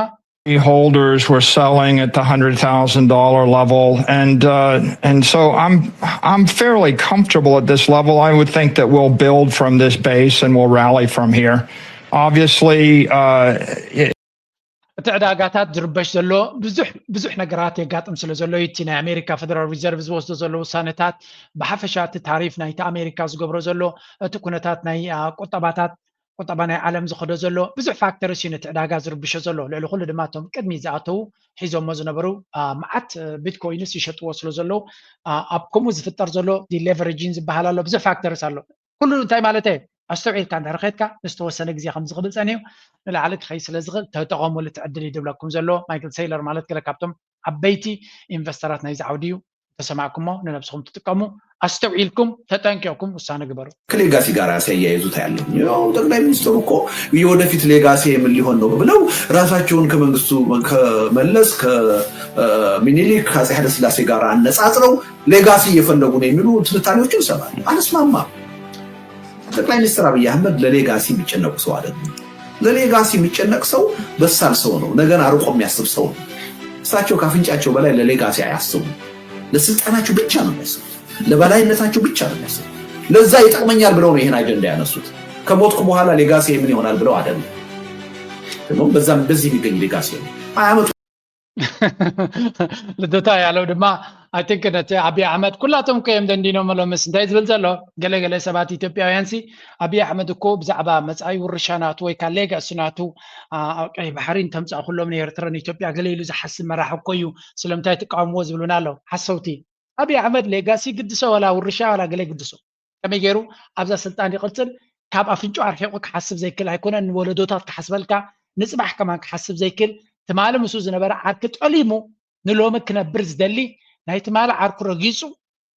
holders were selling at the hundred thousand dollar level, and uh, and so I'm I'm fairly comfortable at this level. I would think that we'll build from this base and we'll rally from here. Obviously, uh, it, እቲ ዕዳጋታት ዝርበሽ ዘሎ ብዙሕ ብዙሕ ነገራት የጋጥም ስለ ዘሎ እዩ። እቲ ናይ ኣሜሪካ ፌደራል ሪዘርቭ ዝወስዶ ዘሎ ውሳነታት፣ ብሓፈሻ እቲ ታሪፍ ናይቲ ኣሜሪካ ዝገብሮ ዘሎ፣ እቲ ኩነታት ናይ ቁጠባታት ቁጠባ ናይ ዓለም ዝኸዶ ዘሎ ብዙሕ ፋክተርስ እዩ ነቲ ዕዳጋ ዝርብሾ ዘሎ። ልዕሊ ኩሉ ድማ እቶም ቅድሚ ዝኣተዉ ሒዞሞ ዝነበሩ መዓት ቢትኮይንስ ይሸጥዎ ስለ ዘለዉ ኣብ ከምኡ ዝፍጠር ዘሎ ዲሌቨሬጂን ዝበሃል ኣሎ። ብዙሕ ፋክተርስ ኣሎ። ኩሉ እንታይ ማለት እዩ? ኣስተውዒልካ እንድሕር ከድካ ንዝተወሰነ ግዜ ከም ዝኽብል ጸኒሑ ንላዕሊ ክኸይድ ስለ ዝኽእል ተጠቐሙሉ እቲ ዕድል እዩ ዝብለኩም ዘሎ ማይክል ሴይለር ማለት ገለ ካብቶም ዓበይቲ ኢንቨስተራት ናይዚ ዓውዲ እዩ። ተሰማዕኩሞ ንነብስኹም ትጥቀሙ ኣስተውዒልኩም ተጠንቂቕኩም ውሳነ ግበሩ። ከሌጋሲ ጋር ሲያያይዙት ያለው ጠቅላይ ሚኒስትሩ እኮ የወደፊት ሌጋሲ ምን ሊሆን ነው ብለው ራሳቸውን ከመንግስቱ ከመለስ ከሚኒሊክ ከአፄ ኃይለስላሴ ጋር አነጻጽረው ሌጋሲ እየፈለጉ ነው የሚሉ ትንታኔዎችን እሰማለሁ። አልስማማም። ጠቅላይ ሚኒስትር አብይ አህመድ ለሌጋሲ የሚጨነቁ ሰው አይደሉም። ለሌጋሲ የሚጨነቅ ሰው በሳል ሰው ነው። ነገን አርቆ የሚያስብ ሰው ነው። እሳቸው ከአፍንጫቸው በላይ ለሌጋሲ አያስቡም። ለስልጣናቸው ብቻ ነው የሚያስቡት። ለበላይነታቸው ብቻ ነው የሚያስቡት። ለዛ ይጠቅመኛል ብለው ነው ይህን አጀንዳ ያነሱት። ከሞትኩ በኋላ ሌጋሲዬ ምን ይሆናል ብለው አይደለም። ደግሞም በዛም በዚህ የሚገኝ ሌጋሲ ነው። አያመጡ ልደታ ያለው ድማ I think ነቲ ኣብይ ኣሕመድ ኩላቶም እኮ እዮም ደንዲኖም ኣሎ ምስ እንታይ ዝብል ዘሎ ገለ ገለ ሰባት ኢትዮጵያውያን ሲ ኣብይ ኣሕመድ እኮ ብዛዕባ መጻኢ ውርሻ ናቱ ወይ ከዓ ሌጋሲ ናቱ ኣብ ቀይ ባሕሪ እንተምጻእ ኩሎም ንኤርትራ ንኢትዮጵያ ገለ ኢሉ ዝሓስብ መራሕ እኮ እዩ ስለምንታይ ትቃወምዎ ዝብሉና ኣለዉ ሓሰውቲ ኣብይ ኣሕመድ ሌጋሲ ግድሶ ዋላ ውርሻ ዋላ ገለ ግድሶ ከመይ ገይሩ ኣብዛ ስልጣን ይቕጽል ካብ ኣፍንጫ ኣርሒቑ ክሓስብ ዘይክእል ኣይኮነን ንወለዶታት ክሓስበልካ ንጽባሕ ከማን ክሓስብ ዘይክእል ትማሊ ምስኡ ዝነበረ ዓርኪ ጠሊሙ ንሎሚ ክነብር ዝደሊ ናይ ትማሊ ዓርኩ ረጊጹ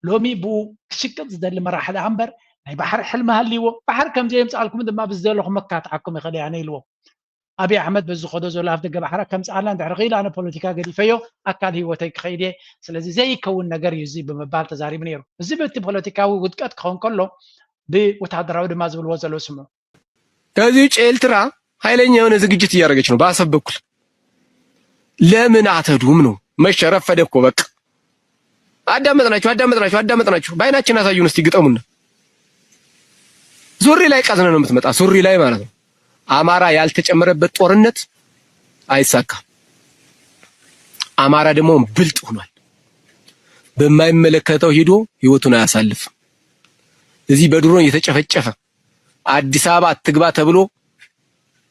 ሎሚ ብኡ ክሽቅጥ ዝደሊ መራሒ ደኣ እምበር ናይ ባሕሪ ሕልሚ ሃልይዎ ባሕሪ ከምዘየምፅኣልኩም ድማ ብዝደለኹ መካትዓኩም ይኽእል እየ ኣነ ኢልዎ ኣብይ ኣሕመድ በዚ ዝኸዶ ዘሎ ኣፍ ደገ ባሕራ ከምፅኣልና እንድሕር ኽኢሉ ኣነ ፖለቲካ ገዲፈዮ ኣካል ህይወተይ ክኸይድ እየ ስለዚ ዘይከውን ነገር እዩ እዚ ብምባል ተዛሪቡ ነይሩ እዚ በቲ ፖለቲካዊ ውድቀት ክኸውን ከሎ ብወታደራዊ ድማ ዝብልዎ ዘለዉ ስምዑ ከዚህ ውጭ ኤርትራ ኃይለኛ የሆነ ዝግጅት እያደረገች ነው በአሰብ በኩል ለምን አትሄዱም ነው መሸረፍ ፈደኮ በቃ አዳመጥናችሁ አዳመጥናችሁ አዳመጥናችሁ በአይናችን አሳዩን እስቲ ግጠሙና ሱሪ ላይ ቀዝነ ነው የምትመጣ ሱሪ ላይ ማለት ነው አማራ ያልተጨመረበት ጦርነት አይሳካም አማራ ደግሞ ብልጥ ሆኗል በማይመለከተው ሄዶ ህይወቱን አያሳልፍም እዚህ በድሮን እየተጨፈጨፈ አዲስ አበባ አትግባ ተብሎ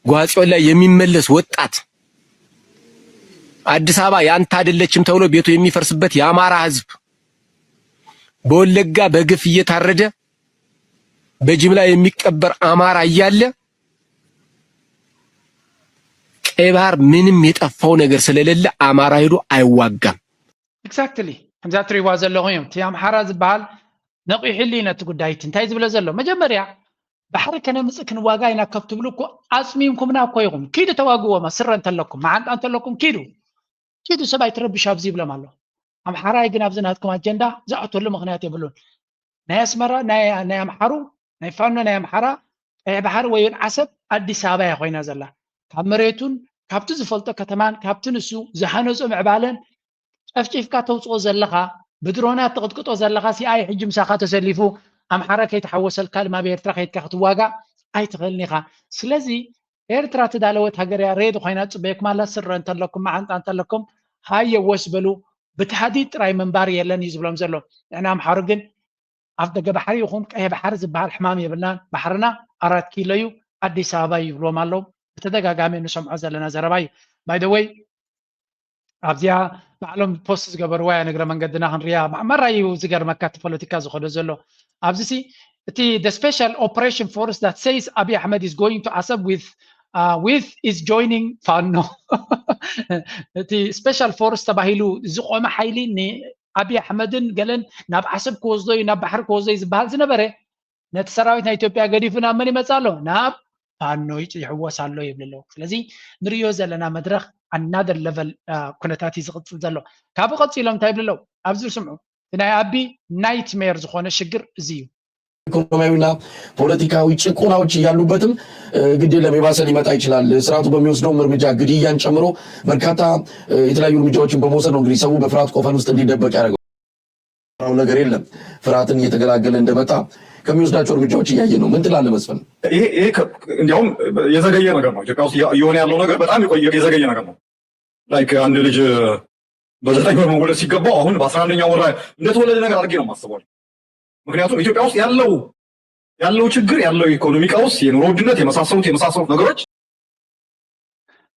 ጓጽዮን ላይ የሚመለስ ወጣት አዲስ አበባ ያንተ አይደለችም ተብሎ ቤቱ የሚፈርስበት የአማራ ህዝብ በወለጋ በግፍ እየታረደ በጅምላ የሚቀበር አማራ እያለ ቀይ ባህር ምንም የጠፋው ነገር ስለሌለ አማራ ሄዶ አይዋጋም። Exactly ከምዛ ትሪዋ ዘለኹም እዮም እቲ ኣምሓራ ዝበሃል ነቒሕሉ ነቲ ጉዳይ እቲ እንታይ ዝብለ ዘሎ መጀመርያ ባሕሪ ከነምፅእ ክንዋጋ ኢና ከብ ትብሉ እኮ ኣፅሚምኩምና እኮ ኢኹም ኪዱ ተዋግዎማ ስረ እንተለኩም መዓንጣ እንተለኩም ኪዱ ኪዱ ሰብ ኣይትረብሽ ኣብዚ ይብሎም ኣሎ ኣምሓራይ ግን ኣብዚ ናትኩም ኣጀንዳ ዝኣተሉ ምክንያት የብሉን ናይ ኣስመራ ናይ ኣምሓሩ ናይ ፋኖ ናይ ኣምሓራ ቀይሕ ባሕሪ ወይን ዓሰብ ኣዲስ ኣበባ እያ ኮይና ዘላ ካብ መሬቱን ካብቲ ዝፈልጦ ከተማን ካብቲ ንሱ ዝሃነፆ ምዕባለን ጨፍጪፍካ ተውፅኦ ዘለኻ ብድሮናት ትቕጥቅጦ ዘለኻ ሲኣይ ሕጂ ምሳኻ ተሰሊፉ ኣምሓራ ከይተሓወሰልካ ድማ ብኤርትራ ከይድካ ክትዋጋእ ኣይትኽእልን ኢኻ ስለዚ ኤርትራ ትዳለወት ሃገር እያ ሬዲ ኮይና ትፅበየኩም ኣላ ስረ እንተለኩም መዓንጣ እንተለኩም ሃየ ወስ በሉ ብታህዲድ ጥራይ ምንባር የለን እዩ ዝብሎም ዘሎ ንሕና ኣምሓሩ ግን ኣፍ ደገ ባሕሪ ይኹን ቀይሕ ባሕሪ ዝበሃል ሕማም የብልናን። ባሕርና ኣራት ኪሎ እዩ፣ ኣዲስ ኣበባ እዩ ይብልዎም ኣለዉ። ብተደጋጋሚ እንሰምዖ ዘለና ዘረባ እዩ። By the way፣ ኣብዚኣ ባዕሎም ፖስት ዝገበርዋ እያ፣ ንግረ መንገድና ክንሪኣ። ማዕመራ እዩ ዝገርመካ እቲ ፖለቲካ ዝኸዶ ዘሎ። ኣብዚ ሲ እቲ the special operation force that says ኣቢ ኣሕመድ is going to ዓሰብ with uh, with is joining ፋኖ እቲ ስፔሻል ፎርስ ተባሂሉ ዝቆመ ሓይሊ ንኣቢ ኣሕመድን ገለን ናብ ዓሰብ ክወስዶ እዩ፣ ናብ ባሕሪ ክወስዶ እዩ ዝበሃል ዝነበረ፣ ነቲ ሰራዊት ናይ ኢትዮጵያ ገዲፉ ናብ መን ይመጽእ ኣሎ? ናብ ፋኖ ይጽ- ይሕወስ ኣሎ ይብል ኣለዉ። ስለዚ ንርእዮ ዘለና መድረኽ ኣናደር ለቨል ኩነታት እዩ ዝቕጽል ዘሎ። ካብኡ ቀጺሎም እንታይ ይብሉ ኣለዉ? ኣብዚ ስምዑ። እቲ ናይ ኣቢ ናይትሜር ዝኾነ ሽግር እዚ እዩ። ኢኮኖሚያዊና ፖለቲካዊ ጭቆናዎች እያሉበትም እ፣ ግድ የለም የባሰ ሊመጣ ይችላል። ስርዓቱ በሚወስደውም እርምጃ ግድያን ጨምሮ በርካታ እ፣ የተለያዩ እርምጃዎችን በመውሰድ ነው እንግዲህ ሰው በፍርሃት ቆፈን ውስጥ እንዲደበቅ ያደረገው። ነገር የለም። ፍርሃትን እየተገላገለ እንደመጣ ከሚወስዳቸው እርምጃዎች እያየ ነው። ምን ትላለህ መስፍን? ይሄ ይሄ ከ- እንዲያውም የዘገየ ነገር ነው። ኢትዮጵያ ውስጥ እያ- እየሆነ ያለው ነገር በጣም የቆየ የዘገየ ነገር ነው። ላይክ አንድ ልጅ በዘጠኝ ወር መወለድ ሲገባው አሁን በአስራ አንደኛ ወር ላይ እንደተወለደ ነገር አድርጌ ነው የማስበው። ምክንያቱም ኢትዮጵያ ውስጥ ያለው ያለው ችግር ያለው የኢኮኖሚ ቀውስ፣ የኑሮ ውድነት የመሳሰሉት የመሳሰሉት ነገሮች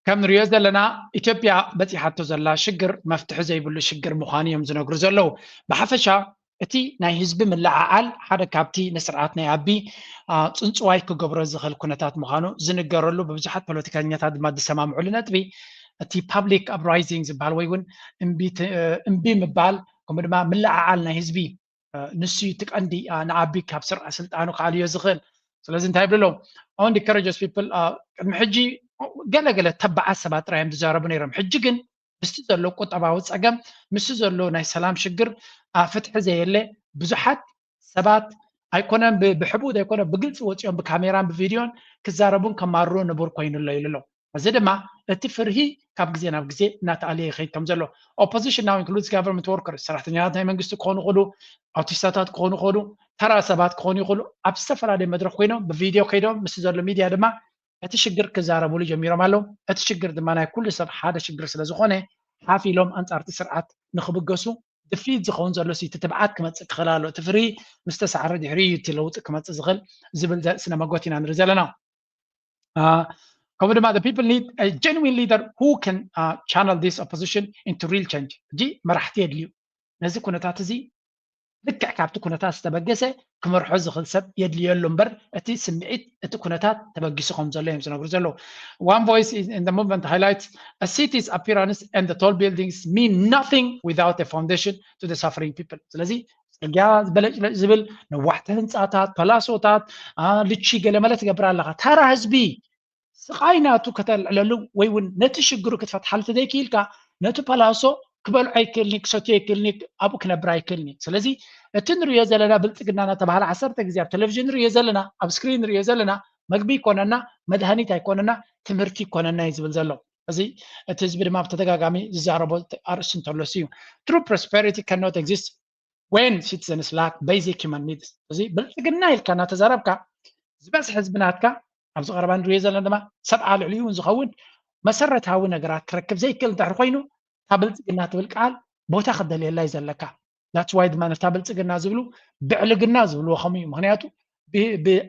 ከም ንሪኦ ዘለና ኢትዮጵያ በፂሓቶ ዘላ ሽግር መፍትሒ ዘይብሉ ሽግር ምዃኑ እዮም ዝነግሩ ዘለዉ። ብሓፈሻ እቲ ናይ ህዝቢ ምልዓዓል ሓደ ካብቲ ንስርዓት ናይ ኣቢ አ፣ ፅንፅዋይ ክገብሮ ዝኽእል ኩነታት ምዃኑ ዝንገረሉ ብብዙሓት ፖለቲከኛታት ድማ ዝሰማምዑሉ ነጥቢ እቲ ፓብሊክ ኣፕራይዚንግ ዝበሃል ወይ እውን እምቢ ት- እምቢ ምባል ከምኡ ድማ ምልዓዓል ናይ ህዝቢ እ፣ ንሱ እዩ እቲ ቀንዲ አ፣ ንኣቢ ካብ ስር- ስልጣኑ ክኣልዮ ዝኽእል። ስለዚ እንታይ ይብሉ ኣለዉ? I want to encourage people uh, ቅድሚ ሕጂ ገለገለ ተባዓት ሰባት ጥራይ እዮም ዝዛረቡ ነይሮም። ሕጂ ግን ምስቲ ዘሎ ቁጠባዊ ፀገም ምስቲ ዘሎ ናይ ሰላም ሽግር አ፣ ፍትሒ ዘየለ ብዙሓት ሰባት ኣይኮነን ብ- ብሕቡእ ዘይኮነ ብግልፂ ወፂኦም ብካሜራን ብቪድዮን ክዛረቡን ከማርሩ ንቡር ኮይኑ ኣሎ ይብሉ ኣለዉ። እዚ ድማ እቲ ፍርሂ ካብ ግዜ ናብ ግዜ እናተኣለየ ይኸይድ ከም ዘሎ opposition now includes government workers ሰራሕተኛታት ናይ መንግስቲ ክኾኑ ይኽእሉ፣ ኣውቲስታታት ክኾኑ ይኽእሉ፣ ተራ ሰባት ክኾኑ ይኽእሉ ኣብ ዝተፈላለየ መድረክ ኮይኖም ብቪድዮ ከይዶም ምስ ዘሎ ሚድያ ድማ እቲ ሽግር ክዛረብሉ ጀሚሮም ኣለዉ። እቲ ሽግር ድማ ናይ ኩሉ ሰብ ሓደ ሽግር ስለ ዝኾነ ሓፍ ኢሎም ኣንፃር እቲ ስርዓት ንክብገሱ ድፊት ዝኸውን ዘሎ ሲ እቲ ትብዓት ክመፅእ ክኽእል ኣሎ። እቲ ፍርሂ ምስ ተሳዕረ ድሕሪ እዩ እቲ ለውጢ ክመፅእ ዝኽእል ዝብል ዘ- ስነ መጎት ኢና ንርኢ ዘለና። Uh, ከምኡ ድማ the people need a genuine leader who can uh, channel this opposition into real change። ሕጂ መራሕቲ የድልዩ። ነዚ ኩነታት እዚ ልክዕ ካብቲ ኩነታት ዝተበገሰ ክመርሖ ዝኽእል ሰብ የድልየሉ እምበር እቲ ስምዒት እቲ ኩነታት ተበጊሱ ከም ዘሎ እዮም ዝነግሩ ዘለዉ። One voice in the movement highlights a city's appearance and the tall buildings mean nothing without a foundation to the suffering people። ስለዚ ፅርግያ ዝበለጭለጭ ዝብል ነዋሕቲ ህንፃታት፣ ፓላሶታት፣ አ፣ ልቺ ገለመለ ትገብር ኣለኻ። ተራ ህዝቢ ስቓይ ናቱ ከተልዕለሉ ወይ እውን ነቲ ሽግሩ ክትፈትሓሉ ተዘይክኢልካ ነቲ ፓላሶ ክበልዖ ኣይክእልኒ፣ ክሰትዮ ኣይክእልኒ፣ ኣብኡ ክነብር ኣይክእልኒ። ስለዚ እቲ ንሪኦ ዘለና ብልፅግና እናተባህለ ዓሰርተ ግዜ ኣብ ቴሌቪዥን ንሪኦ ዘለና፣ ኣብ ስክሪን ንሪኦ ዘለና መግቢ ይኮነና፣ መድሃኒት ኣይኮነና፣ ትምህርቲ ይኮነና እዩ ዝብል ዘሎ። እዚ እቲ ህዝቢ ድማ ብተደጋጋሚ ዝዛረቦ ኣርእስቲ እንተሎሲ እዩ። True prosperity cannot exist when citizens lack basic human needs። እዚ ብልፅግና ኢልካ እናተዛረብካ ዝበዝሕ ህዝቢ ናትካ ኣብዚ ቀረባ ንሪኦ ዘለና ድማ ሰብዓ ልዕሊኡ እውን ዝኸውን መሰረታዊ ነገራት ክረክብ ዘይክእል እንድሕር ኮይኑ እታ ብልፅግና ትብል ቃል ቦታ ክደልየላ እዩ ዘለካ። That's why ድማ ነታ ብልፅግና ዝብሉ ብዕልግና ዝብልዎ ከምኡ እዩ። ምክንያቱ ብ- ብ-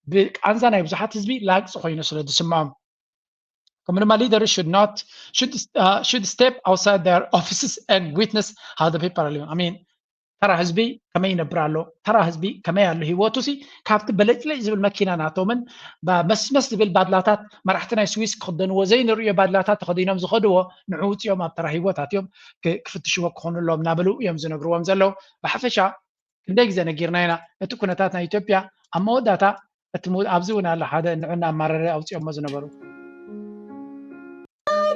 ብቃንዛ ናይ ብዙሓት ህዝቢ ላግፂ ኮይኑ ስለ ዝስምዖም ከምኡ ድማ leaders should not should uh, should step outside their offices and witness how the people are living. I mean ተራ ህዝቢ ከመይ ይነብር ኣሎ፣ ተራ ህዝቢ ከመይ ኣሎ ህይወቱ ሲ ካብቲ በለጭለጭ ዝብል መኪና ናቶምን ባ- መስመስ ዝብል ባድላታት መራሕቲ ናይ ስዊስ ክኽደንዎ ዘይንርእዮ ባድላታት ተኸዲኖም ዝኸድዎ ንዑ ውፅኦም ኣብ ተራ ህይወታት እዮም ክ- ክፍትሽዎ ክኾኑ ኣለዎም እናበሉ እዮም ዝነግርዎም ዘለዉ። ብሓፈሻ ክንደይ ግዜ ነጊርና ኢና እቲ ኩነታት ናይ ኢትዮጵያ ኣብ መወዳእታ እቲ ሙ- ኣብዚ እውን ኣሎ ሓደ ንዑ እናማረረ ኣውፅኦሞ ዝነበሩ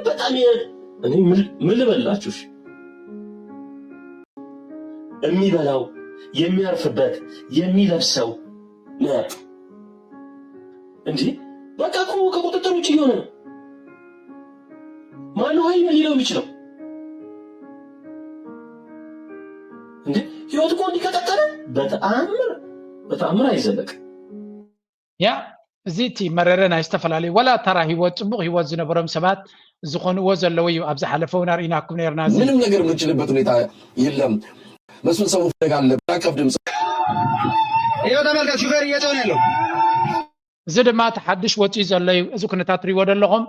በጣም የ- እኔ ምን ምን ልበላችሁ? እሺ? የሚበላው የሚያርፍበት የሚለብሰው ነ- እንዴ በቃ እኮ ከቁጥጥር ውጭ እየሆነ ነው። ማነው ሀይ ሊለው የሚችለው? እንዴ ህይወት እኮ እንዲህ ከቀጠለ በተአምር በተአምር አይዘለቅም። ያ እዚ እቲ መረረ ናይ ዝተፈላለዩ ወላ ተራ ህይወት ፅቡቅ ህይወት ዝነበሮም ሰባት ዝኾንዎ ዘለዉ እዩ። ኣብ ዝሓለፈ እውን ኣርኢናኩም ነርና። እዚ ምንም ነገር የምንችልበት ሁኔታ የለም። መስፍን ሰው ፍለጋ አለ አቀፍ ድምፅ ይኸው ተመልከት፣ ሹፌር እየጨነ ያለው። እዚ ድማ እቲ ሓድሽ ወፂኡ ዘሎ እዩ። እዚ ኩነታት ትሪእዎ ዘለኹም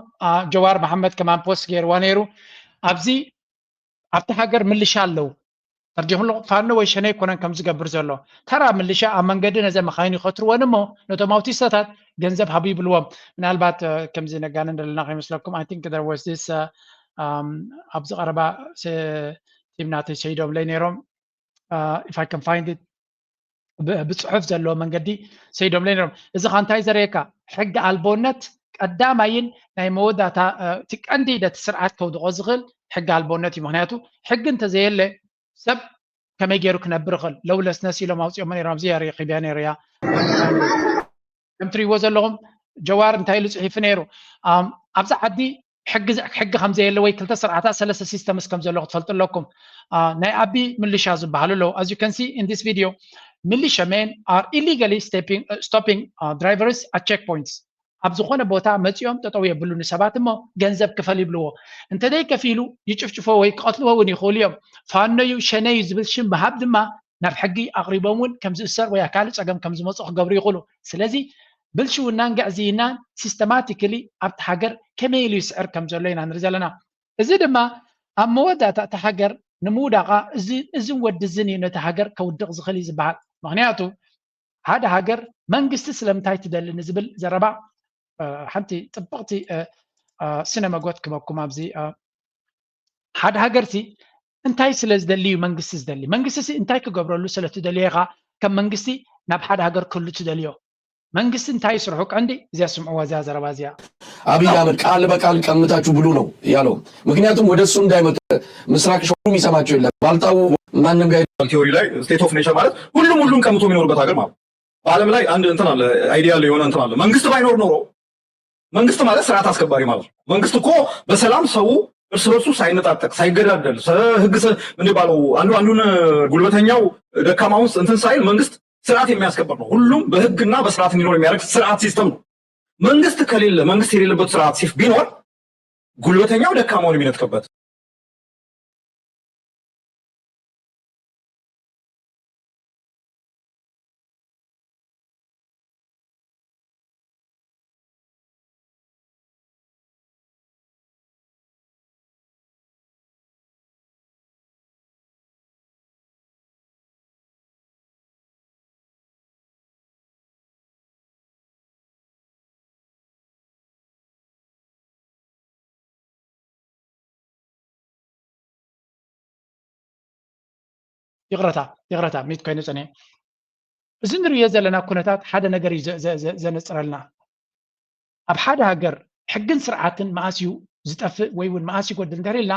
ጀዋር መሓመድ ከማን ፖስት ገይርዋ ነይሩ። ኣብዚ ኣብቲ ሃገር ምልሻ ኣለዉ። ተርዲኹም ኣለኹም ፋኖ ወይ ሸኔ ኣይኮነን ከም ዝገብር ዘሎ። ተራ ምልሻ ኣብ መንገዲ ነዘ መኻይን ይኸትርወን እሞ ነቶም ኣውቲስታታት ገንዘብ ሃቡ ይብልዎም። ምናልባት ከምዚ ነጋንን ዘለና ከይመስለኩም። I think there was this ኣብዚ ቀረባ ቲም ናተይ ሰይዶም ለይ ነይሮም። If I can find it ብፅሑፍ ዘለዎ መንገዲ ሰይዶም ለይ ነይሮም። እዚ ካ እንታይ ዘርእየካ? ሕጊ ኣልቦነት ቀዳማይን ናይ መወዳእታ እቲ ቀንዲ ነቲ ስርዓት ከውድቆ ዝኽእል ሕጊ ኣልቦነት እዩ። ምክንያቱ ሕጊ እንተዘየለ ሰብ ከመይ ገይሩ ክነብር ይኽእል? ለውለስነስ ኢሎም ኣውፅኦሞ ነይሮም። ኣብዚ ረኺብያ ነይረያ ከም ትሪእዎ ዘለኹም ጀዋር እንታይ ኢሉ ፅሒፉ ነይሩ? ኣብዚ ዓዲ ሕጊ ከም ዘየለ ወይ ክልተ ስርዓታት ሰለስተ ሲስተምስ ከም ዘሎ ክትፈልጡ ኣለኩም። ናይ ኣቢ ምልሻ ዝበሃሉ ኣለዉ። As you can see in this video militiamen are illegally stopping drivers at checkpoints ኣብ ዝኾነ ቦታ መፂኦም ጠጠው የብሉ ንሰባት እሞ ገንዘብ ክፈል ይብልዎ። እንተደይ ከፊሉ ይጭፍጭፎ ወይ ክቐትልዎ እውን ይኽእሉ እዮም። ፋኖዩ ሸነዩ ዝብል ሽም ምሃብ ድማ ናብ ሕጊ ኣቕሪቦም እውን ከም ዝእሰር ወይ ካልእ ፀገም ከም ዝመፁ ክገብሩ ይኽእሉ። ስለዚ ብልሽውናን ግዕዝይናን ሲስተማቲክሊ ኣብቲ ሃገር ከመይ ኢሉ ይስዕር ከም ዘሎ ኢና ንርኢ ዘለና። እዚ ድማ ኣብ መወዳእታ እታ ሃገር ንምውዳቓ እዝን ወዲ እዝን እዩ ነቲ ሃገር ከውድቕ ዝኽእል እዩ ዝበሃል። ምክንያቱ ሓደ ሃገር መንግስቲ ስለምንታይ ትደሊ ንዝብል ዘረባ ሓንቲ ጥብቕቲ ስነ መጎት ክበኩም ኣብዚ ሓደ ሃገርሲ እንታይ ስለ ዝደሊ እዩ መንግስቲ ዝደሊ? መንግስቲ እንታይ ክገብረሉ ስለ ትደልዮ ኢኻ ከም መንግስቲ ናብ ሓደ ሃገር ክህሉ ትደልዮ? መንግስቲ እንታይ ይስርሑ ቀንዲ እዚኣ ስምዕዋ እዚኣ ዘረባ እዚኣ አብይ አህመድ ቃል በቃል ቀምታችሁ ብሉ ነው ያለው። ምክንያቱም ወደ እሱ እንዳይመጡ ምስራቅ ሸዋ የሚሰማቸው የለም። ባልታው ማንም ጋር theory ላይ state of nature ማለት ሁሉም ሁሉም ቀምቶ የሚኖርበት ሀገር ማለት በዓለም ላይ አንድ እንትን አለ፣ ideal የሆነ እንትን አለ። መንግስት ባይኖር ኖሮ መንግስት ማለት ስርዓት አስከባሪ ማለት ነው። መንግስት እኮ በሰላም ሰው እርስ በርሱ ሳይነጣጠቅ ሳይገዳደል ህግ የሚባለው አንዱ አንዱን ጉልበተኛው ደካማ ውስጥ እንትን ሳይል መንግስት ስርዓት የሚያስከብር ነው። ሁሉም በህግና በስርዓት እንዲኖር የሚያደርግ ስርዓት ሲስተም ነው። መንግስት ከሌለ መንግስት የሌለበት ስርዓት ሲፍ ቢኖር ጉልበተኛው ደካማውን የሚነጥቅበት ይቕረታ ይቕረታ ሚት ኮይኑ ጸኒሐ እዚ ንርእዮ ዘለና ኩነታት ሓደ ነገር እዩ ዘነጽረልና ኣብ ሓደ ሃገር ሕግን ስርዓትን መኣስ እዩ ዝጠፍእ ወይ እውን መኣስ ይጎድል እንድሕር ኢልና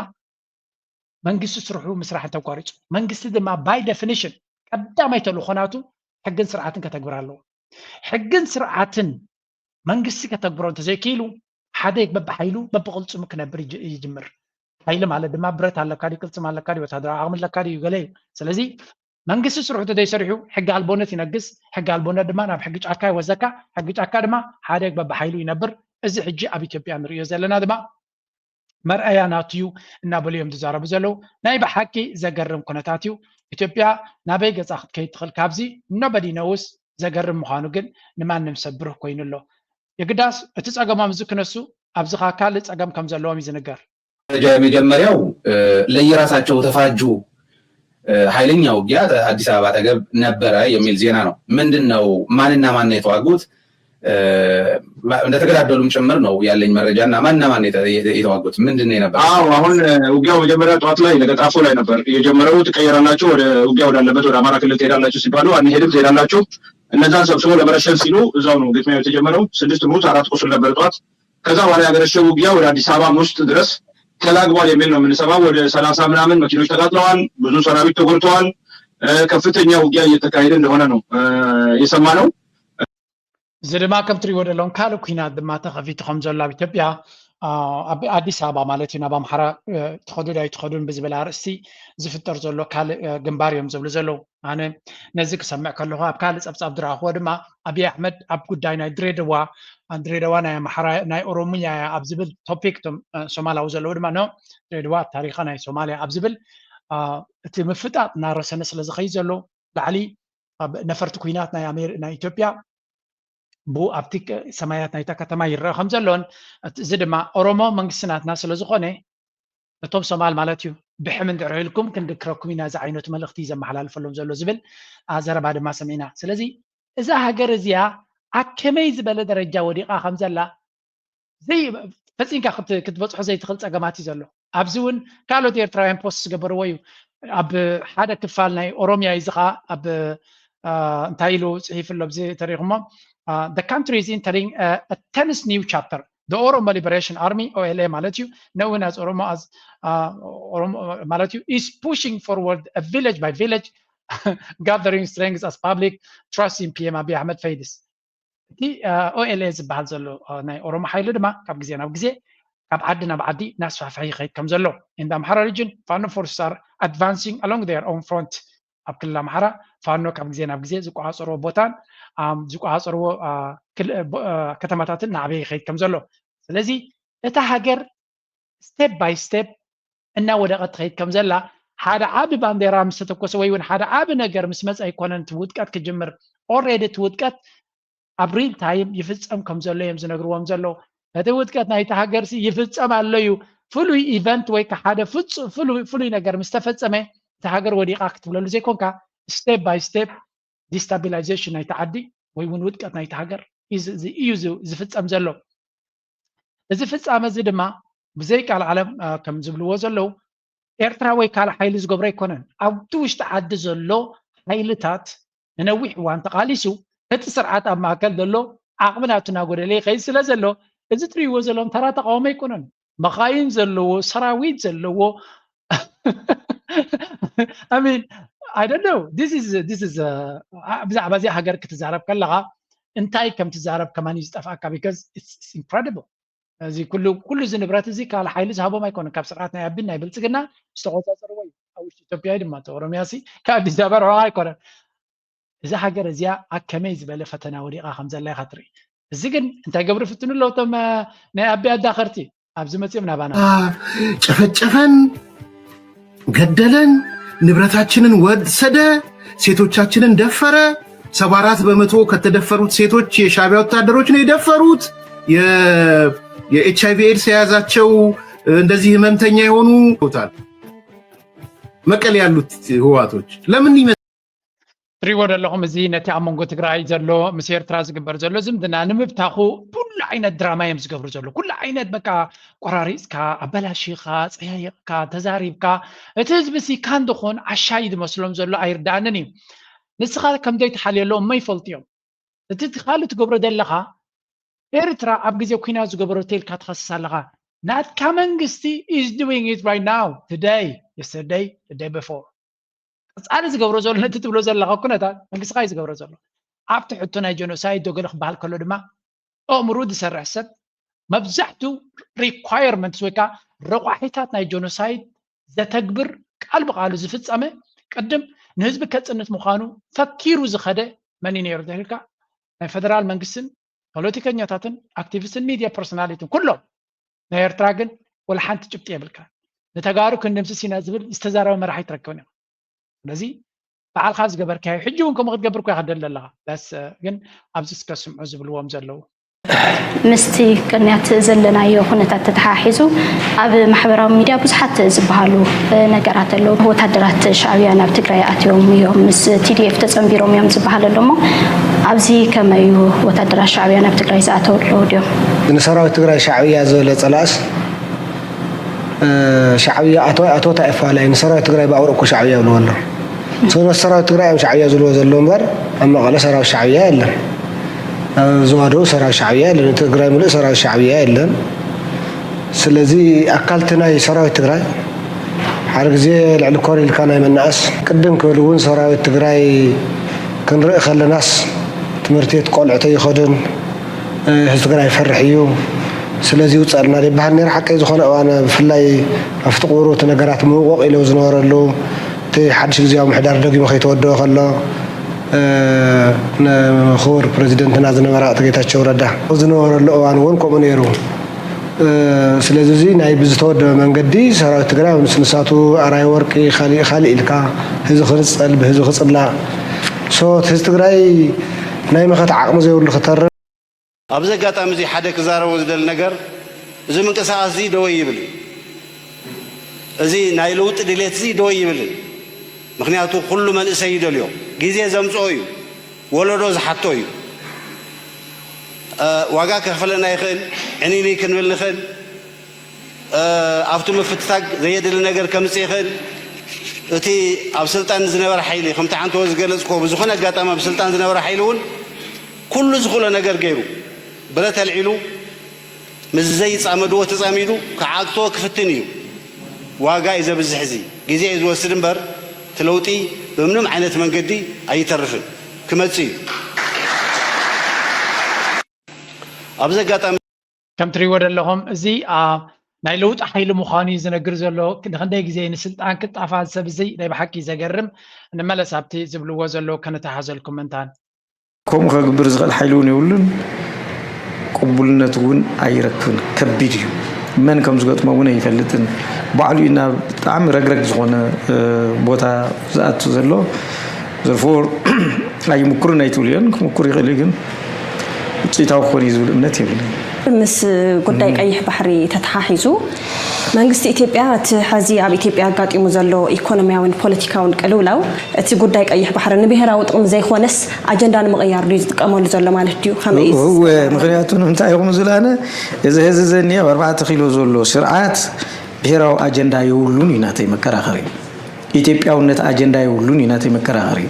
መንግስቲ ስርሑ ምስራሕ እንተቋሪፁ መንግስቲ ድማ by definition ቀዳማይ ተልእኾ ናቱ ሕግን ስርዓትን ከተግብር ኣለዎ ሕግን ስርዓትን መንግስቲ ከተግብሮ እንተዘይክኢሉ ሓደ በብሓይሉ በብቕልፅሙ ክነብር ይጅምር ሓይሊ ማለት ድማ ብረት ኣለካ ድዩ ቅልፅም ኣለካ ድዩ ወታደራዊ ዓቕሚ ኣለካ ድዩ ገለ እዩ ስለዚ መንግስቲ ስርሑ ተዘይሰሪሑ ሕጊ ኣልቦነት ይነግስ ሕጊ ኣልቦነት ድማ ናብ ሕጊ ጫካ ይወዘካ ሕጊ ጫካ ድማ ሓደ በብሓይሉ ይነብር እዚ ሕጂ ኣብ ኢትዮጵያ ንሪኦ ዘለና ድማ መርኣያ ናቱ እዩ እናበሉ እዮም ዝዛረቡ ዘለዉ ናይ ብሓቂ ዘገርም ኩነታት እዩ ኢትዮጵያ ናበይ ገፃ ክትከይድ ትኽእል ካብዚ nobody knows ዘገርም ምዃኑ ግን ንማንም ሰብ ብሩህ ኮይኑ ኣሎ የግዳስ እቲ ፀገሞም እዚ ክነሱ ኣብዚ ኸዓ ካልእ ፀገም ከም ዘለዎም እዩ ዝንገር ደረጃ የመጀመሪያው ለየራሳቸው ተፋጁ ኃይለኛ ውጊያ አዲስ አበባ አጠገብ ነበረ የሚል ዜና ነው። ምንድን ነው? ማንና ማን ነው የተዋጉት? እንደተገዳደሉም ጭምር ነው ያለኝ መረጃ እና ማንና ማን ነው የተዋጉት? ምንድን ነው የነበረ? አዎ አሁን ውጊያው መጀመሪያ ጠዋት ላይ ለገጣፎ ላይ ነበር የጀመረው። ትቀየራላችሁ፣ ወደ ውጊያ ወዳለበት ወደ አማራ ክልል ትሄዳላችሁ ሲባሉ አንሄድም፣ ትሄዳላችሁ። እነዛን ሰብስቦ ለመረሸን ሲሉ እዛው ነው ግጥሚያው የተጀመረው። ስድስት ሙት አራት ቁስል ነበር ጠዋት። ከዛ በኋላ ያገረሸው ውጊያ ወደ አዲስ አበባ ውስጥ ድረስ ተላግቧል የሚል ነው የምንሰማው። ወደ ሰላሳ ምናምን መኪኖች ተቃጥለዋል፣ ብዙ ሰራዊት ተጎድተዋል፣ ከፍተኛ ውጊያ እየተካሄደ እንደሆነ ነው የሰማነው። እዚ ድማ ከም ትሪእዎ ዘለኹም ካልእ ኩናት ድማ ተኸፊቱ ከም ዘሎ ኣብ ኢትዮጵያ ኣብ ኣዲስ ኣበባ ማለት እዩ ናብ ኣምሓራ ትኸዱ ዶ ኣይትኸዱን ብዝብል ኣርእስቲ ዝፍጠር ዘሎ ካልእ ግንባር እዮም ዝብሉ ዘለዉ ኣነ ነዚ ክሰምዕ ከለኹ ኣብ ካልእ ፀብፃብ ዝረኣኽዎ ድማ ኣብይ ኣሕመድ ኣብ ጉዳይ ናይ ድሬደዋ ድሬደዋ ናይ ኣምሓራ ናይ ኦሮሚያ እያ ኣብ ዝብል ቶፒክ እቶም ሶማላዊ ዘለዉ ድማ ኖ ድሬደዋ ታሪኻ ናይ ሶማልያ ኣብ ዝብል እቲ ምፍጣጥ እናረሰነ ስለ ዝኸይድ ዘሎ ላዕሊ ነፈርቲ ኩናት ናይ ኣሜሪ ናይ ኢትዮጵያ ብኡ ኣብቲ ሰማያት ናይታ ከተማ ይረአ ከም ዘሎን፣ እዚ ድማ ኦሮሞ መንግስቲ ናትና ስለ ዝኾነ፣ ነቶም ሶማል ማለት እዩ፣ ብሕም እንድሕር ኢልኩም ክንድክረኩም ኢና፣ እዚ ዓይነት መልእኽቲ እዩ ዘመሓላልፈሎም ዘሎ ዝብል ዘረባ ድማ ሰሚዕና። ስለዚ እዛ ሃገር እዚኣ ኣብ ከመይ ዝበለ ደረጃ ወዲቓ ከም ዘላ ዘይ ፈፂምካ ክትበፅሖ ዘይትኽእል ፀገማት እዩ ዘሎ። ኣብዚ እውን ካልኦት ኤርትራውያን ፖስት ዝገበርዎ እዩ። ኣብ ሓደ ክፋል ናይ ኦሮሚያ እዩ፣ እዚ ከዓ ኣብ እንታይ ኢሉ ፅሒፉ ኣሎ፣ እዚ ተሪኹሞ፣ the country is entering a tense new chapter, the Oromo Liberation Army, O L A ማለት እዩ። Known as Oromo as ማለት እዩ, is pushing forward village by village, gathering strength as public trust in P M Abiy Ahmed fades. እቲ O L A ዝበሃል ዘሎ ናይ ኦሮሞ ሓይሊ ድማ ካብ ግዜ ናብ ግዜ ካብ ዓዲ ናብ ዓዲ እናስፋሕፈሐ ይኸይድ ከም ዘሎ፣ in the Amhara region Fano forces are advancing along their own front። ኣብ ክልል ኣምሓራ ፋኖ ካብ ግዜ ናብ ግዜ ዝቆፃፀርዎ ቦታን ዝቆፃፀርዎ ከተማታትን እናዓበየ ይኸይድ ከም ዘሎ፣ ስለዚ እታ ሃገር step by step እናወደቐት ትኸይድ ከም ዘላ፣ ሓደ ዓቢ ባንዴራ ምስ ተተኮሰ ወይ እውን ሓደ ዓቢ ነገር ምስ መፀ ኣይኮነን እቲ ውድቀት ክጅምር። Already እቲ ውድቀት ኣብ real time ይፍፀም ከም ዘሎ እዮም ዝነግርዎም ዘለዉ። እቲ ውድቀት ናይቲ ሃገር ሲ ይፍፀም ኣሎ እዩ። ፍሉይ event ወይ ከዓ ሓደ ፍፁ- ፍሉይ ፍሉይ ነገር ምስ ተፈፀመ እቲ ሃገር ወዲቓ ክትብለሉ ዘይኮንካ step by step destabilization ናይቲ ዓዲ ወይ እውን ውድቀት ናይቲ ሃገር እዩ ዝ- ዝ- እዩ ዝ- ዝፍፀም ዘሎ። እዚ ፍፃመ እዚ ድማ ብዘይ ቃል ዓለም ከም ዝብልዎ ዘለዉ ኤርትራ ወይ ካልእ ሓይሊ ዝገብሮ ኣይኮነን። ኣብቲ ውሽጢ ዓዲ ዘሎ ሓይልታት ንነዊሕ እዋን ተቓሊሱ ነቲ ስርዓት ኣብ ማእከል ዘሎ ዓቕሚ ናቱ እናጎደለ ይኸይድ ስለ ዘሎ እዚ ትርእይዎ ዘለኹም ተራ ተቓውሞ ኣይኮነን። መኻይን ዘለዎ፣ ሰራዊት ዘለዎ I mean, I don't know. This is this is ብዛዕባ እዚኣ ሃገር ክትዛረብ ከለኻ እንታይ ከም ትዛረብ ከማን እዩ ዝጠፍኣካ because it's incredible። እዚ ኩሉ ኩሉ እዚ ንብረት እዚ ካልእ ሓይሊ ዝሃቦም ኣይኮነን። ካብ ስርዓት ናይ ኣቢን ናይ ብልጽግና ዝተቆጻጸርዎ እዩ። ኣብ ውሽጢ ኢትዮጵያ እዩ ድማ እቲ ኦሮሚያ ሲ ካብ ኣዲስ ኣበባ ርሑቕ ኣይኮነን። እዛ ሃገር እዚኣ ኣብ ከመይ ዝበለ ፈተና ወዲቓ ከም ዘላ ኢኻ ትርኢ። እዚ ግን እንታይ ገብሩ ይፍትኑ ኣለዉ እቶም ናይ ኣቢ ኣዳኸርቲ ኣብዚ መጺኦም ናባና ጨፈጨፈን፣ ገደለን፣ ንብረታችንን ወሰደ፣ ሴቶቻችንን ደፈረ። ሰባ አራት በመቶ ከተደፈሩት ሴቶች የሻቢያ ወታደሮች ነው የደፈሩት። የኤች አይ ቪ ኤድስ የያዛቸው እንደዚህ ህመምተኛ የሆኑ ታል መቀሌ ያሉት ህዋቶች ለምን ይመ ትሪዎ ዘለኹም እዚ ነቲ ኣብ መንጎ ትግራይ ዘሎ ምስ ኤርትራ ዝግበር ዘሎ ዝምድና ንምብታኹ ኩሉ ዓይነት ድራማ እዮም ዝገብሩ ዘሎ። ኩሉ ዓይነት በቃ ቆራሪፅካ፣ ኣበላሺኻ፣ ፀያይቕካ፣ ተዛሪብካ እቲ ህዝቢ ሲ ካን ዝኾን ዓሻ እዩ ዝመስሎም ዘሎ ኣይርዳእንን እዩ። ንስኻ ከም ዘይትሓልየሎም እሞ ይፈልጡ እዮም። እቲ ካልእ ትገብሮ ዘለኻ ኤርትራ ኣብ ግዜ ኩናት ዝገበረቶ ኢልካ ትኸስስ ኣለኻ። ናትካ መንግስቲ is doing it right now, today, yesterday, the day before. ቀፃሊ ዝገብሮ ዘሎ ነቲ ትብሎ ዘለኻ ኩነታት መንግስቲ እዩ ዝገብሮ ዘሎ። ኣብቲ ሕቶ ናይ ጀኖሳይድ ዶ ገለ ክበሃል ከሎ ድማ ኣእምሩ ዝሰርሕ ሰብ መብዛሕቱ requirements ወይ ከዓ ረቋሒታት ናይ ጀኖሳይድ ዘተግብር ቃል ብቃሉ ዝፍፀመ ቅድም ንህዝቢ ከፅንት ምዃኑ ፈኪሩ ዝኸደ መን እዩ ነይሩ ተልካ ናይ ፈደራል መንግስትን ፖለቲከኛታትን ኣክቲቪስትን ሚድያ ፐርሶናሊትን ኩሎም ናይ ኤርትራ ግን ወላ ሓንቲ ጭብጢ የብልካ። ንተጋሩ ክንድምስስ ኢና ዝብል ዝተዛረበ መራሒ ኣይትረክብን ኢኻ። ስለዚ ባዕልካ ዝገበርካዮ ሕጂ እውን ከምኡ ክትገብር እኮ ኢኻ ትደሊ ኣለኻ። በስ ግን ኣብዚ እስከ ስምዑ ዝብልዎም ዘለዉ። ምስቲ ቅንያት ዘለናዮ ኩነታት ተተሓሒዙ ኣብ ማሕበራዊ ሚድያ ብዙሓት ዝበሃሉ ነገራት ኣለዉ። ወታደራት ሻዕብያ ናብ ትግራይ ኣትዮም እዮም፣ ምስ ቲ ዲ ኤፍ ተፀንቢሮም እዮም ዝበሃል ኣሎ እሞ ኣብዚ ከመይ እዩ ወታደራት ሻዕብያ ናብ ትግራይ ዝኣተዉ ኣለዉ ድዮም? ንሰራዊት ትግራይ ሻዕብያ ዝበለ ፀላእስ ሻዕብያ ኣቶ ኣቶ ታይፋ ላይ ንሰራዊት ትግራይ ባቡር እኮ ሻዕብያ ይብልዎ ኣሎ። ሰራዊት ትግራይ ኣብ ሻዕብያ ዝብልዎ ዘሎ እምበር ኣብ መቐለ ሰራዊት ሻዕብያ የለን። ኣብ ዝዋደኡ ሰራዊት ሻዕብያ የለን። ትግራይ ሙሉእ ሰራዊት ሻዕብያ የለን። ስለዚ ኣካልቲ ናይ ሰራዊት ትግራይ ሓደ ግዜ ልዕሊ ኮር ኢልካ ናይ መናእስ ቅድም ክብል እውን ሰራዊት ትግራይ ክንርኢ ከለናስ ትምህርቲ ቤት ቆልዑ ተይኸዱን ህዝቢ ትግራይ ይፈርሕ እዩ። ስለዚ ይውፀልና ይበሃል ነይሩ። ሓቀይ ዝኾነ እዋን ብፍላይ ኣብቲ ቁሩብ እቲ ነገራት ምውቕቕ ኢሉ ዝነበረሉ እቲ ሓድሽ ግዜያዊ ምሕዳር ደጊሙ ከይተወደበ ከሎ ንክቡር ፕሬዚደንትና ዝነበረ ኣቶ ጌታቸው ረዳ ዝነበረሉ እዋን እውን ከምኡ ነይሩ። ስለዚ እዚ ናይ ብዝተወደበ መንገዲ ሰራዊት ትግራይ ምስ ንሳቱ ኣራይ ወርቂ ካሊእ ካሊእ ኢልካ ህዝቢ ክንፀል ብህዝቢ ክፅላእ ሶ እቲ ህዝቢ ትግራይ ናይ መኸት ዓቕሚ ዘይብሉ ክተርፍ። ኣብዚ ኣጋጣሚ እዚ ሓደ ክዛረቦ ዝደሊ ነገር፣ እዚ ምንቅስቃስ እዚ ደወ ይብል፣ እዚ ናይ ለውጢ ድሌት እዚ ደወ ይብል። ምክንያቱ ኩሉ መንእሰይ ይደልዮ፣ ግዜ ዘምፅኦ እዩ፣ ወለዶ ዝሓቶ እዩ። ዋጋ ከኽፍለና ይኽእል፣ ዕንይንይ ክንብል ንኽእል። ኣብቲ ምፍትታግ ዘየድሊ ነገር ከምፅእ ይኽእል። እቲ ኣብ ስልጣን ዝነበረ ሓይሊ ከምቲ ዓንተወ ዝገለፅኮ ብዝኾነ ኣጋጣሚ ኣብ ስልጣን ዝነበረ ሓይሊ እውን ኩሉ ዝኽእሎ ነገር ገይሩ ብረት ኣልዒሉ ምስ ዘይፃመድዎ ተፃሚዱ ክዓግቶ ክፍትን እዩ። ዋጋ እዩ ዘብዝሕ፣ እዚ ግዜ እዩ ዝወስድ እምበር እቲ ለውጢ ብምንም ዓይነት መንገዲ ኣይተርፍን፣ ክመፅእ እዩ። ኣብዚ ኣጋጣሚ ከም ትሪእዎ ዘለኹም እዚ ናይ ለውጢ ሓይሊ ምዃኑ እዩ ዝነግር ዘሎ። ንክንደይ ግዜ ንስልጣን ክጣፋ ሰብ እዚ ናይ ብሓቂ ዘገርም። ንመለስ ኣብቲ ዝብልዎ ዘለዉ ከነተሓዘልኩም ምእንታን። ከምኡ ከግብር ዝኽእል ሓይሊ እውን የብሉን፣ ቅቡልነት እውን ኣይረክብን። ከቢድ እዩ። መን ከም ዝገጥሞ እውን ኣይፈልጥን። ባዕሉ እዩ ናብ ብጣዕሚ ረግረግ ዝኾነ ቦታ ዝኣቱ ዘሎ። ዘርፎ ኣይምኩርን ኣይትብልዮን፣ ክምኩር ይኽእል እዩ ግን ውፅኢታዊ ክኾን እዩ ዝብል እምነት የብለይ። ምስ ጉዳይ ቀይሕ ባሕሪ ተተሓሒዙ መንግስቲ ኢትዮጵያ እቲ ሐዚ ኣብ ኢትዮጵያ ኣጋጢሙ ዘሎ ኢኮኖሚያውን ፖለቲካውን ቅልውላው እቲ ጉዳይ ቀይሕ ባሕሪ ንብሄራዊ ጥቕሚ ዘይኮነስ ኣጀንዳ ንምቕያር ድዩ ዝጥቀመሉ ዘሎ ማለት ድዩ? ከመይ እዩ? እወ፣ ምኽንያቱ ንምንታይ ኢኹም ዝብል ኣነ እዚ ሐዚ ዘኒ ኣብ ኣርባዕተ ኪሎ ዘሎ ስርዓት ብሄራዊ ኣጀንዳ የብሉን እዩ ናተይ መከራኸሪ። ኢትዮጵያውነት ኣጀንዳ የብሉን እዩ ናተይ መከራኸሪ።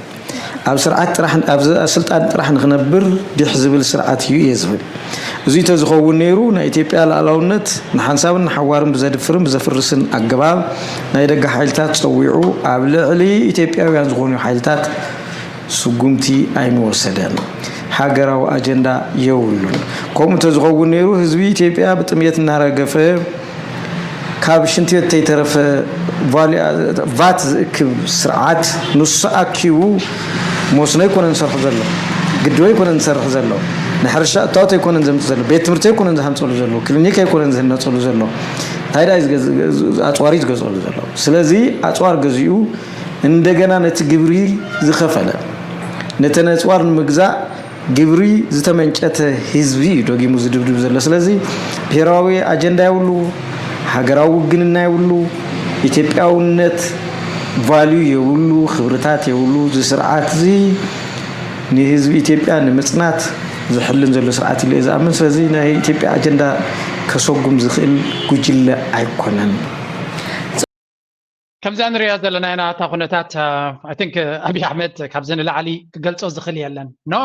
ኣብ ስርዓት ጥራሕ ኣብ ስልጣን ጥራሕ ንክነብር ዲሕ ዝብል ስርዓት እዩ እየ ዝብል። እዙይ ተዝኸውን ነይሩ ናይ ኢትዮጵያ ሉኣላውነት ንሓንሳብን ንሓዋርን ብዘድፍርን ብዘፍርስን ኣገባብ ናይ ደገ ሓይልታት ፀዊዑ ኣብ ልዕሊ ኢትዮጵያውያን ዝኾኑ ሓይልታት ስጉምቲ ኣይምወሰደን። ሃገራዊ ኣጀንዳ የብሉን። ከምኡ ተዝኸውን ነይሩ ህዝቢ ኢትዮጵያ ብጥምየት እናረገፈ ካብ ሽንቲ ቤት ተይተረፈ ቫት ዝእክብ ስርዓት ንሱ ኣኪቡ መስኖ ኣይኮነን ዝሰርሑ ዘሎ፣ ግድብ ኣይኮነን ዝሰርሕ ዘሎ፣ ንሕርሻ እታወት ኣይኮነን ዘምፅእ ዘሎ፣ ቤት ትምህርቲ ኣይኮነን ዝሃንፀሉ ዘሎ፣ ክሊኒክ ኣይኮነን ዝህነፀሉ ዘሎ፣ እንታይ ደኣ ኣፅዋር እዩ ዝገዝአሉ ዘሎ። ስለዚ ኣፅዋር ገዚኡ እንደገና ነቲ ግብሪ ዝኸፈለ ነተን ኣፅዋር ንምግዛእ ግብሪ ዝተመንጨተ ህዝቢ እዩ ደጊሙ ዝድብድብ ዘሎ። ስለዚ ብሄራዊ ኣጀንዳ የብሉ፣ ሃገራዊ ውግንና የብሉ፣ ኢትዮጵያውነት ቫልዩ የብሉ፣ ክብርታት የብሉ። እዚ ስርዓት እዚ ንህዝቢ ኢትዮጵያ ንምፅናት ዝሕልን ዘሎ ስርዓት ኢለ እየ ዝኣምን። ስለዚ ናይ ኢትዮጵያ ኣጀንዳ ከሰጉም ዝኽእል ጉጅለ ኣይኮነን። ከምዛ ንሪኣ ዘለና ኢና እታ ኩነታት። I think ኣብይ ኣሕመድ ካብዚ ንላዕሊ ክገልፆ ዝኽእል የለን። ኖ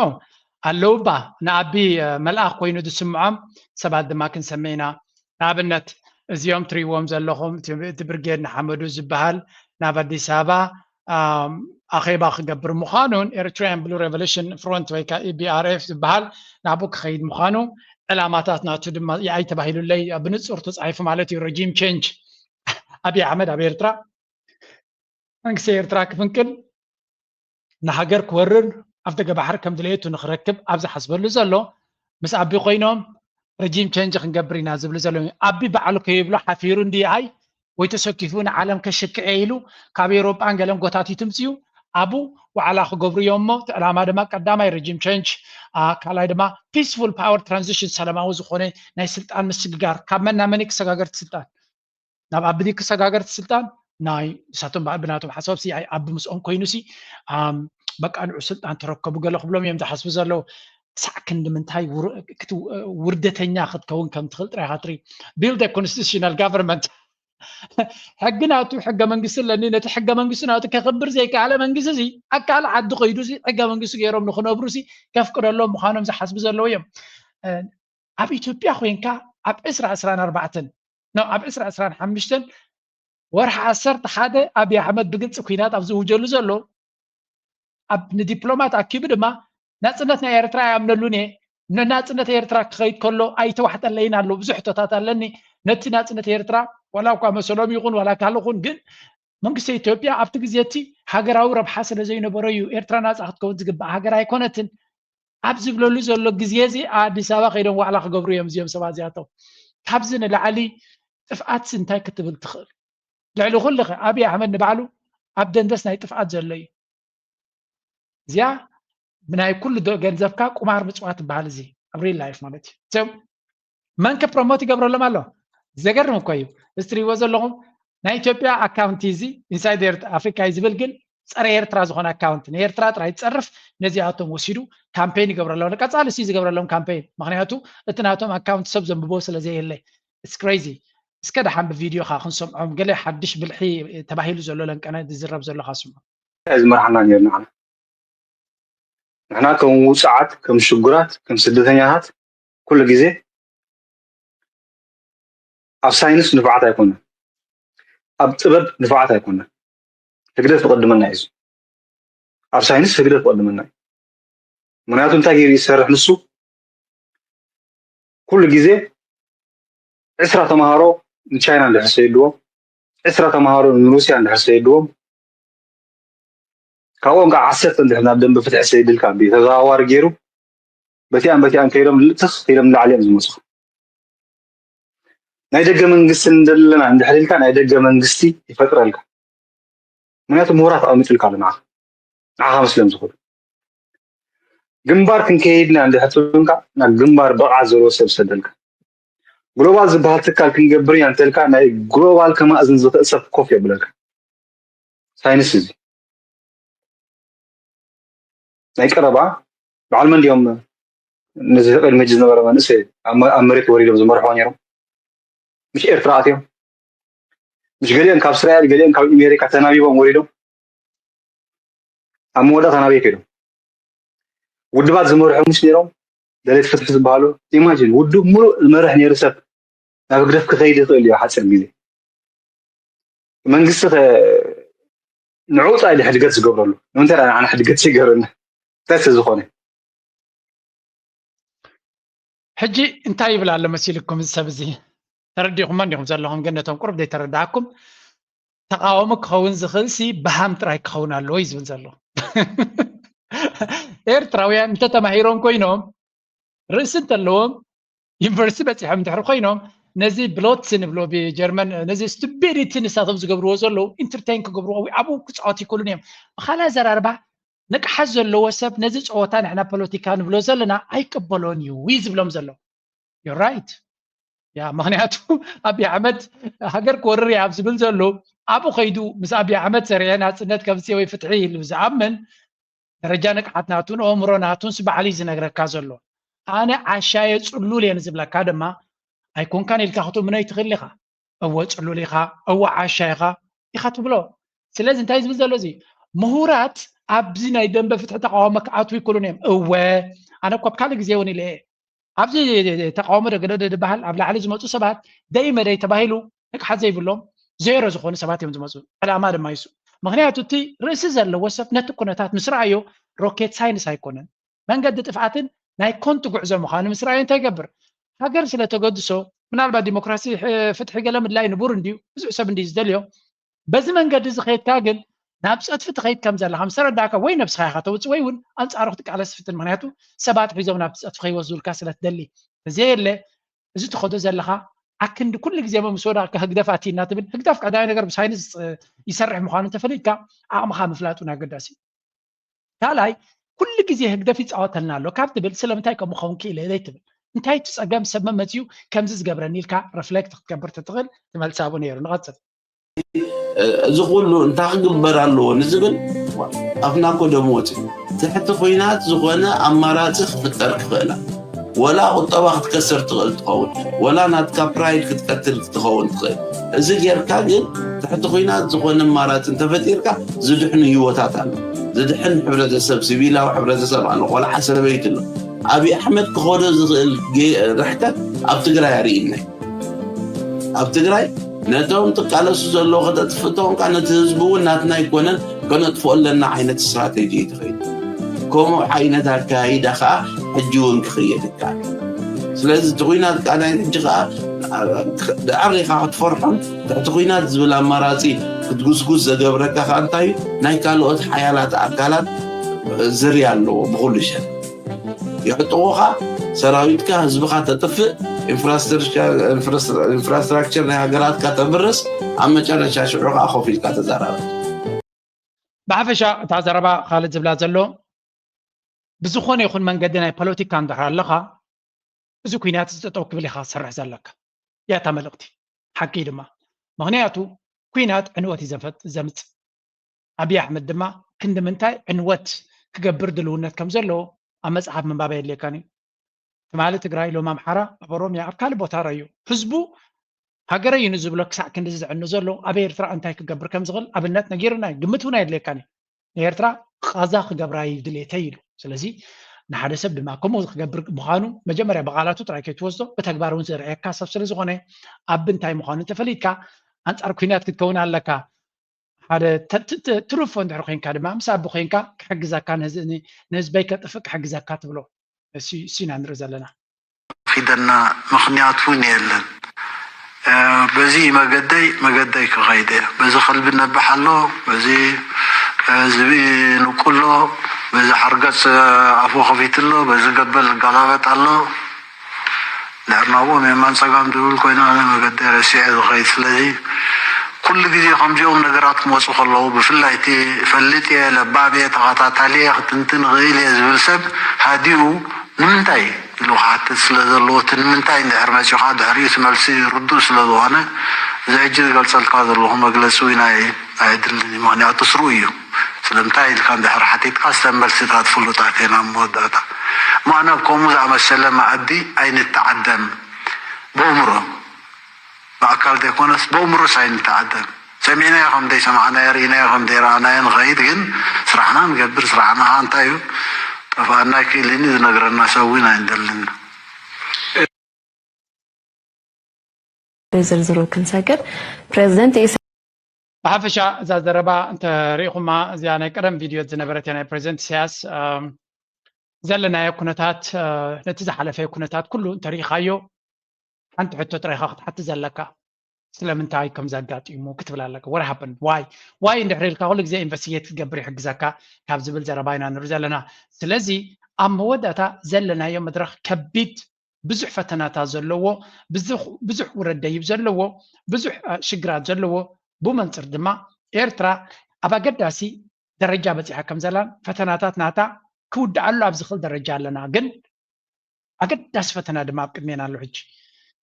ኣለውባ ንኣቢ መልኣኽ ኮይኑ ዝስምዖም ሰባት ድማ ክንሰምዕ ኢና። ንኣብነት እዚኦም ትሪእዎም ዘለኹም እቲ ብርጌድ ንሓመዱ ዝበሃል ናብ ኣዲስ ኣበባ ኣኼባ ክገብር ምዃኑን Eritrean Blue Revolution Front ወይ ከዓ E B R F ዝበሃል ናብኡ ክኸይድ ምዃኑ ዕላማታት ናቱ ድማ ይኣይ ተባሂሉለይ ብንፁር ተፃሒፉ ማለት እዩ። ረጂም ቼንጅ ኣብይ ኣሕመድ ኣብ ኤርትራ መንግስቲ ኤርትራ ክፍንቅል ንሃገር ክወርር ኣፍደገ ባሕሪ ከም ድሌቱ ንክረክብ ኣብ ዝሓስበሉ ዘሎ ምስ ኣቢ ኮይኖም ረጂም ቸንጅ ክንገብር ኢና ዝብሉ ዘለዉ ኣቢ ባዕሉ ከይብሎ ሓፊሩ እንዲ ኣይ ወይ ተሰኪፉ ንዓለም ከሽክዕ ኢሉ ካብ ኤሮጳን ገለን ጎታቲቱ ምፅኡ ኣቡ ዋዕላ ክገብሩ እዮም እሞ እቲ ዕላማ ድማ ቀዳማይ ረጂም ቸንጅ ካልኣይ ድማ ፒስፉል ፓወር ትራንዚሽን ሰላማዊ ዝኾነ ናይ ስልጣን ምስግጋር ካብ መን ናብ መን ክሰጋገር እቲ ስልጣን ናብ ኣቢ ክሰጋገር እቲ ስልጣን ናይ ንሳቶም ብናቶም ሓሳብ ሲ ኣይ ኣቢ ምስኦም ኮይኑ ሲ በቃ ንዑ ስልጣን ተረከቡ ገለ ክብሎም እዮም ዝሓስቡ ዘለዉ ሳዕ ክንዲ ምንታይ ውርደተኛ ክትከውን ከም ትኽእል ጥራይ ኢኻ ትርኢ build a constitutional government ሕጊ ናቱ ሕገ መንግስቲ ኣለኒ ነቲ ሕገ መንግስቲ ናቱ ከኽብር ዘይከኣለ መንግስቲ እዚ ኣካል ዓዲ ኮይዱ ሕገ መንግስቲ ገይሮም ንክነብሩ ሲ ከፍቅደሎም ምዃኖም ዝሓስቡ ዘለዉ እዮም ኣብ ኢትዮጵያ ኮይንካ ኣብ ዕስራ ዕስራን ኣርባዕተን ናብ ኣብ ዕስራ ዕስራን ሓሙሽተን ወርሒ ዓሰርተ ሓደ ኣብይ ኣሕመድ ብግልፂ ኩናት ኣብ ዝእውጀሉ ዘሎ ኣብ ንዲፕሎማት ኣኪቡ ድማ ናፅነት ናይ ኤርትራ ኣይኣምነሉን እየ ንናፅነት ኤርትራ ክኸይድ ከሎ ኣይተዋሕጠለይን ኣሎ ብዙሕ ሕቶታት ኣለኒ ነቲ ናፅነት ኤርትራ ዋላ እኳ መሰሎም ይኹን ዋላ ካልኹን ግን መንግስቲ ኢትዮጵያ ኣብቲ ግዜ እቲ ሃገራዊ ረብሓ ስለ ዘይነበሮ እዩ ኤርትራ ናፃ ክትከውን ዝግባእ ሃገር ኣይኮነትን ኣብ ዝብለሉ ዘሎ ግዜ እዚ ኣዲስ ኣበባ ከይዶም ዋዕላ ክገብሩ እዮም እዚኦም ሰባት እዚኣቶም ካብዚ ንላዕሊ ጥፍኣትሲ እንታይ ክትብል ትኽእል ልዕሊ ኩሉ ኸ ኣብይ ኣሕመድ ንባዕሉ ኣብ ደንደስ ናይ ጥፍኣት ዘሎ እዩ እዚኣ ብናይ ኩሉ ዶ- ገንዘብካ ቁማር ምፅዋት ትበሃል። እዚ ኣብ ሪል ላይፍ ማለት እዩ። So መን ከ ፕሮሞት ይገብረሎም ኣሎ? ዘገርም እኮ እዩ። እዚ ትሪእዎ ዘለኹም ናይ ኢትዮጵያ ኣካውንት እዚ ኢንሳይድ ኤርት ኣፍሪካ እዩ ዝብል፣ ግን ፀረ ኤርትራ ዝኾነ ኣካውንት፣ ንኤርትራ ጥራይ ዝፀርፍ፣ ነዚኣቶም ወሲዱ ካምፔን ይገብረሎም። ቀፃሊ ሲ ዝገብረሎም ካምፔን፣ ምክንያቱ እቲ ናቶም ኣካውንት ሰብ ዘንብቦ ስለ ዘየለ። It's crazy። እስከ ደሓን ብቪድዮኻ ክንሰምዖም፣ ገለ ሓድሽ ብልሒ ተባሂሉ ዘሎ ለንቀነ ዝዝረብ ዘለኻ ስምዖ። ዝመርሓና ነርና። ንሕና ከም ውፅዓት፣ ከም ሽጉራት፣ ከም ስደተኛታት ኩሉ ግዜ ኣብ ሳይንስ ንፉዓት ኣይኮነን፣ ኣብ ጥበብ ንፉዓት ኣይኮነን። ህግደፍ ዝቐድመና እዩ። ኣብ ሳይንስ ህግደፍ ዝቐድመና እዩ። ምክንያቱ እንታይ ገይሩ ይሰርሕ ንሱ? ኩሉ ግዜ ዕስራ ተምሃሮ ንቻይና እንድሕር ሰይድዎም፣ ዕስራ ተምሃሮ ንሩስያ እንድሕር ሰይድዎም፣ ካብኦም ከዓ ዓሰርተ እንድሕር ናብ ደንበ ፍትሒ ሰይድልካ ብተዘዋዋሪ ገይሩ በቲኣን በቲኣን ከይዶም ትኽ ኢሎም ንላዕሊ እዮም ዝመፁ። ናይ ደገ መንግስቲ እንደለና እንድሕር ኢልካ ናይ ደገ መንግስቲ ይፈጥረልካ። ምክንያቱ ምሁራት ኣቐሚጡልካ ኣሎ ንዓኻ፣ ንዓኻ መስሎም ዝኽእሉ። ግንባር ክንከይድና እንድሕር ትብሉንካ ናብ ግንባር ብቕዓት ዘለዎ ሰብ ሰደልካ። ግሎባል ዝበሃል ትካል ክንገብር ኢና እንተልካ ናይ ግሎባል ከማእዝን ዝኽእል ሰብ ኮፍ የብለልካ። ሳይንስ እዚ ናይ ቀረባ በዓል መን ድዮም ነዚ ቅድሚ ሕጂ ዝነበረ መንእሰይ ኣብ መ- ኣብ መሬት ወሪዶም ዝመርሕዎ ነይሮም? ምሽ ኤርትራ ኣትዮም? ምሽ ገሊኦም ካብ እስራኤል ገሊኦም ካብ ኣሜሪካ ተናቢቦም ወሪዶም? ኣብ መወዳእታ ናበይ ከይዶም? ውድባት ዝመርሑ ምሽ ነይሮም? ደለይቲ ፍትሒ ዝበሃሉ ኢማጂን ውድብ ሙሉእ ዝመርሕ ነይሩ ሰብ ናብ ህግደፍ ክኸይድ ይኽእል እዩ ሓፂር ግዜ። መንግስቲ ከ ንዕኡ ጥራይ ድዩ ሕድገት ዝገብረሉ? ንምንታይ ደኣ ንዓና ሕድገት ዘይገብረና? እንታይ ስለ ዝኾነ? ሕጂ እንታይ ይብል ኣሎ መሲልኩም እዚ ሰብ እዚ? ተረዲእኩሞ እንዲኹም ዘለኹም፣ ግን ነቶም ቁሩብ ዘይተረዳእኩም ተቃዋሚ ክኸውን ዝኽእል ሲ ብሃም ጥራይ ክኸውን ኣለዎ እዩ ዝብል ዘሎ። ኤርትራውያን እንተተማሂሮም ኮይኖም ርእሲ እንተለዎም ዩኒቨርሲቲ በፂሖም እንድሕር ኮይኖም ነዚ ብሎትስ ንብሎ ብጀርመን ነዚ ስቱቢዲቲ ንሳቶም ዝገብርዎ ዘለዉ ኢንተርቴን ክገብርዎ ወይ ኣብኡ ክፃወት ይክእሉን እዮም። ብካልእ ኣዘራርባ ንቅሓት ዘለዎ ሰብ ነዚ ፀወታ ንሕና ፖለቲካ ንብሎ ዘለና ኣይቅበሎን እዩ እዩ ዝብሎም ዘሎ። You're right። ያ ምክንያቱ ኣብይ ኣሕመድ ሃገር ክወርር እየ ኣብ ዝብል ዘሎ ኣብኡ ከይዱ ምስ ኣብይ ኣሕመድ ሰሪዐ ናፅነት ከምፅእ ወይ ፍትሒ ኢሉ ዝኣምን ደረጃ ንቅሓት ናቱን ኣእምሮ ናቱን ስባዕሊ ዝነግረካ ዘሎ ኣነ ዓሻየ ፅሉል እየን ዝብለካ ድማ ኣይኮንካን ኢልካ ክትእምኖ ይትኽእል ኢኻ። እወ ፅሉል ኢኻ፣ እወ ዓሻ ኢኻ ኢኻ ትብሎ። ስለዚ እንታይ ዝብል ዘሎ እዚ ምሁራት ኣብዚ ናይ ደንበ ፍትሒ ተቃውሞ ክኣትዉ ይክእሉን እዮም። እወ ኣነ እኮ ኣብ ካልእ ግዜ እውን ኢለ እየ። ኣብዚ ተቃውሞ ደገደ ዝበሃል ኣብ ላዕሊ ዝመፁ ሰባት ደይ መደይ ተባሂሉ ንቅሓት ዘይብሎም ዜሮ ዝኾኑ ሰባት እዮም ዝመፁ። ዕላማ ድማ ይሱ ምክንያቱ እቲ ርእሲ ዘለዎ ሰብ ነቲ ኩነታት ምስ ረኣዮ ሮኬት ሳይንስ ኣይኮነን መንገዲ ጥፍኣትን ናይ ኮንቱ ጉዕዞ ምዃኑ ምስ ረኣዮ እንታይ ይገብር? ሃገር ስለ ተገድሶ ምናልባት ዲሞክራሲ ፍትሒ ገለ ምድላይ ንቡር እንድዩ ብዙሕ ሰብ እንድዩ ዝደልዮ በዚ መንገዲ እዚ ከይድካ ግን ናብ ፀድፊ ትኸይድ ከም ዘለካ ምስ ተረዳእካ ወይ ነብስኻ ኢኻ ተውፅእ ወይ እውን ኣንፃሩ ክትቃለስ ትፍትን ምክንያቱ ሰባት ሒዞም ናብቲ ፀድፊ ከይወስዱልካ ስለ ትደሊ ተዘየለ እዚ ትኸዶ ዘለኻ ኣክንዲ ኩሉ ግዜ ምስ ወዳቅካ ህግደፍ ኣትይና ትብል ህግደፍ ቀዳማይ ነገር ብሳይንስ ይሰርሕ ምዃኑ እንተፈሊጥካ ዓቕምኻ ምፍላጥ እውን ኣገዳሲ እዩ። ካልኣይ ኩሉ ግዜ ህግደፍ ይፃወተልና ኣሎ ካብ ትብል ስለምንታይ ከምኡ ኸውን ክኢለ ዘይትብል እንታይ እቲ ፀገም ሰብ መመፅኡ ከምዚ ዝገብረኒ ኢልካ ረፍሌክት ክትገብር ተትኽእል ትመልሳቡ ነይሩ ንቐፅል እዚ ኩሉ እንታይ ክግበር ኣለዎ ንዝብል ኣፍና ኮ ደም ወፅ ትሕቲ ኩናት ዝኾነ ኣማራፂ ክፍጠር ክኽእላ ወላ ቁጠባ ክትከስር ትኽእል ትኸውን ወላ ናትካ ፕራይድ ክትቀትል ክትኸውን ትኽእል እዚ ጌርካ ግን ትሕቲ ኩናት ዝኾነ ኣማራፂ እንተፈጢርካ ዝድሕኑ ህይወታት ኣሎ ዝድሕን ሕብረተሰብ ሲቪላዊ ሕብረተሰብ ኣሎ ቆልዓ ሰበይቲ ኣሎ ኣብይ ኣሕመድ ክኸዶ ዝኽእል ርሕቀት ኣብ ትግራይ ኣርእይናይ ኣብ ትግራይ ነቶም ትቃለሱ ዘለዎ ከተጥፍእ ተኾንካ ነቲ ህዝቢ እውን ናትና ኣይኮነን ከነጥፍኦ ኣለና ዓይነት ስትራቴጂ እዩ ተኸይዱ ከምኡ ዓይነት ኣካይዳ ከዓ ሕጂ እውን ክኽየድ ይከኣል ስለዚ እቲ ኩናት ቃናይ ሕጂ ከዓ ድዓር ኢኻ ክትፈርሖን ትሕቲ ኩናት ዝብል ኣማራፂ ክትጉስጉስ ዘገብረካ ከዓ እንታይ እዩ ናይ ካልኦት ሓያላት ኣካላት ዝርያ ኣለዎ ብኩሉ ሸን የዕጥቑኻ ሰራዊትካ ህዝብኻ ተጥፍእ ኢንፍራስትራክቸር ናይ ሃገራትካ ተብርስ ኣብ መጨረሻ ሽዑ ከዓ ኮፍ ኢልካ ተዛራረብ ብሓፈሻ እታ ዘረባ ካልድ ዝብላ ዘሎ ብዝኾነ ይኹን መንገዲ ናይ ፖለቲካ እንድሕር ኣለኻ፣ እዚ ኩናት እዚ ጠጠው ክብል ኢኻ ትሰርሕ ዘለካ። ያታ መልእኽቲ ሓቂ ድማ። ምኽንያቱ ኩናት ዕንወት እዩ ዘፈጥ-፣ ዘምጽእ። ኣብይ ኣሕመድ ድማ ክንዲ ምንታይ ዕንወት ክገብር ድልውነት ከም ዘለዎ ኣብ መጽሓፍ ምንባብ የድልየካን እዩ። ትማሊ ትግራይ፣ ሎም ኣምሓራ፣ ኣብ ኦሮምያ፣ ኣብ ካልእ ቦታ ረዩ። ህዝቡ ሃገረይ እዩ ንዝብሎ ክሳዕ ክንዲ ዝዕኑ ዘሎ ኣብ ኤርትራ እንታይ ክገብር ከም ዝኽእል ኣብነት ነጊርና እዩ። ግምት እውን ኣየድልየካን እዩ። ንኤርትራ ቓዛ ክገብራ እዩ ድሌተይ ኢሉ። ስለዚ ንሓደ ሰብ ድማ ከምኡ ክገብር ምዃኑ መጀመርያ ብቓላቱ ጥራይ ከይትወስዶ፣ ብተግባር እውን ዘርእየካ ሰብ ስለ ዝኾነ፣ ኣብ እንታይ ምዃኑ እንተፈሊጥካ ኣንጻር ኩናት ክትከውን ኣለካ። ሓደ ተ-፣ ተ-፣ ተ-፣ ትሩፎ እንድሕር ኮይንካ ድማ ምስ ኣቢ ኮይንካ ክሕግዘካ፣ ንህዝ-፣ ን-፣ ንህዝበይ ከጥፍእ ክሕግዘካ ትብሎ። እሱ፣ እሱ ኢና ንርኢ ዘለና። ኺደና ምኽንያት እውን የለን። እ፣ በዚ መገደይ መገደይ ክኸይደ፣ በዚ ከልቢ ነብሕ ኣሎ፣ በዚ፣ እ፣ ዝብኢ ንቁ ኣሎ፣ በዚ ሓርገጽ፣ እ፣ ኣፉ ከፊት ኣሎ፣ በዚ ገበል ጋላበጥ ኣሎ። ድሕር ናብኦም የማን ጸጋም ድብል ኮይና ኣነ መገደይ ረሲዐ ዝኸይድ። ስለዚ ኩሉ ግዜ ከምዚኦም ነገራት ክመፁ ከለዉ፣ ብፍላይ እቲ ፈልጥ እየ፣ ለባም እየ፣ ተኸታታሊ እየ፣ ክትንትን እኽእል እየ ዝብል ሰብ ሃዲኡ ንምንታይ ኢሉ ክሓትት ስለ ዘለዎ፣ እቲ ንምንታይ እንድሕር መፂኡ ከዓ ድሕሪኡ እቲ መልሲ ርዱእ ስለ ዝኾነ፣ እዚ ሕጂ ዝገልፀልካ ዘለኹ መግለፂ እውን ኣይ-፣ ኣየድልን እዩ። ምኽንያቱ ስሩእ እዩ። ስለምንታይ ኢልካ እንድሕር ሓቲትካ፣ ዝተን መልስታት ፍሉጣት እየን ኣብ መወዳእታ። እሞ ኣነ ኣብ ከምኡ ዝኣመሰለ መኣዲ ኣይንተዓደም። ብእምሮ፣ ብኣካል ዘይኮነስ ብእምሮስ ኣይንተዓደም። ሰሚዕናዮ ከም ዘይሰማዕናዮ፣ ርኢናዮ ከም ዘይረኣናዮ ንኸይድ፣ ግን ስራሕና ንገብር። ስራሕና ከዓ እንታይ እዩ? ጠፋኣና ኣይክእልን እዩ ዝነግረና ሰብ እውን ኣይንደልን። ዝርዝሩ ክንሰግር ፕሬዚደንት ኢሳ ብሓፈሻ እዛ ዘረባ እንተ ርኢኹማ፣ እዚኣ ናይ ቀደም ቪድዮ ዝነበረት እያ፣ ናይ ፕሬዚደንት ኢሳያስ። ኣም፣ ዘለናዮ ኩነታት፣ እ፣ ነቲ ዝሓለፈ ኩነታት ኩሉ እንተሪኢኻዮ፣ ሓንቲ ሕቶ ጥራይ ኢኻ ክትሓትት ዘለካ። ስለምንታይ ከም ዘጋጢሙ ክትብል ኣለካ። What happened? Why? Why እንድሕር ኢልካ ኩሉ ግዜ ኢንቨስቲጌት ክትገብር ይሕግዘካ ካብ ዝብል ዘረባ ኢና ንርኢ ዘለና። ስለዚ ኣብ መወዳእታ ዘለናዮ መድረኽ ከቢድ፣ ብዙሕ ፈተናታት ዘለዎ፣ ብዙሕ፣ ብዙሕ ውረድ ደይብ ዘለዎ፣ ብዙሕ፣ እ፣ ሽግራት ዘለዎ፣ ብመንፅር ድማ ኤርትራ ኣብ ኣገዳሲ ደረጃ በፂሓ ከም ዘላን ፈተናታት ናታ ክውድኣሉ ኣብ ዝኽእል ደረጃ ኣለና። ግን ኣገዳሲ ፈተና ድማ ኣብ ቅድሜና ኣሎ። ሕጂ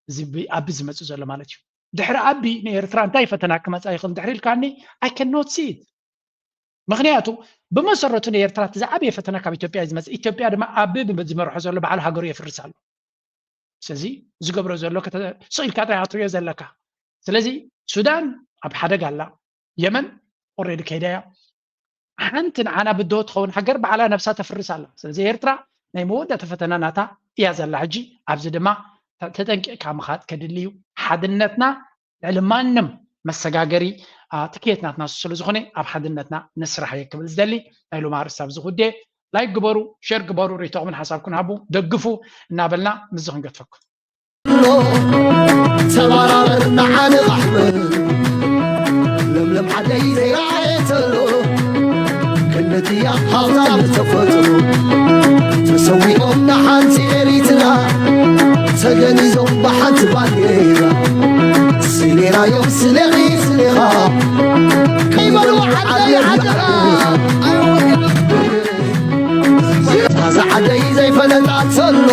እዚ ብ-፣ ኣቢ ዝመፅእ ዘሎ ማለት እዩ። ድሕሪ ኣቢ ንኤርትራ እንታይ ፈተና ክመፃ ይኽእል ድሕሪ ኢልካኒ፣ I cannot see it። ምኽንያቱ ብመሰረቱ ንኤርትራ እቲ ዝዓበየ ፈተና ካብ ኢትዮጵያ እዩ ዝመፅእ። ኢትዮጵያ ድማ ኣቢ ብ-፣ ዝመርሖ ዘሎ በዓል ሃገሩ የፍርስ ኣሎ። ስለዚ ዝገብሮ ዘሎ ከተ-፣ ስቕ ኢልካ ጥራይ ኢኻ ትሪኦ ዘለካ። ስለዚ ሱዳን ኣብ ሓደጋ ኣላ፣ የመን ኦልሬዲ ከይዳ እያ። ሓንቲ ንዓና ብድሆ ትኸውን ሃገር ባዕላ ነብሳ ተፍርስ ኣላ። ስለዚ ኤርትራ ናይ መወዳእታ ፈተና ናታ እያ ዘላ። ሕጂ ኣብዚ ድማ ተ-፣ ተጠንቂቕካ ምኻድ ከድሊ እዩ። ሓድነትና ልዕሊ ማንም መሰጋገሪ፣ አ፣ ትክየት ናትና ስለ ዝኾነ ኣብ ሓድነትና ንስራሕ እየ ክብል ዝደሊ። ናይ ሎሚ ኣርእስቲ ኣብዚ ጉዴ። ላይክ ግበሩ፣ ሼር ግበሩ፣ ርእይቶኹምን ሓሳብኩን ሃቡ፣ ደግፉ እናበልና ምስዚ ክንገድፈኩም። ተባራበር ንዓንቓሕ ለምለም ዓደይ ዘይረኣየት ኣሎ ክንድያ ሃብታም ተፈጥሮ ተሰዊኦም ንሓንቲ ኤሪትራ ተገኒዞም ብሓንቲ ባንዴራ ስሌናዮም ስሌኺ ስሌኻ ከይበሉ ዓደይ ዓደራ እዛ ዓደይ ዘይፈለጣ ተሎ